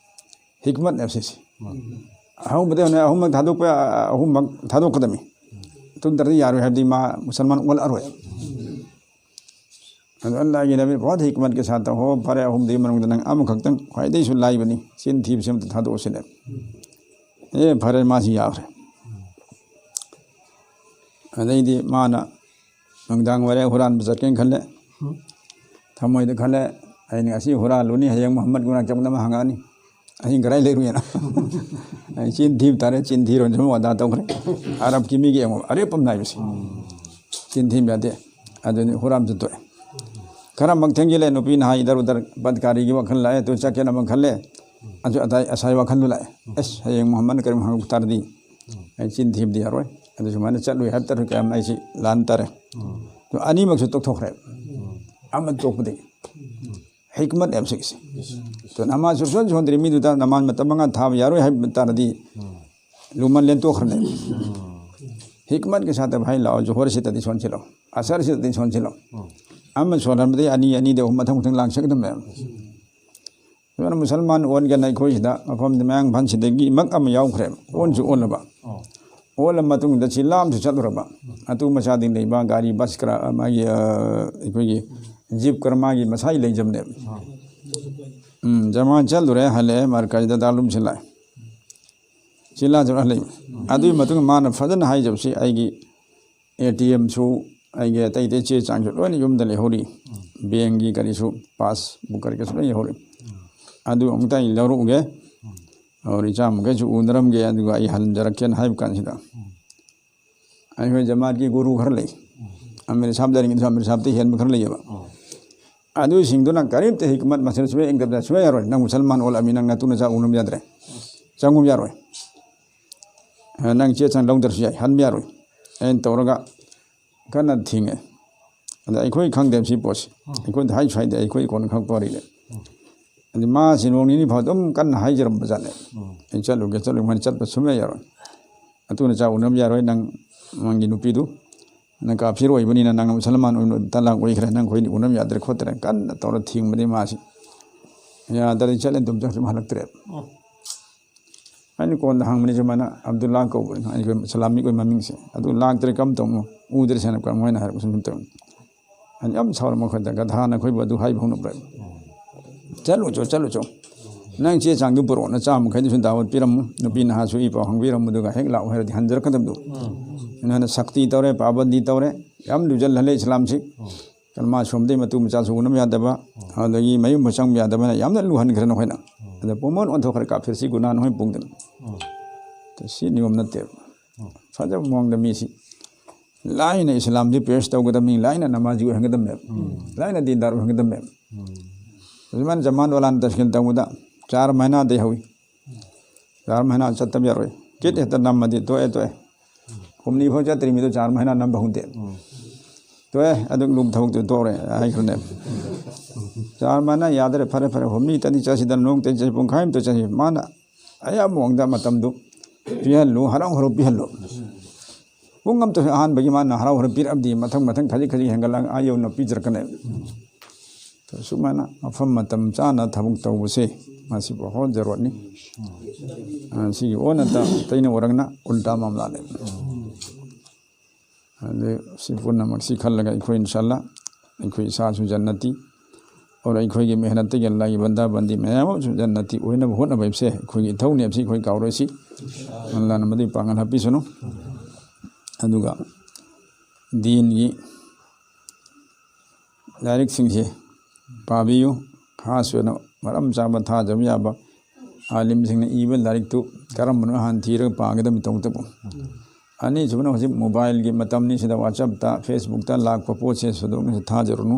ꯍꯤꯛꯃꯠꯅꯦꯕ ꯁꯤꯁꯦ꯫ ꯑꯍꯧꯕꯗ ꯍꯧꯅ ꯑꯍꯨꯝꯃꯛ ꯊꯥꯗꯣꯛꯄ, ꯑꯍꯨꯝꯃꯛ ꯊꯥꯗꯣꯛꯀꯗꯕꯅꯤ꯫ ꯑꯗꯨ ꯅꯠꯇ꯭ꯔꯗꯤ ꯌꯥꯔꯣꯏ, ꯍꯥꯏꯕꯗꯤ ꯃꯥ ꯃꯨꯁꯜꯃꯥꯟ ꯑꯣꯜꯂꯛꯑꯔꯣꯏ꯫ ꯑꯗꯣ ꯑꯜꯂꯥꯍꯒꯤ ꯅꯕꯤ ꯕꯍꯨꯠ ꯍꯤꯛꯃꯠꯀꯤ ꯁꯥꯠꯇ, "ꯍꯣ, ꯐꯔꯦ, ꯑꯍꯨꯝꯗꯨꯒꯤ ꯃꯅꯨꯡꯗ ꯅꯪ ꯑꯃꯈꯛꯇꯪ, ꯈ꯭ꯋꯥꯏꯗꯒꯤꯁꯨ ꯂꯥꯏꯕꯅꯤ, ꯆꯤꯟ ꯊꯤꯕꯁꯤ ꯑꯝꯇ ꯊꯥꯗꯣꯛꯑꯁꯤꯅꯦ꯫" ꯑꯦ, ꯐꯔꯦ, ꯃꯥꯁꯤ ꯌꯥꯈ꯭ꯔꯦ꯫ ꯑꯗꯩꯗꯤ ꯃꯥꯅ ꯅꯨꯡꯗꯥꯡ ꯋꯥꯏꯔꯦ, ꯍꯨꯔꯥꯟꯕ ꯆꯠꯀꯦꯅ ꯈꯜꯂꯦ꯫ ꯊꯃꯣꯏꯗ ꯈꯜꯂꯦ, "ꯑꯩꯅ ꯉꯁꯤ ꯍꯨꯔꯥꯜꯂꯨꯅꯤ, ꯍꯌꯦꯡ ꯃꯨꯍꯝꯃꯗ ꯒꯨꯅꯥ ꯆꯝꯅ ꯑꯃ ꯍꯪꯉꯛꯑꯅꯤ꯫ ꯑꯍꯤꯡ ꯀꯗꯥꯏ ꯂꯩꯔꯨꯏꯅ?" ꯑꯩ ꯆꯤꯟ ꯊꯤꯕ ꯇꯥꯔꯦ, ꯆꯤꯟ ꯊꯤꯔꯣꯏꯅ ꯁꯨꯝ ꯋꯥꯗꯥ ꯇꯧꯈ꯭ꯔꯦ꯫ ꯑꯔꯕꯀꯤ ꯃꯤꯒꯤ ꯌꯦꯡꯉꯣ, ꯑꯔꯦꯞꯄ ꯑꯃ ꯅꯥꯏꯕꯁꯦ꯫ ꯆꯤꯟ ꯊꯤꯕ ꯌꯥꯗꯦ꯫ ꯑꯗꯨꯅꯤ ꯍꯨꯔꯥꯟꯕꯁꯨ ꯇꯣꯛꯑꯦ꯫ ꯈꯔ ꯑꯃꯨꯛ ꯊꯦꯡꯖꯤꯜꯂꯦ, ꯅꯨꯄꯤꯅ ꯍꯥꯏ, ꯏꯗꯔ ꯎꯗꯔ ꯕꯗꯀꯥꯔꯤꯒꯤ ꯋꯥꯈꯜ ꯂꯥꯛꯑꯦ, ꯑꯗꯨ ꯆꯠꯀꯦꯅ ꯑꯃꯨꯛ ꯈꯜꯂꯦ꯫ ꯑꯗꯨ ꯑꯗꯥꯏ ꯑꯁꯥꯏ ꯋꯥꯈꯜꯗꯨ ꯂꯥꯛꯑꯦ꯫ "ꯑꯁ, ꯍꯌꯦꯡ ꯃꯨꯍꯝꯃꯗꯅ ꯀꯔꯤꯝ ꯍꯪꯉꯛꯄ ꯇꯥꯔꯗꯤ ꯑꯩ ꯆꯤꯟ ꯊꯤꯕꯗꯤ ꯌꯥꯔꯣꯏ꯫ ꯑꯗꯨ ꯁꯨꯃꯥꯏꯅ ꯆꯠꯂꯨꯏ ꯍꯥꯏꯕ ꯇꯥꯔꯗꯤ ꯀꯌꯥꯝ ꯑꯩꯁꯤ ꯂꯥꯟ ꯇꯥꯔꯦ꯫" ꯑꯗꯨ ꯑꯅꯤꯃꯛꯁꯨ ꯇꯣꯛꯊꯣꯛꯈ꯭ꯔꯦ꯫ ꯑꯃ ꯇꯣꯛꯄꯗꯤ꯫ ꯍꯤꯛꯃꯠ ꯌꯥꯝ ꯁꯤꯛꯁꯤ꯫ ꯑꯗꯨ ꯅꯃꯥꯖ ꯁꯨꯡꯁꯣꯟ ꯁꯣꯟꯗ꯭ꯔꯤ ꯃꯤꯗꯨꯗ ꯅꯃꯥꯖ ꯃꯇꯝ ꯃꯉꯥ ꯊꯥꯕ ꯌꯥꯔꯣꯏ ꯍꯥꯏꯕ ꯇꯥꯔꯗꯤ ꯂꯨꯃꯟ ꯂꯦꯟꯊꯣꯛꯈ꯭ꯔꯅꯦꯕ꯫ ꯍꯤꯛꯃꯠꯀꯤ ꯁꯥꯠꯇ ꯚꯥꯏ ꯂꯥꯛꯑꯣ, ꯖꯣꯍꯔꯁꯤꯗꯗꯤ ꯁꯣꯟꯁꯤꯜꯂꯣ, ꯑꯁꯔꯁꯤꯗꯗꯤ ꯁꯣꯟꯁꯤꯜꯂꯣ꯫ ꯑꯃ ꯁꯣꯟꯍꯟꯕꯗꯒꯤ ꯑꯅꯤ, ꯑꯅꯤꯗꯒꯤ ꯑꯍꯨꯝ, ꯃꯊꯪ ꯃꯊꯪ ꯂꯥꯡꯁꯤꯜꯂꯛꯀꯗꯕꯅꯦꯕ꯫ ꯑꯗꯨꯅ ꯃꯨꯁꯜꯃꯥꯟ ꯑꯣꯟꯒꯦꯅ ꯑꯩꯈꯣꯏꯁꯤꯗ ꯃꯐꯝꯗ ꯃꯌꯥꯡ ꯏꯝꯐꯥꯜꯁꯤꯗꯒꯤ ꯃꯛ ꯑꯃ ꯌꯥꯎꯈ꯭ꯔꯦꯕ, ꯑꯣꯟꯁꯨ ꯑꯣꯜꯂꯕ꯫ ꯑꯣꯜꯂ ꯃꯇꯨꯡꯗ ꯁꯤ ꯂꯥꯝꯁꯨ ꯆꯠꯂꯨꯔꯕ꯫ ꯑꯇꯨ ꯃꯆꯥꯗꯤ ꯂꯩꯕ ꯒꯥꯔꯤ ꯕꯁ ꯈꯔ ꯃꯥꯒꯤ, ꯑ, ꯑꯩꯈꯣꯏꯒꯤ ꯖꯤꯞ ꯈꯔ ꯃꯥꯒꯤ ꯃꯁꯥꯒꯤ ꯂꯩꯖꯕꯅꯦꯕ꯫ ꯎꯝ, ꯖꯃꯥ ꯆꯠꯂꯨꯔꯦ, ꯍꯜꯂꯛꯑꯦ, ꯃꯔꯀꯖꯗ ꯗꯥꯔꯨꯜ ꯎꯂꯨꯝꯁꯤ ꯂꯥꯛꯑꯦ꯫ ꯁꯤ ꯂꯥꯟꯁꯤ ꯍꯜꯂꯛꯑꯦ꯫ ꯑꯗꯨꯒꯤ ꯃꯇꯨꯡꯗ ꯃꯥꯅ ꯐꯖꯅ ꯍꯥꯏꯖꯕꯁꯤ ꯑꯩꯒꯤ ꯑꯦ ꯇꯤ ꯑꯦꯝꯁꯨ, ꯑꯩꯒꯤ ꯑꯇꯩ ꯑꯇꯩ ꯆꯦ ꯆꯥꯡꯁꯨ ꯂꯣꯏꯅ ꯌꯨꯝꯗ ꯂꯩꯍꯧꯔꯤ꯫ ꯕꯦꯡꯒꯤ ꯀꯔꯤꯁꯨ, ꯄꯥꯁꯕꯨꯛ ꯀꯔꯤ ꯀꯔꯤꯁꯨ ꯂꯣꯏ ꯂꯩꯍꯧꯔꯤ꯫ ꯑꯗꯨ ꯑꯃꯨꯛꯇ ꯑꯩ ꯂꯧꯔꯛꯎꯒꯦ꯫ ꯑꯗꯨ ꯏꯆꯥ ꯃꯈꯩꯁꯨ ꯎꯅꯔꯝꯒꯦ, ꯑꯗꯨꯒ ꯑꯩ ꯍꯟꯖꯔꯛꯀꯦꯅ ꯍꯥꯏꯕ ꯀꯥꯟꯁꯤꯗ, ꯑꯩꯈꯣꯏ ꯖꯃꯥꯠꯀꯤ ꯒꯨꯔꯨ ꯈꯔ ꯂꯩ, ꯑꯃꯤꯔ ꯁꯥꯍꯕ ꯂꯩꯔꯤꯉꯩꯗꯁꯨ ꯑꯃꯤꯔ ꯁꯥꯍꯕꯇ ꯍꯦꯟꯕ ꯈꯔ ꯂꯩꯌꯦꯕ꯫ ꯑꯗꯨꯁꯤꯡꯗꯨꯅ ꯀꯔꯤꯝꯇ ꯍꯤꯀꯃꯠ ꯃꯁꯤꯗ ꯁꯨꯡꯌꯥ ꯌꯦꯡꯗꯕꯗ ꯁꯨꯡꯌꯥ ꯌꯥꯔꯣꯏ, ꯅꯪ ꯃꯨꯁꯜꯃꯥꯟ ꯑꯣꯜꯂꯃꯤ, ꯅꯪ ꯅꯇꯨ ꯅꯆꯥ ꯎꯅꯕ ꯌꯥꯗ꯭ꯔꯦ, ꯆꯪꯉꯨ ꯌꯥꯔꯣꯏ꯫ ꯅꯪ ꯆꯦ ꯆꯥꯡ ꯂꯧꯗ꯭ꯔꯁꯨ ꯌꯥꯏ, ꯍꯟꯕ ꯌꯥꯔꯣꯏ꯫ ꯑꯩꯅ ꯇꯧꯔꯒ ꯀꯟꯅ ꯊꯤꯡꯉꯦ꯫ ꯑꯗ ꯑꯩꯈꯣꯏ ꯈꯪꯗꯦꯕ ꯁꯤ ꯄꯣꯠꯁꯤ꯫ ꯑꯩꯈꯣꯏꯗ ꯍꯥꯏꯁꯨ ꯍꯥꯏꯗꯦ, ꯑꯩꯈꯣꯏ ꯀꯣꯟꯅ ꯈꯪꯉꯛꯄ ꯋꯥꯔꯤꯅꯦ꯫ ꯑꯗꯨ ꯃꯥꯁꯤ ꯅꯣꯡ ꯅꯤꯅꯤ ꯐꯥꯎ ꯑꯗꯨꯝ ꯀꯟꯅ ꯍꯥꯏꯖꯔꯝꯕ ꯖꯥꯠꯅꯦ꯫ ꯑꯩ ꯆꯠꯂꯨꯒꯦ, ꯆꯠꯂꯨꯒꯦ, ꯃꯥꯅ ꯆꯠꯄ ꯁꯨꯡꯌꯥ ꯌꯥꯔꯣꯏ꯫ ꯑꯇꯨ ꯅꯆꯥ ꯎꯅꯕ ꯌꯥꯔꯣꯏ, ꯅꯪ, ꯅꯪꯒꯤ ꯅꯨꯄꯤꯗꯨ, ꯅꯪ ꯀꯥꯐꯤꯔ ꯑꯣꯏꯕꯅꯤꯅ, ꯅꯪ ꯃꯨꯁꯜꯃꯥꯟ ꯑꯣꯏꯕ ꯇꯂꯥꯛ ꯑꯣꯏꯈ꯭ꯔꯦ, ꯅꯪ ꯑꯩꯈꯣꯏꯅꯤ ꯎꯅꯕ ꯌꯥꯗ꯭ꯔꯦ ꯈꯣꯠꯇ꯭ꯔꯦ ꯀꯟꯅ ꯇꯧꯔ ꯊꯤꯡꯕꯗꯒꯤ ꯃꯥꯁꯤ ꯌꯥꯗ꯭ꯔꯗꯤ ꯆꯠꯂꯦ, ꯑꯗꯨꯝ ꯆꯠꯈ꯭ꯔꯦ, ꯍꯜꯂꯛꯇ꯭ꯔꯦꯕ꯫ ꯑꯩꯅ ꯀꯣꯟꯗ ꯍꯪꯕꯅꯤ, ꯁꯨꯃꯥꯏꯅ ꯑꯕꯗꯨꯜꯂꯥ ꯀꯧꯕ ꯑꯩꯈꯣꯏ ꯁꯂꯥꯃꯤꯛ ꯑꯣꯏ ꯃꯃꯤꯡꯁꯦ, ꯑꯗꯨ ꯂꯥꯛꯇ꯭ꯔꯦ, ꯀꯔꯝ ꯇꯧꯅꯣ, ꯎꯗ꯭ꯔꯦ ꯁꯦꯅ ꯀꯔꯝ ꯍꯥꯏꯅ ꯍꯥꯏꯔꯛꯄ ꯁꯨꯝ ꯇꯧꯅꯤ꯫ ꯑꯩꯅ ꯌꯥꯝ ꯁꯥꯎꯔꯝꯕ ꯈꯣꯏꯗ, "ꯒꯙꯥ ꯅꯈꯣꯏꯕꯨ ꯑꯗꯨ ꯍꯥꯏꯕ ꯍꯧꯅꯕ꯭ꯔꯥ? ꯆꯠꯂꯨ ꯆꯣ, ꯆꯠꯂꯨ ꯆꯣ, ꯅꯪ ꯆꯦ ꯆꯥꯡꯗꯨ ꯄꯨꯔꯛꯑꯣ, ꯅꯆꯥ ꯃꯈꯩꯗꯨꯁꯨ ꯗꯥꯋꯠ ꯄꯤꯔꯝꯃꯨ, ꯅꯨꯄꯤ ꯅꯍꯥꯁꯨ ꯏ ꯄꯥꯎ ꯍꯪꯕꯤꯔꯝꯃꯨ, ꯑꯗꯨꯒ ꯍꯦꯛ ꯂꯥꯛꯑꯣ ꯍꯥꯏꯔꯗꯤ ꯍꯟꯖꯔꯛꯀꯗꯕꯗꯨ꯫ ꯅꯣꯏꯅ ꯁꯛꯇꯤ ꯇꯧꯔꯦ, ꯄꯥꯕꯟꯗꯤ ꯇꯧꯔꯦ, ꯌꯥꯝ ꯂꯨꯖꯜꯍꯜꯂꯦ ꯏꯁꯂꯥꯝꯁꯤ꯫ ꯀꯜꯃꯥ ꯁꯣꯝꯗꯩ ꯃꯇꯨ ꯃꯆꯥꯁꯨ ꯎꯅꯕ ꯌꯥꯗꯕ, ꯑꯗꯒꯤ ꯃꯌꯨꯝ ꯆꯪꯕ ꯌꯥꯗꯕꯅ ꯌꯥꯝꯅ ꯂꯨꯍꯟꯈ꯭ꯔꯦ ꯅꯈꯣꯏꯅ꯫ ꯑꯗ ꯄꯨꯡꯃꯣꯟ ꯑꯣꯟꯊꯣꯛꯈ꯭ꯔꯦ, ꯀꯥꯐꯤꯔꯁꯤ ꯒꯨꯅꯥ ꯅꯈꯣꯏ ꯄꯨꯡꯗꯅ꯫ ꯁꯤ ꯅꯤꯌꯣꯝ ꯅꯠꯇꯦꯕ꯫ ꯐꯖꯕ ꯃꯑꯣꯡꯗ ꯃꯤꯁꯤ ꯂꯥꯏꯅ ꯏꯁꯂꯥꯝꯁꯤ ꯄꯦꯁ ꯇꯧꯒꯗꯕꯅꯤ, ꯂꯥꯏꯅ ꯅꯃꯥꯖꯤ ꯑꯣꯏꯍꯟꯒꯗꯕꯅꯦꯕ, ꯂꯥꯏꯅ ꯗꯤꯟꯗꯥꯔ ꯑꯣꯏꯍꯟꯒꯗꯕꯅꯦꯕ꯫ ꯍꯧꯖꯤꯛ ꯃꯥꯅ ꯖꯃꯥꯟ ꯋꯥꯂꯥꯟ ꯇꯁꯀꯤꯜ ꯇꯧꯕꯗ ꯆꯥꯔ ꯃꯍꯤꯅꯥꯗꯩ ꯍꯧꯏ꯫ ꯆꯥꯔ ꯃꯍꯤꯅꯥ ꯆꯠꯇꯕ ꯌꯥꯔꯣꯏ꯫ ꯀꯤꯠ ꯍꯦꯛꯇ ꯅꯝꯃꯗꯤ ꯇꯣꯛꯑꯦ, ꯇꯣꯛꯑꯦ꯫ ꯍꯨꯝꯅꯤ ꯐꯥꯎ ꯆꯠꯇ꯭ꯔꯤ ꯃꯤꯗꯨ ꯆꯥꯔ ꯃꯍꯤꯅꯥ ꯅꯝꯕ ꯍꯧꯗꯦ꯫ ꯇꯣꯛꯑꯦ, ꯑꯗꯨ ꯂꯨꯕ ꯊꯕꯛꯇꯨ ꯇꯣꯛꯑꯦ ꯍꯥꯏꯈ꯭ꯔꯅꯦꯕ꯫ ꯆꯥꯔ ꯃꯍꯤꯅꯥ ꯌꯥꯗ꯭ꯔꯦ, ꯐꯔꯦ, ꯐꯔꯦ, ꯍꯨꯝꯅꯤꯇꯗꯤ ꯆꯠꯁꯤꯗ, ꯅꯣꯡꯇꯗꯤ ꯆꯠꯁꯤ, ꯄꯨꯡꯈꯥꯏ ꯑꯃꯇ ꯆꯠꯁꯤ꯫ ꯃꯥꯅ ꯑꯌꯥꯝꯕ ꯃꯑꯣꯡꯗ ꯃꯇꯝꯗꯨ ꯄꯤꯍꯜꯂꯨ, ꯍꯔꯥꯎ ꯍꯔꯥꯎ ꯄꯤꯍꯜꯂꯨ꯫ ꯄꯨꯡ ꯑꯃꯇ ꯑꯍꯥꯟꯕꯒꯤ ꯃꯥꯅ ꯍꯔꯥꯎ ꯍꯔꯥꯎ ꯄꯤꯔꯛꯑꯕꯗꯤ ꯃꯊꯪ ꯃꯊꯪ ꯈꯖꯤꯛ ꯈꯖꯤꯛ ꯍꯦꯟꯒꯠꯂꯒ ꯑꯥ ꯌꯧꯅ ꯄꯤꯖꯔꯛꯀꯅꯦꯕ꯫ ꯁꯨꯃꯥꯏꯅ ꯃꯐꯝ ꯃꯇꯝ ꯆꯥꯅ ꯊꯕꯛ ꯇꯧꯕꯁꯦ ꯃꯁꯤ ꯕꯍꯨꯠ ꯖꯔꯨꯔꯠꯅꯤ꯫ ꯑ, ꯁꯤꯒꯤ ꯑꯣꯟꯅ ꯇ-, ꯇꯩꯅ ꯑꯣꯏꯔꯒꯅ ꯎꯜꯇꯥ ꯃꯥꯝꯂꯥꯅꯦꯕ꯫ ꯑꯗꯨ ꯁꯤ ꯄꯨꯝꯅꯃꯛꯁꯤ ꯈꯜꯂꯒ ꯑꯩꯈꯣꯏ ꯏꯟꯁꯥꯜꯂꯥ ꯑꯩꯈꯣꯏ ꯏꯁꯥꯁꯨ ꯖꯟꯅꯇꯤ, ꯑꯣꯔ ꯑꯩꯈꯣꯏꯒꯤ ꯃꯦꯍꯅꯠꯇꯒꯤ ꯑꯜꯂꯥꯍꯒꯤ ꯕꯟꯗꯥ ꯕꯟꯗꯤ ꯃꯌꯥꯝ ꯑꯃꯁꯨ ꯖꯟꯅꯇꯤ ꯑꯣꯏꯅꯕ ꯍꯣꯠꯅꯕ ꯍꯥꯏꯕꯁꯦ ꯑꯩꯈꯣꯏꯒꯤ ꯏꯊꯧꯅꯦ ꯍꯥꯏꯕꯁꯤ ꯑꯩꯈꯣꯏ ꯀꯥꯎꯔꯣꯏꯁꯤ꯫ ꯑꯜꯂꯥꯍꯅ ꯃꯗꯨꯒꯤ ꯄꯥꯡꯒꯜ ꯍꯥꯞꯄꯤꯁꯅꯨ꯫ ꯑꯗꯨꯒ ꯗꯤꯟꯒꯤ ꯂꯥꯏꯔꯤꯛꯁꯤꯡꯁꯤ ꯄꯥꯕꯤꯌꯨ꯫ ꯈꯥꯁ ꯑꯣꯏꯅ ꯃꯔꯝ ꯆꯥꯕ ꯊꯥꯖꯕ ꯌꯥꯕ ꯑꯥꯂꯤꯝꯁꯤꯡꯅ ꯏꯕ ꯂꯥꯏꯔꯤꯛꯇꯨ ꯀꯔꯝꯕꯅꯣ ꯍꯥꯟꯅ ꯊꯤꯔꯒ ꯄꯥꯒꯗꯕꯅꯤ ꯇꯧꯕꯇꯕꯨ꯫ ꯑꯅꯤꯁꯨꯕꯅ ꯍꯧꯖꯤꯛ ꯃꯣꯕꯥꯏꯜꯒꯤ ꯃꯇꯝꯅꯤ, ꯁꯤꯗ WhatsApp-ꯇ, Facebook-ꯇ ꯂꯥꯛꯄ ꯄꯣꯠꯁꯦ ꯁꯣꯏꯗꯣꯛꯅ ꯊꯥꯖꯔꯨꯅꯨ꯫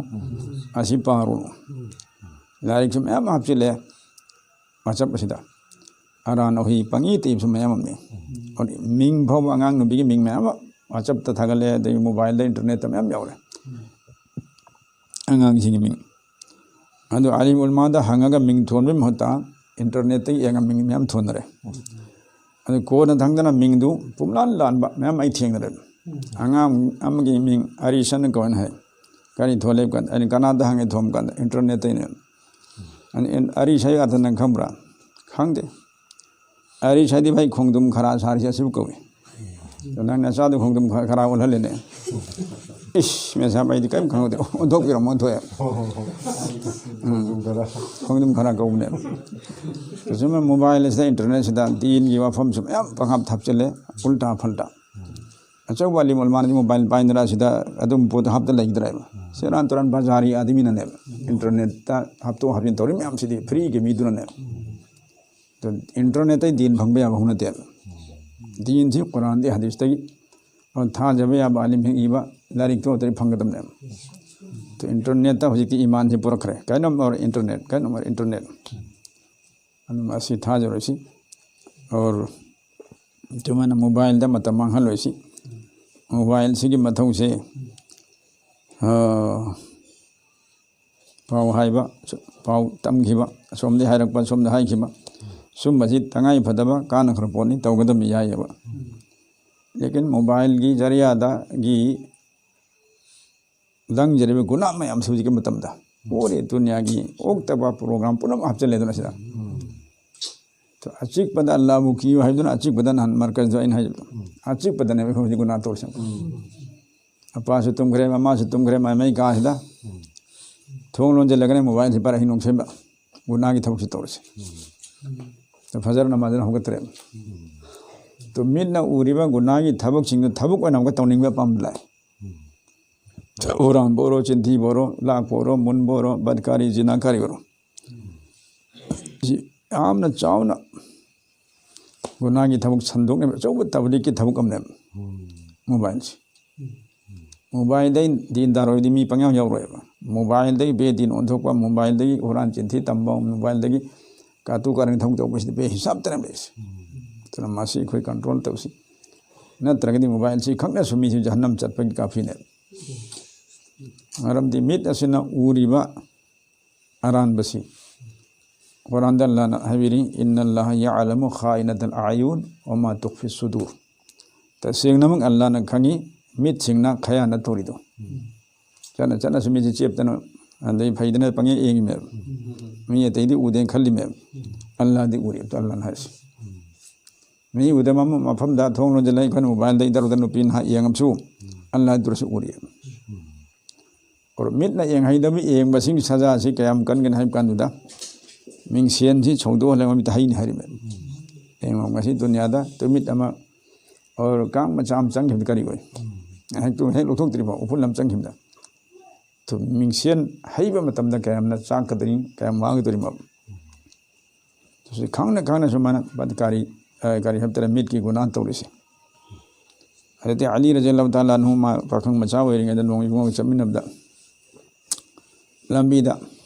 ꯑꯁꯤ ꯄꯥꯔꯨꯅꯨ꯫ ꯂꯥꯏꯔꯤꯛꯁꯨ ꯃꯌꯥꯝ ꯍꯥꯞꯆꯤꯜꯂꯦ WhatsApp ꯑꯁꯤꯗ꯫ ꯑꯔꯥꯟ ꯑꯍꯩ ꯄꯪꯏ ꯇꯛꯏꯕꯁꯨ ꯃꯌꯥꯝ ꯑꯃꯅꯤ꯫ ꯃꯤꯡ ꯐꯥꯎꯕ, ꯑꯉꯥꯡ ꯅꯨꯄꯤꯒꯤ ꯃꯤꯡ ꯃꯌꯥꯝ ꯑꯃ WhatsApp-ꯇ ꯊꯥꯒꯠꯂꯦ, ꯑꯗꯒꯤ ꯃꯣꯕꯥꯏꯜꯗ, internet-ꯇ ꯃꯌꯥꯝ ꯌꯥꯎꯔꯦ꯫ ꯑꯉꯥꯡꯁꯤꯡꯒꯤ ꯃꯤꯡ꯫ ꯑꯗꯨ ꯑꯥꯂꯤꯝ ꯎꯂꯃꯥꯗ ꯍꯪꯉꯒ ꯃꯤꯡ ꯊꯣꯟꯕꯒꯤ ꯃꯍꯨꯠꯇ internet-ꯇꯒꯤ ꯌꯦꯡꯉ ꯃꯤꯡ ꯃꯌꯥꯝ ꯊꯣꯟꯅꯔꯦ꯫ ꯑꯗꯨ ꯀꯣꯟꯅ ꯊꯪꯗꯅ ꯃꯤꯡꯗꯨ ꯄꯨꯝꯂꯥꯟ ꯂꯥꯟꯕ ꯃꯌꯥꯝ ꯑꯩ ꯊꯦꯡꯅꯔꯦ꯫ ꯑꯉꯥꯡ ꯑꯃꯒꯤ ꯃꯤꯡ ꯑꯔꯤꯁꯟ ꯀꯧꯋꯦꯅ ꯍꯥꯏ꯫ ꯀꯔꯤ ꯊꯣꯜꯂꯦ ꯀꯥꯟꯗ, ꯑꯩꯅ ꯀꯅꯥꯗ ꯍꯪꯉꯦ ꯊꯣꯝ ꯀꯥꯟꯗ, internet-ꯇꯩꯅꯦ꯫ ꯑꯩꯅ, "ꯑꯔꯤꯁ ꯍꯥꯏ ꯑꯥꯔꯊ ꯅꯪ ꯈꯪꯕ꯭ꯔꯥ?" "ꯈꯪꯗꯦ꯫" "ꯑꯔꯤꯁ ꯍꯥꯏꯗꯤ ꯚꯥꯏ ꯈꯣꯡꯗ꯭ꯔꯨꯝ ꯈꯔꯥ ꯁꯥꯔꯤꯁꯦ ꯑꯁꯤꯕꯨ ꯀꯧꯏ꯫ ꯑꯗꯣ ꯅꯪ ꯅꯆꯥꯗꯣ ꯈꯣꯡꯗ꯭ꯔꯨꯝ ꯈꯔꯥ ꯑꯣꯜꯍꯜꯂꯦꯅꯦ꯫" "ꯏꯁ, ꯃꯦꯁꯥꯞ, ꯑꯩꯗꯤ ꯀꯔꯤꯝ ꯈꯪꯍꯧꯗꯦ꯫" ꯑꯣꯟꯊꯣꯛꯄꯤꯔꯝꯃꯣ, ꯑꯣꯟꯊꯣꯛꯑꯦ꯫ ꯎꯝ, ꯈꯣꯡꯗ꯭ꯔꯨꯝ ꯈꯔꯥ ꯀꯧꯕꯅꯦ꯫ ꯑꯁꯨꯝꯅ ꯃꯣꯕꯥꯏꯜ ꯑꯁꯤꯗ, internet-ꯁꯤꯗ ꯗꯤꯟꯒꯤ ꯋꯥꯐꯝꯁꯨ ꯃꯌꯥꯝ ꯄꯪꯍꯥꯞ ꯍꯥꯞꯆꯤꯜꯂꯦ, ꯎꯜꯇꯥ ꯐꯜꯇꯥ꯫ ꯑꯆꯧꯕ ꯑꯥꯂꯤꯝ ꯎꯂꯃꯥꯅꯗꯤ ꯃꯣꯕꯥꯏꯜ ꯄꯥꯏꯗꯅ ꯁꯤꯗ ꯑꯗꯨꯝ ꯄꯣꯠꯇꯣ ꯍꯥꯞꯇ ꯂꯩꯈꯤꯗ꯭ꯔꯦꯕ꯫ ꯁꯦꯔꯥꯟ ꯇꯨꯔꯥꯟ ꯕꯖꯥꯔꯤ ꯑꯥꯗꯃꯤꯅꯅꯦꯕ꯫ Internet-ꯇ ꯍꯥꯞꯇꯣꯛ ꯍꯥꯞꯆꯤꯟ ꯇꯧꯔꯤ ꯃꯌꯥꯝꯁꯤꯗꯤ free-ꯒꯤ ꯃꯤꯗꯨꯅꯅꯦꯕ꯫ ꯑꯗꯣ internet-ꯇꯩ ꯗꯤꯟ ꯐꯪꯕ ꯌꯥꯕ ꯍꯧꯅꯗꯦꯕ꯫ ꯗꯤꯟꯁꯤ ꯀꯨꯔꯥꯟꯗꯒꯤ, ꯍꯗꯤꯁꯇꯒꯤ, ꯑꯗꯨ ꯊꯥꯖꯕ ꯌꯥꯕ ꯑꯥꯂꯤꯝꯁꯤꯡ ꯏꯕ ꯂꯥꯏꯔꯤꯛꯇꯣ ꯑꯗꯨꯗꯩ ꯐꯪꯒꯗꯕꯅꯦꯕ꯫ ꯑꯗꯣ internet-ꯇ ꯍꯧꯖꯤꯛꯇꯤ ꯏꯃꯥꯟꯁꯤ ꯄꯨꯔꯛꯈ꯭ꯔꯦ꯫ ꯀꯩꯅꯣꯝ ꯑꯣꯏꯔꯣ internet, ꯀꯩꯅꯣꯝ ꯑꯣꯏꯔꯣ internet꯫ ꯑꯗꯨꯝ ꯑꯁꯤ ꯊꯥꯖꯔꯣꯏꯁꯤ꯫ ꯑꯣꯔ ꯑꯗꯨꯃꯥꯏꯅ ꯃꯣꯕꯥꯏꯜꯗ ꯃꯇꯝ ꯃꯥꯡꯍꯜꯂꯣꯏꯁꯤ꯫ ꯃꯣꯕꯥꯏꯜꯁꯤꯒꯤ ꯃꯊꯧꯁꯦ, ꯑ, ꯄꯥꯎ ꯍꯥꯏꯕ, ꯄꯥꯎ ꯇꯝꯈꯤꯕ, ꯑꯁꯣꯝꯗꯒꯤ ꯍꯥꯏꯔꯛꯄ, ꯑꯁꯣꯝꯗ ꯍꯥꯏꯈꯤꯕ, ꯁꯨꯝꯕꯁꯤ ꯇꯉꯥꯏ ꯐꯗꯕ ꯀꯥꯟꯅꯈ꯭ꯔ ꯄꯣꯠꯅꯤ, ꯇꯧꯒꯗꯕ ꯌꯥꯏꯑꯕ꯫ ꯂꯦꯀꯤꯟ ꯃꯣꯕꯥꯏꯜꯒꯤ ꯖꯔꯤꯌꯥꯗꯒꯤ ꯂꯪꯖꯔꯤꯕ ꯒꯨꯅꯥ ꯃꯌꯥꯝꯁꯦ ꯍꯧꯖꯤꯛꯀꯤ ꯃꯇꯝꯗ ꯄꯨꯔꯦ ꯗꯨꯅꯤꯌꯥꯒꯤ ꯑꯣꯛꯇꯕ program ꯄꯨꯝꯅꯃꯛ ꯍꯥꯞꯆꯤꯜꯂꯦꯗꯅ ꯁꯤꯗ꯫ ꯑꯆꯤꯛꯄꯗ ꯑꯜꯂꯥꯕꯨ ꯀꯤꯌꯨ ꯍꯥꯏꯗꯨꯅ ꯑꯆꯤꯛꯄꯗ ꯅꯍꯥꯟ ꯃꯔꯀꯖꯗꯣ ꯑꯩꯅ ꯍꯥꯏꯕꯗꯣ꯫ ꯑꯆꯤꯛꯄꯗꯅꯦꯕ ꯑꯩꯈꯣꯏ ꯍꯧꯖꯤꯛ ꯒꯨꯅꯥ ꯇꯧꯔꯤꯁꯦ꯫ ꯑꯄꯥꯁꯨ ꯇꯨꯝꯈ꯭ꯔꯦ, ꯃꯃꯥꯁꯨ ꯇꯨꯝꯈ꯭ꯔꯦ, ꯃꯥꯏ ꯃꯥꯏ ꯀꯥꯁꯤꯗ꯫ ꯊꯣꯡ ꯂꯣꯟꯁꯤꯜꯂꯒꯅꯦ ꯃꯣꯕꯥꯏꯜꯁꯤ ꯄꯥꯏꯔ ꯑꯍꯤꯡ ꯅꯣꯡꯁꯦꯝꯕ꯫ ꯒꯨꯅꯥꯒꯤ ꯊꯕꯛꯁꯤ ꯇꯧꯔꯤꯁꯦ꯫ ꯐꯖꯔ ꯅꯃꯥꯖꯅ ꯍꯧꯒꯠꯇ꯭ꯔꯦ꯫ ꯑꯗꯨ ꯃꯤꯠꯅ ꯎꯔꯤꯕ ꯒꯨꯅꯥꯒꯤ ꯊꯕꯛꯁꯤꯡꯗꯨ ꯊꯕꯛ ꯑꯣꯏꯅ ꯑꯃꯨꯛꯀ ꯇꯧꯅꯤꯡꯕ ꯑꯄꯥꯝꯕ ꯂꯥꯛꯑꯦ꯫ ꯍꯨꯔꯥꯟꯕ ꯑꯣꯏꯔꯣ, ꯆꯤꯟꯊꯤꯕ ꯑꯣꯏꯔꯣ, ꯂꯥꯛꯄ ꯑꯣꯏꯔꯣ, ꯃꯨꯟꯕ ꯑꯣꯏꯔꯣ, ꯕꯗꯀꯥꯔꯤ, ꯖꯤꯅꯥꯀꯥꯔꯤ ꯑꯣꯏꯔꯣ꯫ ꯁꯤ ꯌꯥꯝꯅ ꯆꯥꯎꯅ ꯒꯨꯅꯥꯒꯤ ꯊꯕꯛ ꯁꯟꯗꯣꯛꯅꯕ ꯑꯆꯧꯕ ꯇꯕꯂꯤꯛꯀꯤ ꯊꯕꯛ ꯑꯃꯅꯦꯕ ꯃꯣꯕꯥꯏꯜꯁꯦ꯫ ꯃꯣꯕꯥꯏꯜꯗꯩ ꯗꯤꯟꯗꯥꯔ ꯑꯣꯏꯕꯗꯤ ꯃꯤ ꯄꯪꯌꯥꯎ ꯌꯥꯎꯔꯣꯏꯕ꯫ ꯃꯣꯕꯥꯏꯜꯗꯒꯤ ꯕꯦꯗꯤꯟ ꯑꯣꯟꯊꯣꯛꯄ, ꯃꯣꯕꯥꯏꯜꯗꯒꯤ ꯍꯨꯔꯥꯟ ꯆꯤꯟꯊꯤ ꯇꯝꯕ, ꯃꯣꯕꯥꯏꯜꯗꯒꯤ ꯀꯥꯇꯨ ꯀꯥꯔꯟ ꯊꯕꯛ ꯇꯧꯕꯁꯤꯗꯤ ꯕꯦꯍꯤꯁꯥꯕꯇꯅꯦꯕ ꯂꯩꯔꯤꯁꯦ꯫ ꯑꯗꯨꯅ ꯃꯁꯤ ꯑꯩꯈꯣꯏ ꯀꯟꯇ꯭ꯔꯣꯜ ꯇꯧꯁꯤ꯫ ꯅꯠꯇ꯭ꯔꯒꯗꯤ ꯃꯣꯕꯥꯏꯜꯁꯤ ꯈꯛꯅꯁꯨ ꯃꯤꯁꯤ ꯖꯍꯟꯅꯝ ꯆꯠꯄꯒꯤ ꯀꯥꯐꯤꯅꯦꯕ꯫ ꯃꯔꯝꯗꯤ ꯃꯤꯠ ꯑꯁꯤꯅ ꯎꯔꯤꯕ ꯑꯔꯥꯟꯕꯁꯤ ꯀꯨꯔꯥꯟꯗ ꯑꯜꯂꯥꯅ ꯍꯥꯏꯕꯤꯔꯤ, "ꯏꯟꯅ ꯑꯜꯂꯥꯍ ꯌꯥꯂꯃꯨ ꯈꯥꯏꯅꯇꯜ ꯑꯌꯨꯟ ꯋꯃꯥ ꯇꯨꯈꯐꯤ ꯁꯨꯗꯨꯔ"꯫ ꯇꯁꯦꯡꯅꯃꯛ ꯑꯜꯂꯥꯅ ꯈꯪꯉꯤ ꯃꯤꯠꯁꯤꯡꯅ ꯈꯌꯥꯅ ꯇꯧꯔꯤꯗꯣ꯫ ꯆꯠꯅ ꯆꯠꯅꯁꯨ ꯃꯤꯠꯁꯤ ꯆꯦꯞꯇꯅ ꯑꯗꯩ ꯐꯩꯗꯅ ꯄꯪꯌꯦꯡ ꯌꯦꯡꯉꯤꯃꯦꯕ꯫ ꯃꯤ ꯑꯇꯩꯗꯤ ꯎꯗꯦꯅ ꯈꯜꯂꯤꯃꯦꯕ꯫ ꯑꯜꯂꯥꯗꯤ ꯎꯔꯤ, ꯑꯜꯂꯥꯅ ꯍꯥꯏꯁꯤ꯫ ꯃꯤ ꯎꯗꯕ ꯑꯃ ꯃꯐꯝꯗ ꯊꯣꯡ ꯂꯣꯟꯁꯤꯜꯂ ꯑꯩꯈꯣꯏꯅ ꯃꯣꯕꯥꯏꯜꯗ ꯇꯧꯔꯒ ꯅꯨꯄꯤ ꯅꯍꯥ ꯌꯦꯡꯉꯕꯁꯨ ꯑꯜꯂꯥꯗꯨꯔꯁꯨ ꯎꯔꯤ꯫ ꯑꯣꯔ ꯃꯤꯠꯅ ꯌꯦꯡꯍꯩꯗꯕ ꯌꯦꯡꯕꯁꯤꯡꯒꯤ ꯁꯖꯥꯁꯤ ꯀꯌꯥꯝ ꯀꯟꯒꯅꯤ ꯍꯥꯏꯕ ꯀꯥꯟꯗꯨꯗ, ꯃꯤꯡꯁꯦꯟꯁꯤ ꯁꯧꯗꯣꯛꯍꯜꯂꯒ ꯃꯤꯠꯇ ꯍꯩꯅꯤ ꯍꯥꯏꯔꯤꯕ꯫ ꯌꯦꯡꯉꯣ, ꯉꯁꯤ ꯗꯨꯅꯤꯌꯥꯗ ꯇꯨꯃꯤꯠ ꯑꯃ ꯑꯣꯔ ꯀꯥꯡ ꯃꯆꯥ ꯑꯃ ꯆꯪꯈꯤꯕꯗ ꯀꯔꯤ ꯑꯣꯏ? ꯍꯦꯛ ꯇꯨ-, ꯍꯦꯛ ꯂꯧꯊꯣꯛꯇ꯭ꯔꯤꯐꯥꯎ ꯎꯐꯨꯜ ꯑꯃ ꯆꯪꯈꯤꯕꯗ꯫ ꯇꯨ ꯃꯤꯡꯁꯦꯟ ꯍꯩꯕ ꯃꯇꯝꯗ ꯀꯌꯥꯝꯅ ꯆꯥꯛꯀꯗꯣꯔꯤ, ꯀꯌꯥꯝ ꯋꯥꯒꯗꯣꯔꯤꯃꯣ꯫ ꯁꯤ ꯈꯪꯅ ꯈꯪꯅ ꯁꯨꯃꯥꯏꯅ ꯕꯗꯀꯥꯔꯤ, ꯑ, ꯀꯔꯤ ꯍꯥꯏꯕ ꯇꯥꯔꯦ, ꯃꯤꯠꯀꯤ ꯒꯨꯅꯥ ꯇꯧꯔꯤꯁꯦ꯫ ꯍꯖꯔꯠ ꯑꯂꯤ ꯔꯖꯤꯌꯜꯂꯥꯍꯨ ꯇꯥꯂꯥ ꯑꯟꯍꯨ ꯃꯥ ꯄꯥꯈꯪ ꯃꯆꯥ ꯑꯣꯏꯔꯤꯉꯩꯗ ꯅꯣꯡꯃ ꯏꯕꯨꯡꯉꯣꯒ ꯆꯠꯃꯤꯟꯅꯕꯗ ꯂꯝꯕꯤꯗ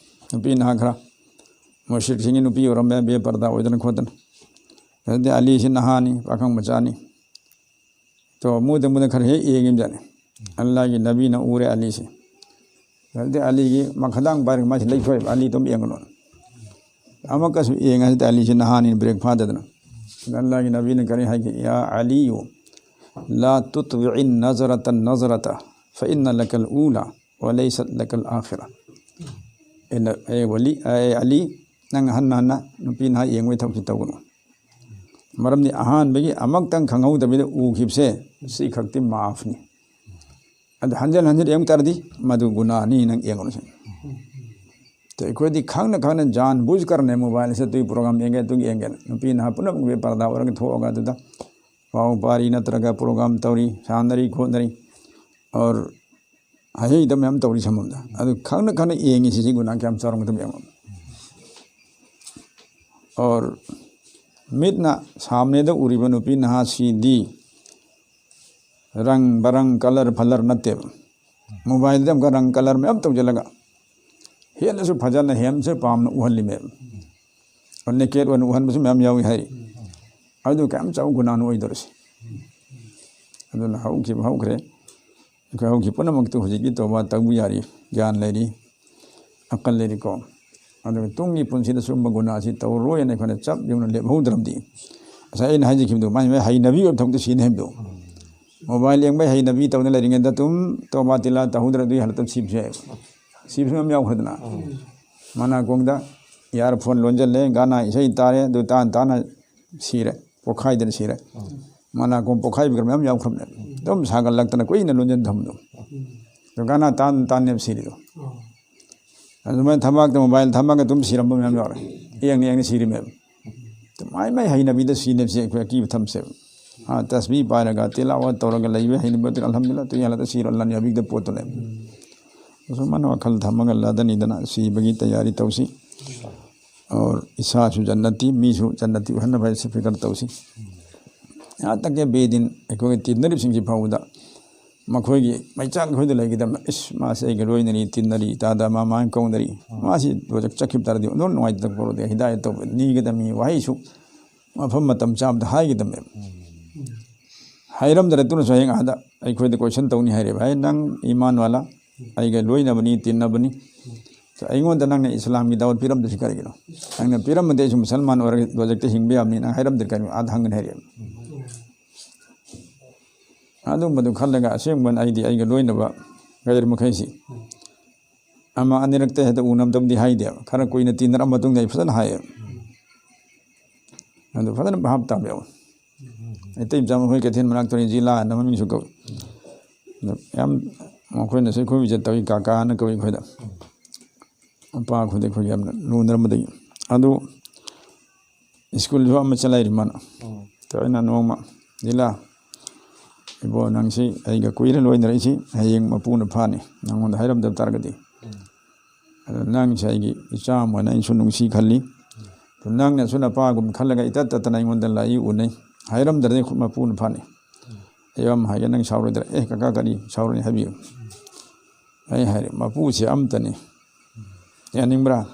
ꯅꯨꯄꯤ ꯅꯍꯥ ꯈꯔ, ꯃꯨꯁ꯭ꯔꯤꯛꯁꯤꯡꯒꯤ ꯅꯨꯄꯤ ꯑꯣꯏꯔꯝꯕ ꯌꯥꯏ, ꯕꯦꯄꯔꯗꯥ ꯑꯣꯏꯗꯅ ꯈꯣꯠꯇꯅ꯫ ꯍꯖꯔꯠ ꯑꯂꯤꯁꯤ ꯅꯍꯥꯅꯤ, ꯄꯥꯈꯪ ꯃꯆꯥꯅꯤ꯫ ꯇꯣ ꯃꯨꯗ ꯃꯨꯗ ꯈꯔ ꯍꯦꯛ ꯌꯦꯡꯉꯤꯕꯖꯥꯠꯅꯤ꯫ ꯑꯜꯂꯥꯍꯒꯤ ꯅꯕꯤꯅ ꯎꯔꯦ ꯑꯂꯤꯁꯦ꯫ ꯑꯗꯨꯗꯤ ꯑꯂꯤꯒꯤ ꯃꯈꯥꯗꯥꯡ ꯄꯥꯏꯔꯒ ꯃꯥꯁꯤ ꯂꯩꯊꯣꯛꯑꯦꯕ, "ꯑꯂꯤ ꯑꯗꯨꯝ ꯌꯦꯡꯒꯅꯨ"꯫ ꯑꯃꯨꯛꯀꯁꯨ ꯌꯦꯡꯉꯦ, ꯍꯧꯖꯤꯛꯇꯤ ꯑꯂꯤꯁꯦ ꯅꯍꯥꯅꯤꯅ ꯕ꯭ꯔꯦꯛ ꯐꯥꯗꯗꯅ꯫ ꯑꯗ ꯑꯜꯂꯥꯍꯒꯤ ꯅꯕꯤꯅ ꯀꯔꯤ ꯍꯥꯏꯒꯦ? "ꯌꯥ ꯑꯂꯤꯌꯨ ꯂꯥ ꯇꯨꯠꯕꯤꯏꯟ ꯅꯖꯔꯇ ꯅꯖꯔꯇ ꯐ ꯏꯟꯅ ꯂꯀꯜ ꯎꯂꯥ ꯋ ꯂꯩꯁꯠ ꯂꯀꯜ ꯑꯥꯈꯤꯔꯥ"꯫ ꯑꯦ ꯅ-, ꯑꯦ ꯋꯂꯤ, ꯑꯦ ꯑꯂꯤ, ꯅꯪ ꯍꯟꯅ ꯍꯟꯅ ꯅꯨꯄꯤ ꯅꯍꯥ ꯌꯦꯡꯕꯒꯤ ꯊꯕꯛꯁꯤ ꯇꯧꯒꯅꯨ꯫ ꯃꯔꯝꯗꯤ ꯑꯍꯥꯟꯕꯒꯤ ꯑꯃꯛꯇꯪ ꯈꯪꯍꯧꯗꯕꯤꯗ ꯎꯈꯤꯕꯁꯦ ꯁꯤ ꯈꯛꯇꯤ ꯃꯥꯐꯅꯤ꯫ ꯑꯗꯨ ꯍꯟꯖꯤꯟ ꯍꯟꯖꯤꯟ ꯌꯦꯡ ꯇꯥꯔꯗꯤ ꯃꯗꯨ ꯒꯨꯅꯥꯅꯤ, ꯅꯪ ꯌꯦꯡꯒꯅꯨ ꯁꯤꯅꯤ꯫ ꯑꯗ ꯑꯩꯈꯣꯏꯗꯤ ꯈꯪꯅ ꯈꯪꯅ ꯖꯥꯟ ꯕꯨꯖ ꯀꯔꯅꯦ ꯃꯣꯕꯥꯏꯜꯁꯦ ꯑꯗꯨꯒꯤ ꯄ꯭ꯔꯣꯒꯥꯝ ꯌꯦꯡꯒꯦ, ꯑꯗꯨꯒꯤ ꯌꯦꯡꯒꯦꯅ꯫ ꯅꯨꯄꯤ ꯅꯍꯥ ꯄꯨꯝꯅꯃꯛ ꯕꯦꯄꯔꯗꯥ ꯑꯣꯏꯔꯒ ꯊꯣꯛꯑꯒ ꯑꯗꯨꯗ ꯄꯥꯎ ꯄꯥꯔꯤ ꯅꯠꯇ꯭ꯔꯒ ꯄ꯭ꯔꯣꯒꯥꯝ ꯇꯧꯔꯤ, ꯁꯥꯟꯅꯔꯤ ꯈꯣꯠꯅꯔꯤ꯫ ꯑꯣꯔ ꯍꯩꯍꯩꯗꯕ ꯃꯌꯥꯝ ꯇꯧꯔꯤ ꯁꯝꯕꯝꯗ꯫ ꯑꯗꯨ ꯈꯪꯅ ꯈꯪꯅ ꯌꯦꯡꯉꯤ ꯁꯤꯁꯤ ꯒꯨꯅꯥ ꯀꯌꯥꯝ ꯆꯥꯎꯔꯝꯒꯗꯕ ꯌꯦꯡꯉꯣ꯫ ꯑꯣꯔ ꯃꯤꯠꯅ ꯁꯥꯝꯅꯦꯗ ꯎꯔꯤꯕ ꯅꯨꯄꯤ ꯅꯍꯥꯁꯤꯗꯤ ꯔꯪ ꯕꯔꯪ, ꯀꯂꯔ ꯐꯂꯔ ꯅꯠꯇꯦꯕ꯫ ꯃꯣꯕꯥꯏꯜꯗ ꯑꯃꯨꯛꯀ ꯔꯪ ꯀꯂꯔ ꯃꯌꯥꯝ ꯇꯧꯁꯤꯜꯂꯒ ꯍꯦꯟꯅꯁꯨ ꯐꯖꯅ ꯍꯦꯟꯅꯁꯨ ꯄꯥꯝꯅ ꯎꯍꯜꯂꯤꯃꯦꯕ꯫ ꯅꯦꯀꯦꯠ ꯑꯣꯏꯅ ꯎꯍꯟꯕꯁꯨ ꯃꯌꯥꯝ ꯌꯥꯎꯏ ꯍꯥꯏꯔꯤ꯫ ꯑꯗꯨ ꯀꯌꯥꯝ ꯆꯥꯎ ꯒꯨꯅꯥꯅꯣ ꯑꯣꯏꯗꯧꯔꯤꯁꯦ꯫ ꯑꯗꯨꯅ ꯍꯧꯈꯤꯕ ꯍꯧꯈ꯭ꯔꯦ꯫ ꯑꯩꯈꯣꯏ ꯍꯧꯈꯤꯕ ꯄꯨꯝꯅꯃꯛꯇꯨ ꯍꯧꯖꯤꯛꯇꯤ ꯇꯧꯕ ꯇꯧꯕ ꯌꯥꯔꯤ, ꯒ꯭ꯌꯥꯟ ꯂꯩꯔꯤ, ꯑꯀꯜ ꯂꯩꯔꯤꯀꯣ꯫ ꯑꯗꯨꯒ ꯇꯨꯡꯒꯤ ꯄꯨꯟꯁꯤꯗꯁꯨ ꯁꯨꯝꯕ ꯒꯨꯅꯥꯁꯤ ꯇꯧꯔꯣꯏꯅ ꯑꯩꯈꯣꯏꯅ ꯆꯞ ꯌꯨꯡꯅ ꯂꯦꯞꯍꯧꯗ꯭ꯔꯕꯗꯤ, ꯉꯁꯥꯏ ꯑꯩꯅ ꯍꯥꯏꯖꯈꯤꯕꯗꯣ, ꯃꯥꯏ ꯃꯥꯏ ꯍꯩꯅꯕꯤ ꯑꯣꯏꯕ ꯊꯕꯛꯇ ꯁꯤꯖꯤꯟꯅꯩ ꯍꯥꯏꯕꯗꯣ, ꯃꯣꯕꯥꯏꯜ ꯌꯦꯡꯕꯩ ꯍꯩꯅꯕꯤ ꯇꯧꯗꯅ ꯂꯩꯔꯤꯉꯩꯗ ꯑꯗꯨꯝ ꯇꯣꯕꯥ ꯇꯤꯂꯥ ꯇꯧꯍꯧꯗ꯭ꯔꯗꯤ ꯍꯜꯂꯛꯇ ꯁꯤꯕꯁꯨ ꯌꯥꯏ꯫ ꯁꯤꯕꯁꯨ ꯃꯌꯥꯝ ꯌꯥꯎꯈ꯭ꯔꯦꯗꯅ꯫ ꯃꯅꯥꯀꯣꯡꯗ ꯏꯌꯥꯔꯐꯣꯟ ꯂꯣꯟꯁꯤꯜꯂꯦ, ꯒꯥꯅꯥ ꯏꯁꯩ ꯇꯥꯔꯦ, ꯑꯗꯨ ꯇꯥꯅ ꯇꯥꯅ ꯁꯤꯔꯦ, ꯄꯣꯛꯈꯥꯏꯗꯅ ꯁꯤꯔꯦ꯫ ꯃꯅꯥꯀꯣꯡ ꯄꯣꯛꯈꯥꯏꯕꯤꯈ꯭ꯔ ꯃꯌꯥꯝ ꯌꯥꯎꯈ꯭ꯔꯕꯅꯦ꯫ ꯑꯗꯨꯝ ꯁꯥꯒꯠꯂꯛꯇꯅ ꯀꯨꯏꯅ ꯂꯣꯟꯁꯤꯟ ꯊꯝꯕꯗꯣ꯫ ꯑꯗꯨ ꯒꯥꯅꯥ ꯇꯥꯟ ꯇꯥꯟꯅꯦꯕ ꯁꯤꯔꯤꯗꯣ꯫ ꯑꯗꯨꯃꯥꯏꯅ ꯊꯕꯥꯛꯇ ꯃꯣꯕꯥꯏꯜ ꯊꯝꯃꯒ ꯑꯗꯨꯝ ꯁꯤꯔꯝꯕ ꯃꯌꯥꯝ ꯌꯥꯎꯔꯦ꯫ ꯌꯦꯡꯅ ꯌꯦꯡꯅ ꯁꯤꯔꯤꯃꯦꯕ꯫ ꯑꯗꯨ ꯃꯥꯏ ꯃꯥꯏ ꯍꯩꯅꯕꯤꯗ ꯁꯤꯅꯦꯕꯁꯦ ꯑꯩꯈꯣꯏ ꯑꯀꯤꯕ ꯊꯝꯁꯦꯕ꯫ ꯑꯥ, ꯇꯁꯕꯤ ꯄꯥꯏꯔꯒ ꯇꯤꯂꯥꯋꯥ ꯇꯧꯔꯒ ꯂꯩꯕ ꯍꯩꯅꯕꯤ ꯑꯗꯨ ꯑꯜꯍꯝꯗꯨꯂꯤꯜꯂꯥꯍ ꯇꯨ ꯌꯥꯜꯂꯗ ꯁꯤꯔꯣ ꯑꯜꯂꯥꯍꯅ ꯌꯥꯕꯤꯗ ꯄꯣꯠꯇꯨꯅꯦꯕ꯫ ꯑꯁꯨꯃꯥꯏꯅ ꯋꯥꯈꯜ ꯊꯝꯃꯒ ꯂꯥꯗꯅꯤꯗꯅ ꯁꯤꯕꯒꯤ ꯇꯌꯥꯔꯤ ꯇꯧꯁꯤ꯫ ꯑꯣꯔ ꯏꯁꯥꯁꯨ ꯖꯟꯅꯇꯤ, ꯃꯤꯁꯨ ꯖꯟꯅꯇꯤ ꯑꯣꯏꯍꯟꯅꯕ ꯍꯥꯏꯁꯦ ꯐꯤꯀꯔ ꯇꯧꯁꯤ꯫ ꯌꯥꯍꯥꯟ ꯇꯛ ꯀꯤ ꯕꯦꯗꯤꯟ ꯑꯩꯈꯣꯏꯒꯤ ꯇꯤꯟꯅꯔꯤꯕꯁꯤꯡꯁꯤ ꯐꯥꯎꯕꯗ ꯃꯈꯣꯏꯒꯤ ꯃꯩꯆꯥꯛ ꯑꯩꯈꯣꯏꯗ ꯂꯩꯒꯗꯕ, "ꯏꯁ, ꯃꯥꯁꯦ ꯑꯩꯒ ꯂꯣꯏꯅꯔꯤ, ꯇꯤꯟꯅꯔꯤ, ꯏꯇꯥꯗ ꯃꯥ ꯃꯥꯅ ꯀꯧꯅꯔꯤ, ꯃꯥꯁꯤ ꯂꯣꯏꯆꯛ ꯆꯠꯈꯤꯕ ꯇꯥꯔꯗꯤ ꯑꯣꯟꯊꯣꯛ ꯅꯨꯡꯉꯥꯏꯇꯕ ꯄꯣꯠ ꯑꯣꯏꯗꯦ, ꯍꯤꯗꯥꯌꯠ ꯇꯧꯕ ꯅꯤꯒꯗꯕꯅꯤ", ꯋꯥꯍꯩꯁꯨ ꯃꯐꯝ ꯃꯇꯝ ꯆꯥꯕꯗ ꯍꯥꯏꯒꯗꯕꯅꯦꯕ꯫ ꯍꯥꯏꯔꯝꯗ꯭ꯔ ꯃꯇꯨꯡꯗꯁꯨ ꯍꯌꯦꯡ ꯑꯥꯗ ꯑꯩꯈꯣꯏꯗ ꯀꯣꯏꯁꯟ ꯇꯧꯅꯤ ꯍꯥꯏꯔꯦꯕ, "ꯍꯦ, ꯅꯪ ꯏꯃꯥꯟ ꯋꯥꯂꯥ, ꯑꯩꯒ ꯂꯣꯏꯅꯕꯅꯤ, ꯇꯤꯟꯅꯕꯅꯤ, ꯑꯩꯉꯣꯟꯗ ꯅꯪꯅ ꯏꯁꯂꯥꯝꯒꯤ ꯗꯥꯋꯠ ꯄꯤꯔꯝꯗ꯭ꯔꯤꯁꯤ ꯀꯔꯤꯒꯤꯅꯣ? ꯅꯪꯅ ꯄꯤꯔꯝꯃꯗꯤ ꯑꯩꯁꯨ ꯃꯨꯁꯜꯃꯥꯟ ꯑꯣꯏꯔꯒ ꯂꯣꯏꯆꯛꯇ ꯍꯤꯡꯕ ꯌꯥꯕꯅꯤ, ꯅꯪ ꯍꯥꯏꯔꯝꯗ꯭ꯔꯤ ꯀꯔꯤꯒꯤꯅꯣ?" ꯑꯥꯗ ꯍꯪꯒꯅꯤ ꯍꯥꯏꯔꯦꯕ꯫ ꯑꯗꯨꯝꯕꯗꯨ ꯈꯜꯂꯒ ꯑꯁꯦꯡꯕ ꯑꯩꯗꯤ ꯑꯩꯒ ꯂꯣꯏꯅꯕ ꯒꯩꯔ ꯃꯈꯩꯁꯤ ꯑꯃ ꯑꯅꯤꯔꯛꯇ ꯍꯦꯛꯇ ꯎꯅꯕꯗꯤ ꯍꯥꯏꯗꯦꯕ꯫ ꯈꯔ ꯀꯨꯏꯅ ꯇꯤꯟꯅꯔ ꯃꯇꯨꯡꯗ ꯑꯩ ꯐꯖꯅ ꯍꯥꯏꯌꯦꯕ꯫ ꯑꯗꯨ ꯐꯖꯅ ꯚꯥꯞ ꯇꯥꯕ ꯌꯥꯎꯋꯤ꯫ ꯃꯩꯇꯩ ꯃꯆꯥ ꯃꯈꯣꯏ ꯀꯩꯊꯦꯜ ꯃꯅꯥꯛꯇ ꯖꯤꯂꯥ ꯑꯅ ꯃꯃꯤꯡꯁꯨ ꯀꯧꯏ꯫ ꯑꯗꯨ ꯌꯥꯝ ꯃꯈꯣꯏꯅꯁꯨ ꯑꯩꯈꯣꯏ ꯏꯖꯠ ꯇꯧꯏ, ꯀꯥꯀꯥꯅ ꯀꯧꯏ ꯑꯩꯈꯣꯏꯗ꯫ ꯃꯄꯥ ꯑꯩꯈꯣꯏꯗ ꯑꯩꯈꯣꯏꯒ ꯌꯥꯝꯅ ꯂꯨꯅꯔꯝꯕꯗꯒꯤ꯫ ꯑꯗꯨ ꯁ꯭ꯀꯨꯜꯁꯨ ꯑꯃ ꯆꯠꯂꯛꯏ ꯃꯥꯅ꯫ ꯑꯗꯣ ꯑꯩꯅ ꯅꯣꯡꯃ, "ꯖꯤꯂꯥ, ꯏꯕꯣ, ꯅꯪꯁꯤ ꯑꯩꯒ ꯀꯨꯏꯔꯦ ꯂꯣꯏꯅꯔꯛꯏꯁꯤ, ꯍꯌꯦꯡ ꯃꯄꯨꯅ ꯐꯥꯅꯤ, ꯅꯪꯉꯣꯟꯗ ꯍꯥꯏꯔꯝꯗꯕ ꯇꯥꯔꯒꯗꯤ꯫ ꯑꯗꯣ ꯅꯪꯁꯦ ꯑꯩꯒꯤ ꯏꯆꯥ ꯑꯃ ꯑꯣꯏꯅ ꯑꯩꯁꯨ ꯅꯨꯡꯁꯤ ꯈꯜꯂꯤ꯫ ꯅꯪꯅꯁꯨ ꯅꯄꯥꯒꯨꯝ ꯈꯜꯂꯒ ꯏꯇꯠ ꯇꯠꯇꯅ ꯑꯩꯉꯣꯟꯗ ꯂꯥꯛꯏ ꯎꯅꯩ꯫ ꯍꯥꯏꯔꯝꯗ꯭ꯔꯗꯤ ꯃꯄꯨꯅ ꯐꯥꯅꯤ꯫ ꯑꯩ ꯑꯃ ꯍꯥꯏꯒꯦ, ꯅꯪ ꯁꯥꯎꯔꯣꯏꯗ꯭ꯔꯥ? "ꯑꯦ ꯀꯀꯥ, ꯀꯔꯤ ꯁꯥꯎꯔꯣꯏ, ꯍꯥꯏꯕꯤꯌꯨ"꯫ ꯑꯩ ꯍꯥꯏꯔꯦ, "ꯃꯄꯨꯁꯦ ꯑꯃꯇꯅꯤ꯫ ꯌꯥꯅꯤꯡꯕ꯭ꯔꯥ?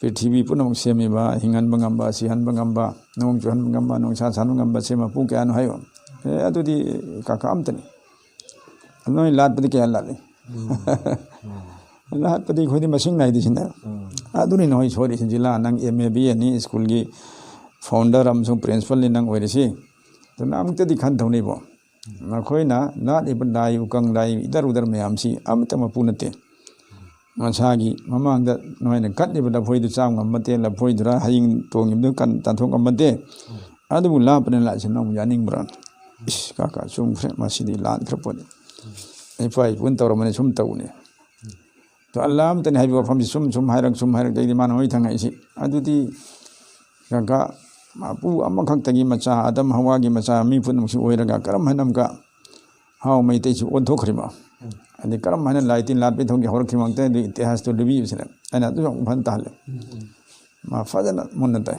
ꯄ꯭ꯔꯤꯊꯤꯕꯤ ꯄꯨꯝꯅꯃꯛ ꯁꯦꯝꯃꯤꯕ, ꯍꯤꯡꯍꯟꯕ ꯉꯝꯕ, ꯁꯤꯍꯟꯕ ꯉꯝꯕ, ꯅꯣꯡ ꯆꯨꯍꯟꯕ ꯉꯝꯕ, ꯅꯨꯡꯁꯥ ꯁꯥꯍꯟꯕ ꯉꯝꯕꯁꯦ ꯃꯄꯨ ꯀꯌꯥꯅꯣ ꯍꯥꯏꯌꯨ"꯫ "ꯑꯦ, ꯑꯗꯨꯗꯤ ꯀꯀꯥ ꯑꯃꯇꯅꯤ"꯫ "ꯅꯣꯏ ꯂꯥꯠꯄꯗꯤ ꯀꯌꯥ ꯂꯥꯠꯂꯤ?" "ꯂꯥꯠꯄꯗꯤ ꯑꯩꯈꯣꯏꯗꯤ ꯃꯁꯤꯡ ꯅꯥꯏꯗꯦ ꯁꯤꯅ"꯫ "ꯑꯗꯨꯅꯤ ꯅꯈꯣꯏ ꯁꯣꯏꯔꯤꯁꯤ, ꯖꯤꯂꯥ ꯅꯪ ꯑꯦꯝ ꯑꯦ ꯕꯤ ꯑꯦꯅꯤ, ꯁ꯭ꯀꯨꯜꯒꯤ ꯐꯥꯎꯟꯗꯔ ꯑꯃꯁꯨꯡ ꯄ꯭ꯔꯤꯟꯁꯤꯄꯜꯅꯤ ꯅꯪ ꯑꯣꯏꯔꯤꯁꯤ꯫ ꯑꯗꯨꯅ ꯑꯃꯨꯛꯇꯗꯤ ꯈꯟꯊꯧꯅꯤꯕꯣ꯫ ꯅꯈꯣꯏꯅ ꯂꯥꯠꯂꯤꯕ ꯂꯥꯏ, ꯎꯀꯪ ꯂꯥꯏ, ꯏꯗꯔ ꯎꯗꯔ ꯃꯌꯥꯝꯁꯤ ꯑꯃꯠꯇ ꯃꯄꯨ ꯅꯠꯇꯦ꯫ ꯃꯁꯥꯒꯤ ꯃꯃꯥꯡꯗ ꯅꯣꯏꯅ ꯀꯠꯂꯤꯕ ꯂꯐꯣꯏꯗꯨ ꯆꯥꯕ ꯉꯝꯕ ꯅꯠꯇꯦ, ꯂꯐꯣꯏꯗꯨꯔ ꯍꯌꯤꯡ ꯇꯣꯡꯉꯤꯕꯗꯨ ꯀꯟ-, ꯇꯥꯟꯊꯣꯛ ꯉꯝꯕ ꯅꯠꯇꯦ꯫ ꯑꯗꯨꯕꯨ ꯂꯥꯞꯄꯅ ꯂꯥꯛꯏꯁꯤ ꯅꯪ ꯌꯥꯅꯤꯡꯕ꯭ꯔꯥ?" "ꯏꯁ ꯀꯀꯥ, ꯆꯨꯝꯈ꯭ꯔꯦ, ꯃꯁꯤꯗꯤ ꯂꯥꯟꯈ꯭ꯔ ꯄꯣꯠꯅꯤ꯫ ꯏꯄꯥ ꯏꯄꯨꯅ ꯇꯧꯔꯝꯕꯅꯤ, ꯁꯨꯝ ꯇꯧꯕꯅꯤ"꯫ ꯑꯗꯣ ꯑꯜꯂꯥ ꯑꯃꯇꯅꯤ ꯍꯥꯏꯕ ꯋꯥꯐꯝꯁꯤ ꯁꯨꯝ ꯁꯨꯝ ꯍꯥꯏꯔꯛ, ꯁꯨꯝ ꯍꯥꯏꯔꯛꯇꯩꯗꯤ ꯃꯥꯅ ꯃꯣꯏ ꯊꯪꯉꯛꯏꯁꯤ꯫ ꯑꯗꯨꯗꯤ ꯀꯀꯥ, ꯃꯄꯨ ꯑꯃꯈꯛꯇꯒꯤ ꯃꯆꯥ, ꯑꯗꯝ ꯍꯋꯥꯒꯤ ꯃꯆꯥ, ꯃꯤ ꯄꯨꯝꯅꯃꯛꯁꯤ ꯑꯣꯏꯔꯒ ꯀꯔꯝ ꯍꯥꯏꯅ ꯑꯃꯨꯛꯀ ꯍꯥꯎ ꯃꯩꯇꯩꯁꯤ ꯑꯣꯟꯊꯣꯛꯈ꯭ꯔꯤꯕ? ꯑꯗꯩ ꯀꯔꯝ ꯍꯥꯏꯅ ꯂꯥꯏ ꯇꯤꯟ ꯂꯥꯠꯄꯒꯤ ꯊꯧꯒꯤ ꯍꯧꯔꯛꯈꯤꯕ ꯉꯥꯛꯇꯅꯤ, ꯑꯗꯨ ꯏꯇꯤꯍꯥꯁꯇꯨ ꯂꯤꯕꯤꯕꯁꯤꯅ ꯑꯩꯅ ꯑꯗꯨꯁꯨ ꯑꯃꯨꯛ ꯐꯖꯅ ꯇꯥꯍꯜꯂꯦ꯫ ꯃꯥ ꯐꯖꯅ ꯃꯨꯟꯅ ꯇꯥꯏ꯫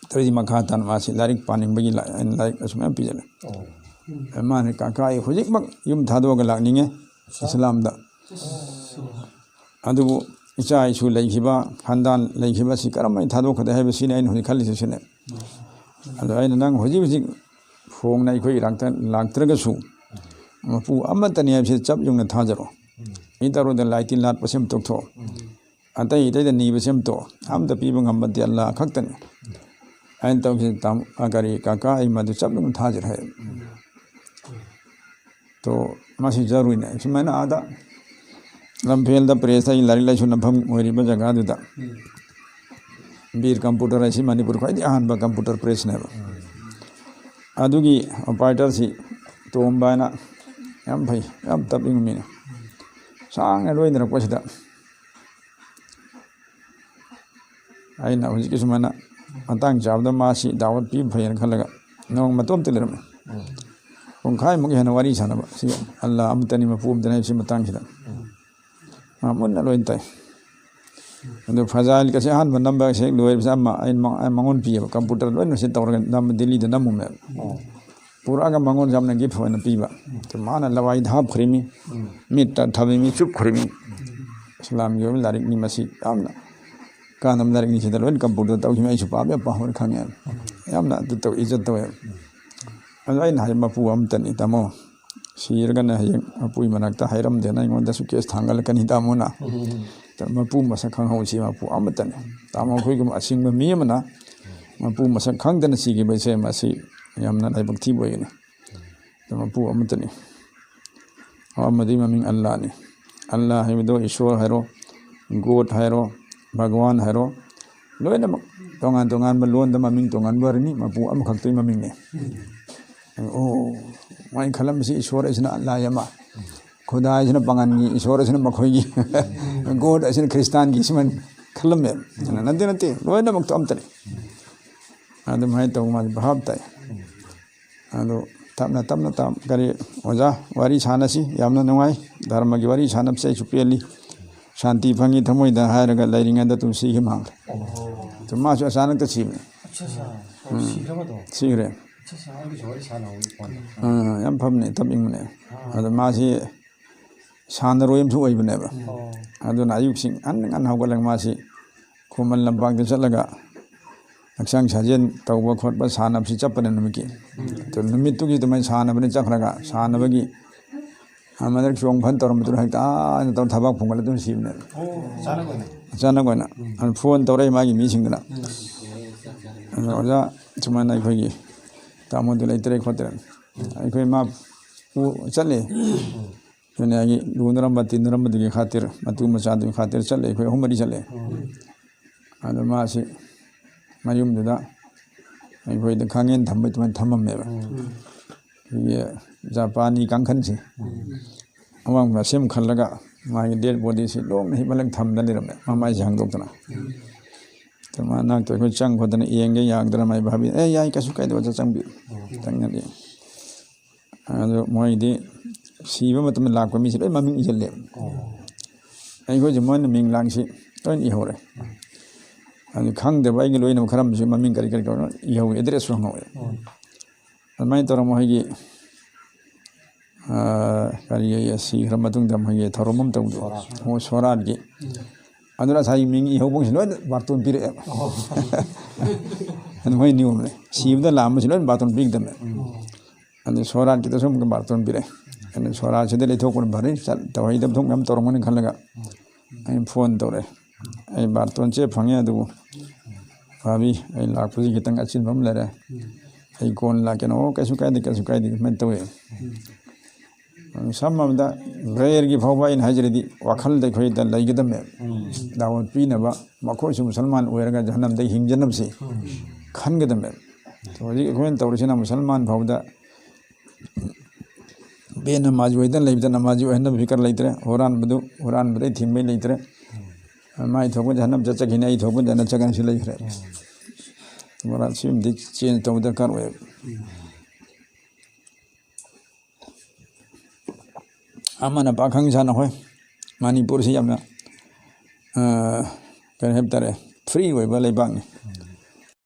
ꯑꯗꯨꯗꯩꯗꯤ ꯃꯈꯥ ꯇꯥꯅ ꯃꯥꯁꯤ ꯂꯥꯏꯔꯤꯛ ꯄꯥꯅꯤꯡꯕꯒꯤ ꯂꯥꯏ-, ꯑꯩꯅ ꯂꯥꯏꯔꯤꯛ ꯂꯥꯏꯁꯨ ꯃꯌꯥꯝ ꯄꯤꯖꯔꯦ꯫ ꯃꯥꯅ, "ꯀꯀꯥ, ꯑꯩ ꯍꯧꯖꯤꯛꯃꯛ ꯌꯨꯝ ꯊꯥꯗꯣꯛꯑꯒ ꯂꯥꯛꯅꯤꯡꯉꯦ ꯏꯁꯂꯥꯝꯗ꯫ ꯑꯗꯨꯕꯨ ꯏꯆꯥ ꯏꯁꯨ ꯂꯩꯈꯤꯕ, ꯈꯥꯟꯗꯥꯟ ꯂꯩꯈꯤꯕ ꯑꯁꯤ ꯀꯔꯝꯍꯥꯏꯅ ꯊꯥꯗꯣꯛꯀꯗꯒꯦ ꯍꯥꯏꯕꯁꯤꯅꯤ ꯑꯩꯅ ꯍꯧꯖꯤꯛ ꯈꯜꯂꯤꯁꯤ", ꯁꯤꯅꯦ꯫ ꯑꯗꯣ ꯑꯩꯅ, "ꯅꯪ ꯍꯧꯖꯤꯛ ꯍꯧꯖꯤꯛ ꯍꯣꯡꯅ ꯑꯩꯈꯣꯏ ꯏꯔꯥꯛꯇ ꯂꯥꯛꯇ꯭ꯔꯒꯁꯨ ꯃꯄꯨ ꯑꯃꯠꯇꯅꯤ ꯍꯥꯏꯕꯁꯤ ꯆꯞ ꯌꯨꯡꯅ ꯊꯥꯖꯔꯣ꯫ ꯏꯇꯔꯨꯗ ꯂꯥꯏ ꯇꯤꯟ ꯂꯥꯠꯄꯁꯤ ꯑꯃ ꯇꯣꯛꯊꯣꯛꯑꯣ꯫ ꯑꯇꯩ ꯑꯇꯩꯗ ꯅꯤꯕꯁꯤ ꯑꯃ ꯇꯣꯛꯑꯣ꯫ ꯑꯝꯇ ꯄꯤꯕ ꯉꯝꯕꯗꯤ ꯑꯜꯂꯥ ꯈꯛꯇꯅꯤ꯫ ꯑꯩꯅ ꯇꯧꯈꯤꯁꯦ ꯇꯥꯃꯣ, ꯑ, ꯀꯔꯤ, ꯀꯀꯥ, ꯑꯩ ꯃꯗꯨ ꯆꯞ ꯌꯨꯡꯅ ꯊꯥꯖꯔꯦ" ꯍꯥꯏ꯫ ꯇꯣ, ꯃꯁꯤ ꯖꯔꯨꯔꯤꯅꯦ꯫ ꯁꯨꯃꯥꯏꯅ ꯑꯥꯗ ꯂꯝꯐꯦꯜꯗ ꯄ꯭ꯔꯦꯁꯇ ꯑꯩ ꯂꯥꯏꯔꯤꯛ ꯂꯥꯏꯁꯨ ꯅꯝꯐꯝ ꯑꯣꯏꯔꯤꯕ ꯖꯒꯥꯗꯨꯗ ꯕꯤꯔ ꯀꯝꯄ꯭ꯌꯨꯇꯔ ꯍꯥꯏꯁꯤ ꯃꯅꯤꯄꯨꯔ ꯈ꯭ꯋꯥꯏꯗꯒꯤ ꯑꯍꯥꯟꯕ ꯀꯝꯄ꯭ꯌꯨꯇꯔ ꯄ꯭ꯔꯦꯁꯅꯦꯕ꯫ ꯑꯗꯨꯒꯤ ꯑꯣꯄꯔꯦꯇꯔꯁꯤ ꯇꯣꯝꯕ ꯍꯥꯏꯅ ꯌꯥꯝ ꯐꯩ, ꯌꯥꯝ ꯇꯞ ꯏꯪꯕ ꯃꯤꯅꯤ꯫ ꯁꯥꯡꯅ ꯂꯣꯏꯅꯔꯛꯄꯁꯤꯗ ꯑꯩꯅ ꯍꯧꯖꯤꯛꯀꯤ ꯁꯨꯃꯥꯏꯅ ꯃꯇꯥꯡ ꯆꯥꯕꯗ ꯃꯥꯁꯤ ꯗꯥꯋꯠ ꯄꯤꯕ ꯐꯩꯌꯦꯅ ꯈꯜꯂꯒ ꯅꯣꯡ ꯃꯇꯣꯝꯇ ꯂꯩꯔꯝꯃꯦ꯫ ꯄꯨꯡꯈꯥꯏꯃꯨꯛ ꯍꯦꯟꯅ ꯋꯥꯔꯤ ꯁꯥꯟꯅꯕ꯫ ꯁꯤ ꯑꯜꯂꯥ ꯑꯃꯇꯅꯤ, ꯃꯄꯨ ꯑꯃꯇꯅꯤ ꯍꯥꯏꯕꯁꯤ ꯃꯇꯥꯡꯁꯤꯗ꯫ ꯃꯥ ꯃꯨꯟꯅ ꯂꯣꯏꯅ ꯇꯥꯏ꯫ ꯑꯗꯨ ꯐꯖꯥꯏꯜꯒꯁꯦ ꯑꯍꯥꯟꯕ ꯅꯝꯕꯁꯦ ꯍꯦꯛ ꯂꯣꯏꯕꯁꯦ ꯑꯃ ꯑꯩꯅ ꯃꯉ-, ꯑꯩ ꯃꯉꯣꯟ ꯄꯤꯌꯦꯕ, ꯀꯝꯄ꯭ꯌꯨꯇꯔ ꯂꯣꯏꯅ ꯁꯤ ꯇꯧꯔꯒ ꯅꯝꯕ ꯗꯤꯜꯂꯤꯗ ꯅꯝꯃꯝꯃꯦꯕ꯫ ꯄꯨꯔꯛꯑꯒ ꯃꯉꯣꯟꯁꯦ ꯌꯥꯝꯅ ꯒꯤꯐ ꯑꯣꯏꯅ ꯄꯤꯕ꯫ ꯑꯗꯨ ꯃꯥꯅ ꯂꯋꯥꯏꯗ ꯍꯥꯞꯈ꯭ꯔꯤꯃꯤ, ꯃꯤꯠꯇ ꯊꯝꯃꯤꯃꯤ, ꯆꯨꯞꯈ꯭ꯔꯤꯃꯤ꯫ ꯏꯁꯂꯥꯝꯒꯤ ꯑꯣꯏꯕ ꯂꯥꯏꯔꯤꯛꯅꯤ ꯃꯁꯤ, ꯌꯥꯝꯅ ꯀꯥꯟꯅꯕ ꯂꯥꯏꯔꯤꯛꯅꯤ꯫ ꯁꯤꯗ ꯂꯣꯏꯅ ꯀꯝꯄ꯭ꯌꯨꯇꯔ ꯇꯧꯈꯤꯕ, ꯑꯩꯁꯨ ꯄꯥꯕ ꯌꯥꯝ ꯄꯥꯝꯕꯅꯤ ꯈꯪꯉꯦ꯫ ꯌꯥꯝꯅ ꯑꯗꯨ ꯇꯧ, ꯏꯖꯠ ꯇꯧꯋꯦ꯫ ꯑꯗꯣ ꯑꯩꯅ ꯍꯥꯏ, ꯃꯄꯨ ꯑꯃꯇꯅꯤ ꯇꯥꯃꯣ, ꯁꯤꯔꯒꯅ ꯍꯌꯦꯡ ꯃꯄꯨꯒꯤ ꯃꯅꯥꯛꯇ ꯍꯥꯏꯔꯝꯗꯦꯅ ꯑꯩꯉꯣꯟꯗꯁꯨ ꯀꯦꯁ ꯊꯥꯡꯒꯠꯂꯛꯀꯅꯤ ꯇꯥꯃꯣꯅ꯫ ꯎꯝ꯫ ꯃꯄꯨ ꯃꯁꯛ ꯈꯪꯍꯧꯁꯤ, ꯃꯄꯨ ꯑꯃꯇꯅꯤ꯫ ꯇꯥꯃꯣ ꯑꯩꯈꯣꯏꯒꯨꯝꯕ ꯑꯁꯤꯡꯕ ꯃꯤ ꯑꯃꯅ ꯃꯄꯨ ꯃꯁꯛ ꯈꯪꯗꯅ ꯁꯤꯈꯤꯕꯁꯦ, ꯃꯁꯤ ꯌꯥꯝꯅ ꯂꯥꯏꯕꯛ ꯊꯤꯕ ꯑꯣꯏꯒꯅꯤ꯫ ꯑꯗꯣ ꯃꯄꯨ ꯑꯃꯇꯅꯤ꯫ ꯑꯃꯗꯤ ꯃꯃꯤꯡ ꯑꯜꯂꯥꯅꯤ꯫ ꯑꯜꯂꯥ ꯍꯥꯏꯕꯗꯣ ꯏꯁꯣꯔ ꯍꯥꯏꯔꯣ, ꯒꯣꯗ ꯍꯥꯏꯔꯣ, ꯚꯒꯋꯥꯟ ꯍꯥꯏꯔꯣ, ꯂꯣꯏꯅꯃꯛ ꯇꯣꯉꯥꯟ ꯇꯣꯉꯥꯟꯕ ꯂꯣꯟꯗ ꯃꯃꯤꯡ ꯇꯣꯉꯥꯟꯕ ꯑꯣꯏꯔꯅꯤ, ꯃꯄꯨ ꯑꯃꯈꯛꯇꯒꯤ ꯃꯃꯤꯡꯅꯤ꯫ ꯑꯣ, ꯃꯣꯏꯅ ꯈꯜꯂꯝꯕꯁꯤ ꯏꯁꯣꯔ ꯑꯁꯤꯅ ꯑꯜꯂꯥ ꯑꯃ, ꯈꯨꯗꯥ ꯑꯁꯤꯅ ꯄꯥꯉꯟꯒꯤ, ꯏꯁꯣꯔ ꯑꯁꯤꯅ ꯃꯈꯣꯏꯒꯤ, ꯒꯣꯗ ꯑꯁꯤꯅ ꯈ꯭ꯔꯤꯁꯇꯥꯟꯒꯤ, ꯁꯨꯃꯥꯏꯅ ꯈꯜꯂꯝꯃꯦꯕ꯫ ꯑꯗꯨꯅ ꯅꯠꯇꯦ, ꯅꯠꯇꯦ, ꯂꯣꯏꯅꯃꯛꯇꯣ ꯑꯝꯇꯅꯤ꯫ ꯑꯗꯨꯃꯥꯏꯅ ꯇꯧꯕ ꯃꯥꯁꯦ ꯚꯥꯞ ꯇꯥꯏ꯫ ꯑꯗꯨ ꯇꯞꯅ ꯇꯞꯅ ꯇꯞ-, ꯀꯔꯤ, ꯑꯣꯖꯥ, ꯋꯥꯔꯤ ꯁꯥꯟꯅꯁꯤ, ꯌꯥꯝꯅ ꯅꯨꯡꯉꯥꯏ, ꯙꯔꯃꯒꯤ ꯋꯥꯔꯤ ꯁꯥꯟꯅꯕꯁꯦ ꯑꯩꯁꯨ ꯄꯦꯜꯂꯤ, ꯁꯥꯟꯇꯤ ꯐꯪꯉꯤ ꯊꯃꯣꯏꯗ ꯍꯥꯏꯔꯒ ꯂꯩꯔꯤꯉꯩꯗ ꯑꯗꯨꯝ ꯁꯤꯈꯤ ꯃꯥꯡꯈ꯭ꯔꯦ꯫ ꯑꯗꯨ ꯃꯥꯁꯨ ꯑꯆꯥꯅꯛꯇ ꯁꯤꯕꯅꯦ꯫ ꯑꯠꯆꯥ, ꯑꯠꯆꯥ꯫ ꯑꯣ, ꯁꯤꯈ꯭ꯔꯕꯗꯣ? ꯁꯤꯈ꯭ꯔꯦ꯫ ꯑꯠꯆꯥ, ꯑꯠꯆꯥ, ꯑꯩꯒꯤꯁꯨ ꯋꯥꯔꯤ ꯁꯥꯟꯅꯍꯧꯕ ꯐꯣꯟꯗ꯫ ꯑꯥ, ꯌꯥꯝ ꯐꯕꯅꯦ, ꯇꯞ ꯏꯪꯕꯅꯦ꯫ ꯑꯥ꯫ ꯑꯗꯣ ꯃꯥꯁꯤ ꯁꯥꯟꯅꯔꯣꯏ ꯑꯃꯁꯨ ꯑꯣꯏꯕꯅꯦꯕ꯫ ꯑꯣ꯫ ꯑꯗꯨꯅ ꯑꯌꯨꯛꯁꯤ ꯉꯟꯅ ꯉꯟꯅ ꯍꯧꯒꯠꯂꯒ ꯃꯥꯁꯤ ꯈꯨꯃꯟ ꯂꯝꯄꯥꯛꯇ ꯆꯠꯂꯒ ꯍꯛꯆꯥꯡ ꯁꯥꯖꯦꯜ ꯇꯧꯕ ꯈꯣꯠꯄ, ꯁꯥꯟꯅꯕꯁꯤ ꯆꯠꯄꯅꯦ ꯅꯨꯃꯤꯠꯀꯤ꯫ ꯑꯗꯨ ꯅꯨꯃꯤꯠꯇꯨꯒꯤ ꯑꯗꯨꯃꯥꯏꯅ ꯁꯥꯟꯅꯕꯅꯤ ꯆꯠꯈ꯭ꯔꯒ, ꯁꯥꯟꯅꯕꯒꯤ ꯑꯃꯗꯛ ꯆꯣꯡ ꯐꯟ ꯇꯧꯔꯝꯕꯗꯨꯅ ꯍꯦꯛꯇ ꯑꯥ ꯇꯧꯔ ꯊꯕꯥꯛ ꯐꯨꯡꯒꯠꯂ ꯑꯗꯨꯝ ꯁꯤꯕꯅꯦꯕ꯫ ꯑꯣ, ꯑꯆꯥꯅꯛ ꯑꯣꯏꯅ? ꯑꯆꯥꯅꯛ ꯑꯣꯏꯅ꯫ ꯑꯗꯨ ꯐꯣꯟ ꯇꯧꯔꯛꯏ ꯃꯥꯒꯤ ꯃꯤꯁꯤꯡꯗꯨꯅ꯫ ꯑꯗꯣ ꯑꯣꯖꯥ, ꯁꯨꯃꯥꯏꯅ ꯑꯩꯈꯣꯏꯒꯤ ꯇꯥꯃꯣꯗꯨ ꯂꯩꯇ꯭ꯔꯦ ꯈꯣꯠꯇ꯭ꯔꯦ꯫ ꯑꯩꯈꯣꯏ ꯃꯥ ꯄꯨ-, ꯆꯠꯂꯦ꯫ ꯗꯨꯅꯤꯌꯥꯒꯤ ꯂꯨꯅꯔꯝꯕ ꯇꯤꯟꯅꯔꯝꯕꯗꯨꯒꯤ ꯈꯥꯇꯤꯔ, ꯃꯇꯨ ꯃꯆꯥꯗꯨꯒꯤ ꯈꯥꯇꯤꯔ ꯆꯠꯂꯦ, ꯑꯩꯈꯣꯏ ꯑꯍꯨꯝ ꯃꯔꯤ ꯆꯠꯂꯦ꯫ ꯑꯗꯣ ꯃꯥꯁꯤ ꯃꯌꯨꯝꯗꯨꯗ ꯑꯩꯈꯣꯏꯗ ꯈꯥꯡꯉꯦꯟ ꯊꯝꯕꯩ ꯑꯗꯨꯃꯥꯏꯅ ꯊꯝꯃꯝꯃꯦꯕ꯫ ꯑꯩꯈꯣꯏꯒꯤ ꯖꯄꯥꯟꯒꯤ ꯀꯥꯡꯈꯟꯁꯦ, ꯑꯋꯥꯡꯕ ꯁꯦꯝ ꯈꯜꯂꯒ ꯃꯥꯒꯤ ꯗꯦꯗ ꯕꯣꯗꯤꯁꯤ ꯂꯣꯡꯅ ꯍꯤꯞꯍꯜꯂꯒ ꯊꯝꯗꯅ ꯂꯩꯔꯝꯃꯦ, ꯃꯃꯥꯏꯁꯦ ꯍꯥꯡꯗꯣꯛꯇꯅ꯫ ꯑꯗꯨ ꯃꯥ ꯅꯥꯛꯇ ꯑꯩꯈꯣꯏ ꯆꯪ ꯈꯣꯠꯇꯅ ꯌꯦꯡꯒꯦ ꯌꯥꯒꯗ꯭ꯔꯥ ꯃꯥꯏ ꯚꯥꯕꯤ, "ꯑꯦ, ꯌꯥꯏ, ꯀꯩꯁꯨ ꯀꯥꯏꯗꯦ, ꯑꯣꯖꯥ, ꯆꯪꯕꯤꯌꯨ"꯫ ꯆꯪꯉꯗꯤ ꯑꯗꯣ ꯃꯣꯏꯗꯤ ꯁꯤꯕ ꯃꯇꯝꯗ ꯂꯥꯛꯄ ꯃꯤꯁꯦ ꯂꯣꯏ ꯃꯃꯤꯡ ꯏꯁꯤꯜꯂꯦ꯫ ꯑꯩꯈꯣꯏꯁꯦ ꯃꯣꯏꯅ ꯃꯤꯡ ꯂꯥꯡꯁꯤ ꯂꯣꯏꯅ ꯏꯍꯧꯔꯦ꯫ ꯑꯗꯨ ꯈꯪꯗꯕ ꯑꯩꯒꯤ ꯂꯣꯏꯅꯕ ꯈꯔ ꯑꯃꯁꯨ ꯃꯃꯤꯡ ꯀꯔꯤ ꯀꯔꯤ ꯀꯧꯕꯅꯣ ꯏꯍꯧꯏ, ꯑꯦꯗ꯭ꯔꯦꯁꯁꯨ ꯍꯪꯍꯧꯋꯦ꯫ ꯑꯗꯨꯃꯥꯏꯅ ꯇꯧꯔꯒ ꯃꯈꯣꯏꯒꯤ, ꯑꯥ, ꯀꯔꯤ, ꯁꯤꯈ꯭ꯔ ꯃꯇꯨꯡꯗ ꯃꯣꯏꯒꯤ ꯊꯧꯔꯝ ꯑꯃ ꯇꯧꯕꯗꯣ, ꯁꯣꯔꯥꯠ꯫ ꯃꯣꯏ ꯁꯣꯔꯥꯠꯀꯤ꯫ ꯑꯗꯨꯅ ꯉꯁꯥꯏꯒꯤ ꯃꯤꯡ ꯏꯍꯧꯕꯁꯤꯡ ꯂꯣꯏꯅ ꯕꯥꯔꯇꯣꯟ ꯄꯤꯔꯛꯑꯦ꯫ ꯑꯗꯨ ꯃꯣꯏ ꯅꯤꯌꯣꯝꯅꯦ꯫ ꯁꯤꯕꯗ ꯂꯥꯛꯑꯝꯕꯁꯤ ꯂꯣꯏꯅ ꯕꯥꯔꯇꯣꯟ ꯄꯤꯒꯗꯕꯅꯦ꯫ ꯑꯗꯨ ꯁꯣꯔꯥꯠꯀꯤꯗꯁꯨ ꯑꯃꯨꯛꯀ ꯕꯥꯔꯇꯣꯟ ꯄꯤꯔꯛꯑꯦ꯫ ꯑꯗꯨ ꯁꯣꯔꯥꯠꯁꯤꯗ ꯂꯩꯊꯣꯛꯄꯅ ꯐꯔꯦ, ꯆꯠ-, ꯇꯧꯍꯩꯗꯕ ꯊꯕꯛ ꯃꯌꯥꯝ ꯇꯧꯔꯝꯒꯅꯤ ꯈꯜꯂꯒ ꯑꯩꯅ ꯐꯣꯟ ꯇꯧꯔꯦ꯫ "ꯑꯩ ꯕꯥꯔꯇꯣꯟꯁꯦ ꯐꯪꯉꯦ, ꯑꯗꯨꯕꯨ ꯐꯥꯕꯤ, ꯑꯩ ꯂꯥꯛꯄꯁꯤ ꯈꯤꯇꯪ ꯑꯆꯤꯟꯕ ꯑꯃ ꯂꯩꯔꯦ, ꯑꯩ ꯀꯣꯟꯅ ꯂꯥꯛꯀꯦꯅ"꯫ "ꯑꯣ, ꯀꯩꯁꯨ ꯀꯥꯏꯗꯦ, ꯀꯩꯁꯨ ꯀꯥꯏꯗꯦ", ꯑꯗꯨꯃꯥꯏꯅ ꯇꯧꯋꯦ꯫ ꯁꯝꯅ ꯍꯥꯏꯔꯕꯗ ꯒ꯭ꯔꯦꯔꯒꯤ ꯐꯥꯎꯕ ꯑꯩꯅ ꯍꯥꯏꯖꯔꯗꯤ ꯋꯥꯈꯜꯗ ꯑꯩꯈꯣꯏꯗ ꯂꯩꯒꯗꯕꯅꯦꯕ꯫ ꯗꯥꯋꯠ ꯄꯤꯅꯕ, ꯃꯈꯣꯏꯁꯨ ꯃꯨꯁꯜꯃꯥꯟ ꯑꯣꯏꯔꯒ ꯖꯍꯟꯅꯝꯗ ꯍꯤꯡꯖꯅꯕꯁꯤ ꯈꯟꯒꯗꯕꯅꯦꯕ꯫ ꯍꯧꯖꯤꯛ ꯑꯩꯈꯣꯏꯅ ꯇꯧꯔꯤꯁꯤꯅ ꯃꯨꯁꯜꯃꯥꯟ ꯐꯥꯎꯕꯗ ꯕꯦ ꯅꯃꯥꯖꯤ ꯑꯣꯏꯗꯅ ꯂꯩꯕꯗ ꯅꯃꯥꯖꯤ ꯑꯣꯏꯍꯟꯅꯕ ꯐꯤꯀꯔ ꯂꯩꯇ꯭ꯔꯦ, ꯍꯨꯔꯥꯟꯕꯗꯨ ꯍꯨꯔꯥꯟꯕꯗꯩ ꯊꯤꯡꯕꯩ ꯂꯩꯇ꯭ꯔꯦ꯫ ꯃꯥꯏ ꯊꯣꯛꯄ ꯖꯍꯟꯅꯝ ꯆꯠꯆꯈꯤꯅꯤ, ꯑꯩ ꯊꯣꯛꯄ ꯖꯟꯅꯠ ꯆꯠꯀꯅꯤ ꯁꯤ ꯂꯩꯈ꯭ꯔꯦ꯫ ꯃꯣꯔꯥꯜ ꯁꯤꯃꯗꯤ ꯆꯦꯟꯖ ꯇꯧꯕ ꯗꯔꯀꯥꯔ ꯑꯣꯏꯌꯦꯕ꯫ ꯑꯃꯅ ꯄꯥꯈꯪ ꯁꯥꯟꯅ ꯍꯣꯏ, ꯃꯅꯤꯄꯨꯔꯁꯤ ꯌꯥꯝꯅ, ꯑ, ꯀꯔꯤ ꯍꯥꯏꯕ ꯇꯥꯔꯦ, ꯐ꯭ꯔꯤ ꯑꯣꯏꯕ ꯂꯩꯕꯥꯛꯅꯤ꯫